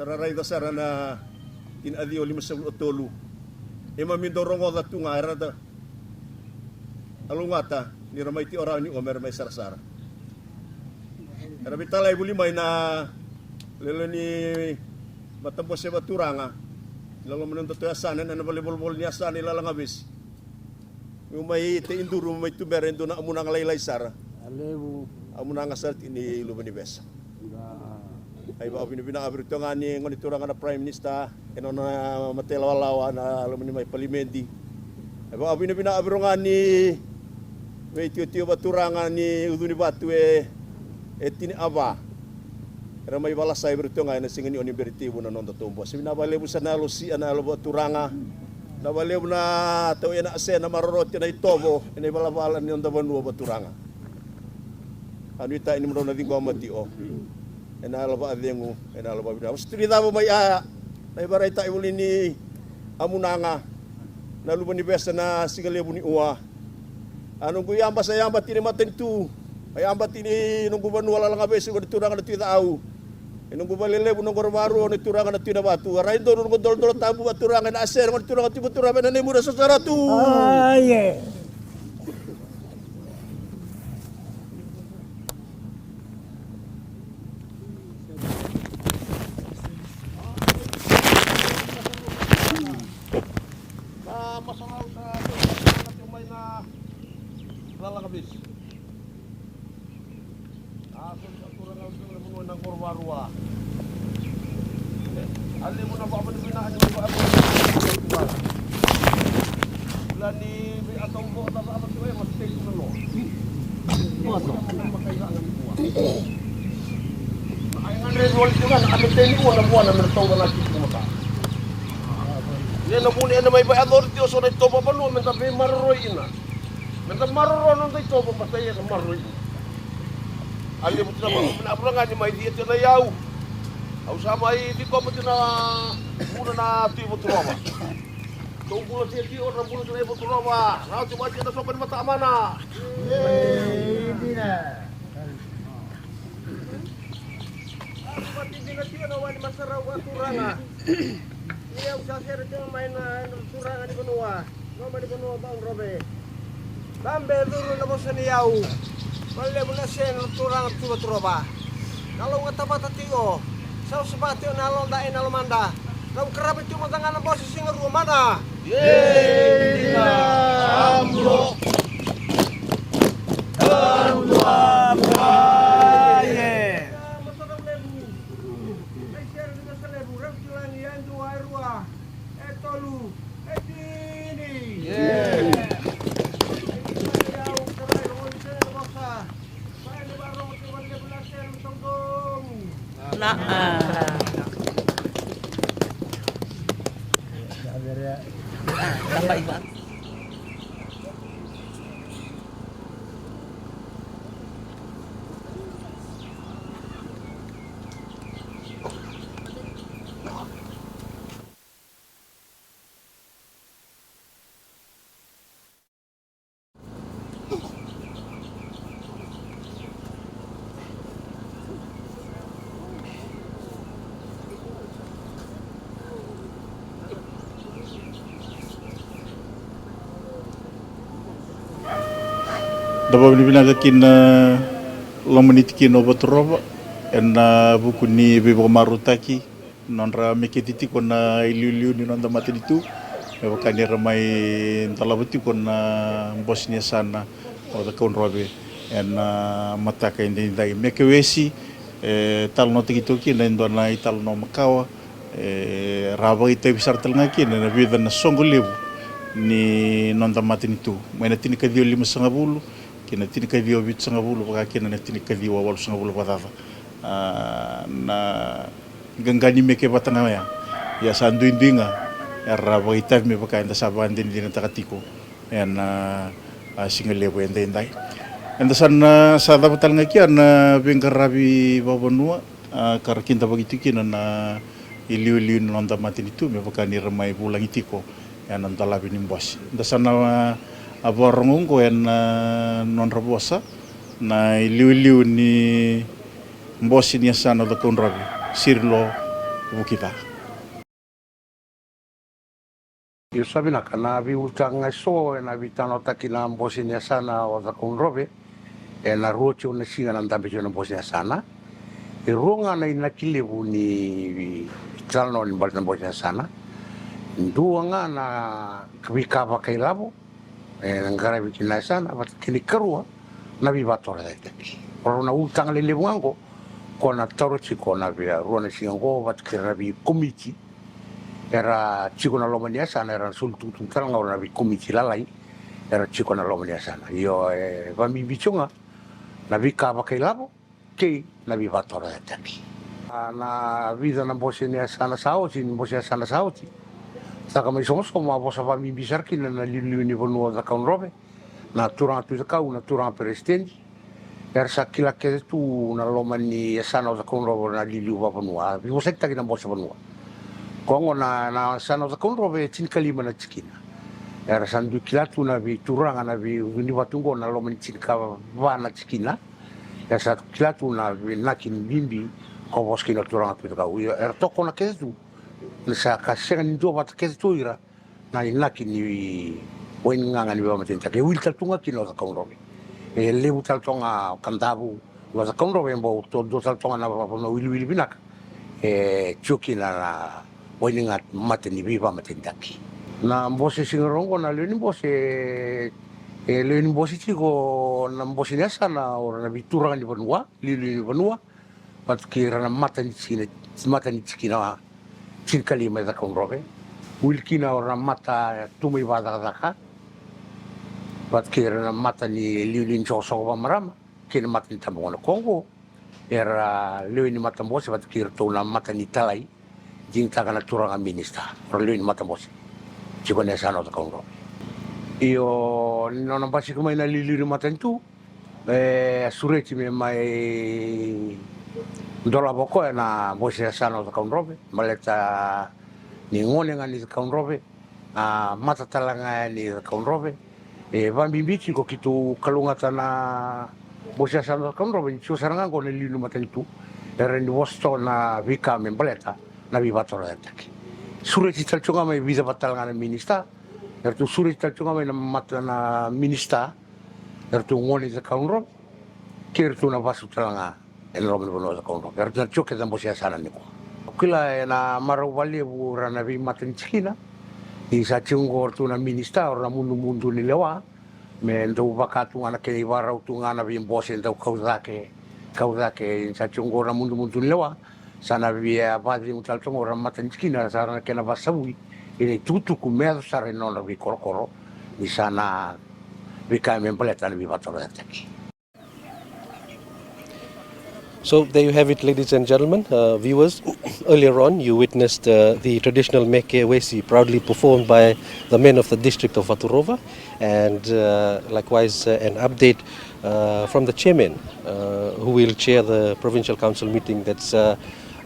Ra raica sara na tini a ciwa limasagavulu ka tolu. Keimami dau rogoca tu ga era da a lougata ni ra mai tiko rawa ni o me ra mai sarasara. Era veitalai voli mai na lewe ni matabose vakaturaga. Loma ni nodatou yasana ena vale volivoli ni yasana i Lalagavesi. Meu mai tei duru mai tubera e dua na amunaga lailai sara. A levu. Amunaga sara tini i Luva ni Vesa. Ia. Ai vakavinavinaka vei iratou ga ni gone turaga na Prime Minister, e nona matailawalawa na loma ni mai palimedi. Ai vakavinavinaka vei iratou ga ni veitiotio vakaturaga ni ucu ni vatu e, e tini a va. Era mai valasai vei iratou ga ena siga ni oni bera ni tekivu na nodatou bose. Vinaka vakalevu sara na yalo sia, na yalo vakaturaga. Na vakalevu na tau ena ase na maroroti na itovo ena ivalavala ni noda vanua vakaturaga. A nuitaki ni modrau na ciqoma tiko ena yalo vakacegu, ena yalo vakavinaka. Vosa tu ni cava mai a na ivaraitaki voli ni amunaga na Luva ni Vesa na siga levu ni ua. A noqu yaba sa yaba tini matanitu. A yaba tini noqu vanua Lalagavesi, gone turaga na Tui Cau. E noqu vale levu noqu ra varua, gone turaga na Tui Navatu. A rai donu noqu dolodolo tabu vakaturaga ena ase, gone turaga Tui Vakaturaga, ena nei mura sasaratu. Aye. Na masalau sa tiko mai na Lalagavesi. A so sa turaga au tiko na vanua na qoro varua. A levu na vakavinavinaka ni vakavinavinaka. Ila ni vei a tau vota vakavinavinaka e ma tei tu na noa. Vota. Na makai vaka ni vua. Na ai gadre voli tiko na a me tei ni vua na vua na me na tau vana tiko na mata. Ia na vuni ena mai vakayacori tiko so na itovo vanua me da veimaroroi ina. Me da maroroya na noda itovo, baleta ia na maroroi. A levu tu na vakavinavinaka ga ni mai cia tiko na iyau. Au sa mai ciqoma tiko na vuna na Tui Vaturova. Tou bula cia tiko na vuna tiko na i Vaturova. Rau tiko mai tiko na soqo ni matamana. Io, dina. Au vakatikina tiko na wai ni masarau vakaturaga. Ni au sa sere tiko mai na, na turaga ni vanua. Loma ni vanua Cakaudrove. Babe curu na vosa ni yau. Valevu na sena na turaga Tui Vaturova. Na lougata vata tiko. Sa usa vata tiko na yaloda ena lomada. Rau qarava tiko mada ga na bose siga rua mana. Ei, dina. Amlo. Amlo. Amlo. Aye. Masarau levu. Mai sere ni Nasa levu. Rau kilagi e dua, e rua. E tolu, e tini. Na, a. Da vakavinavinaka ki na loma ni tikina o Vaturova ena vuku ni veivakamarautaki nodra meketi tiko na iliuliu ni noda matanitu, me vaka ni ra mai dolava tiko na bose ni yasana o Cakaudrove ena mataka edaidai. Meke Wesi, e talanoataki toka kina e dua na italanoa makawa, e ra vakaitavi sara tale ga kina ena vica na soqo levu ni noda matanitu, mai na tinikaciwa limasagavulu ki na tinikaciwa vitusagavulu, vaka kina na tinikaciwa walusagavulu vakacaca. A, na qaqa ni meke vata ga oya. Ia sa duidui ga era vakaitavi me vaka eda sa vakadinadinataka tiko ena, a, siga levu edaidai. Eda sa na, sa cava tale ga kina na veiqaravi vakavanua, a, ka ra kidavaki tiko kina na iliuliu ni noda matanitu me vaka ni ra mai vulagi tiko ena dolavi ni bose. Da sa na, a, vakarorogo oqo ena, a, nodra vosa na iliuliu ni bose ni yasana o Cakaudrove, Sirilo, Vukica. Io, sa vinaka na veiulutaga eso ena veitalanoataki na bose ni yasana o Cakaudrove. Ena rua tiko na siga na dabe tiko na bose ni yasana. E rua ga na inaki levu ni talanoa ni bale na bose ni yasana. Dua ga na veika vakailavo e qaravi kina na yasana vata kei na ikarua na veivakatorocaketaki. O rau na ulutaga lelevu ga oqo ko na taura tiko na vei rua na siga oqo vata kei ira na veikomiti era tiko na loma ni yasana, era na soli tukutuku tale ga o ira na veikomiti lalai era tiko na loma ni yasana. Io, e vakabibi tiko ga na veika vakailavo kei na veivakatorocaketaki. A, na vica na bose ni yasana sa oti, ni bose yasana sa oti, saka mai sogosogo a vosa vakabibi sara kina na liuliu ni vanua o Cakaudrove, na turaga Tui Cakau, na turaga peresitedi. Era sa kila kece tu na loma ni yasana o Cakaudrove na liuliu vakavanua, a veivosakitaki na bose vanua. Ko oqo na, na yasana o Cakaudrove e tinikalima na tikina. Era sa dui kila tu na veituraga na veiucu ni vatu oqo na loma ni tinikava na tikina. Era sa kila tu na veinaki ni bibi ko vosa kina o turaga Tui Cakau. Io, era tokona kece tu. Ni sa ka sega ni dua vata kece tu ira na inaki ni wainigaga ni veivakamatenitaki. E wili tale tu ga kina o Cakaudrove. E levu tale toga o Kadavu, o Cakaudrove e bau to dua tale toga na vanua wiliwili vinaka. E tio kina na wainiga mata ni veivakamatenitaki. Na bose siga rua oqo na lewe ni bose, e lewe ni bose tiko na bose ni yasana o ira na veituraga ni vanua, liuliu ni vanua, vata kei ira na mata ni tikina, mata ni tikina tinikalima e Cakaudrove. Wili kina o ira na mata tu mai vakacakacaka, vata kei ira na mata ni liuliu ni soqosoqo vakamarama kei na mata ni tabagone. Ko oqo era lewe ni matabose vata kei iratou na mata ni talai, digitaka na turaga minisita, o ra lewe ni matabose tiko ena yasana o Cakaudrove. Io, ni nona basika mai na liuliu ni matanitu, e, a sureti me mai dolava o koya na bose yasana o Cakaudrove, baleta ni gone ga ni Cakaudrove, a mata tale ga yani Cakaudrove. E vakabibi tiko keitou kalougata na bose yasana o Cakaudrove ni tiko sara ga oqo na liuliu ni matanitu, era ni vosa toka na veika me baleta na veivakatorocaketaki. Sureti tale tiko ga mai vica vata tale ga na minisita, eratou sureti tale tiko ga mai na mata na minisita, eratou gone i Cakaudrove kei iratou na vasu tale ga ena loma ni vanua o Cakaudrove, eratou na tiko kece na bose yasana nikua. Au kila ena marau vakalevu ira na veimata ni tikina, ni sa tiko oqo o ratou na minisita, o ira na mudumudu ni lewa, me dau vaka tu ga na kena ivakarau tu ga na veibose dau kau cake, kau cake, ni sa tiko oqo o ira na mudumudu ni lewa, sa na via vakacegu tale toka oqo o ira na mata ni tikina, sa ra na kena vakasavui ena itukutuku me yaco sara ena nodra veikorokoro, ni sa na veika me baleta na veivakatorocaketaki. So there you have it, ladies and gentlemen, uh, viewers. Earlier on, you witnessed, uh, the traditional meke wesi proudly performed by the men of the district of Vatu Rova, and, uh, likewise, uh, an update, uh, from the chairman, uh, who will chair the provincial council meeting that's, uh,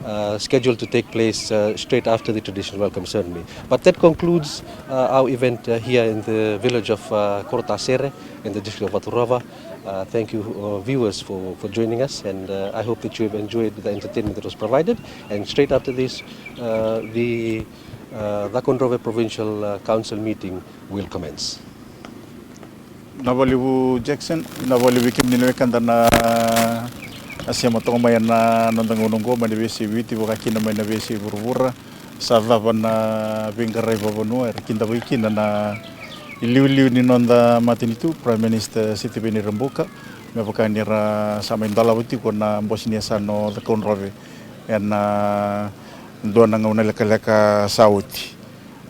uh, scheduled to take place, uh, straight after the traditional welcome ceremony. But that concludes, uh, our event, uh, here in the village of, uh, Korotasere in the district of Vatu Rova. Uh, thank you, uh, viewers, for, for joining us, and, uh, I hope that you have enjoyed the entertainment that was provided. And straight after this, uh, the, uh, Cakaudrove Provincial, uh, Council meeting will commence. Na vakalevu Jackson, na vakalevu vei kemuni na wekada na, na sema toka mai ena noda gauna oqo mai na veiyasai Viti, vaka kina mai na veiyasai vuravura. Sa cava na veiqaravi vakavanua era kidavaki kina na iliuliu ni noda matanitu, Prime Minister Sitiveni Rabuka, me vaka ni ra sa mai dolava tiko na bose ni yasana o Cakaudrove ena dua na gauna lekaleka sa oti.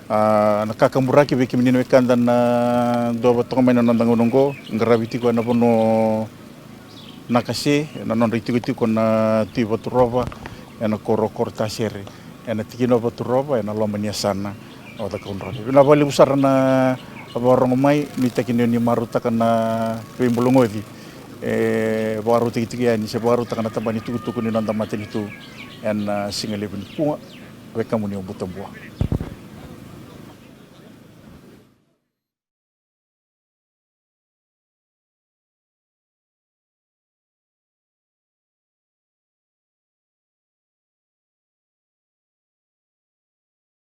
A, na kakaburaki vei kemuni na wekada na duavata toka mai na noda gauna oqo, qaravi tiko ena vanua o Nakase, ena nodra itikotiko na Tui Vatu Rova, ena koro o Korotasere, ena tikina o Vatu Rova, ena loma ni yasana o Cakaudrove. Vinaka vakalevu sara na vakarorogo mai, nuitaki ni o ni marautaka na veibulagoci e vakarautaki tiko yani se vakarautaka na tabana ni tukutuku ni noda matanitu ena, a, siga levu nikua. Wekamuni o Butabua.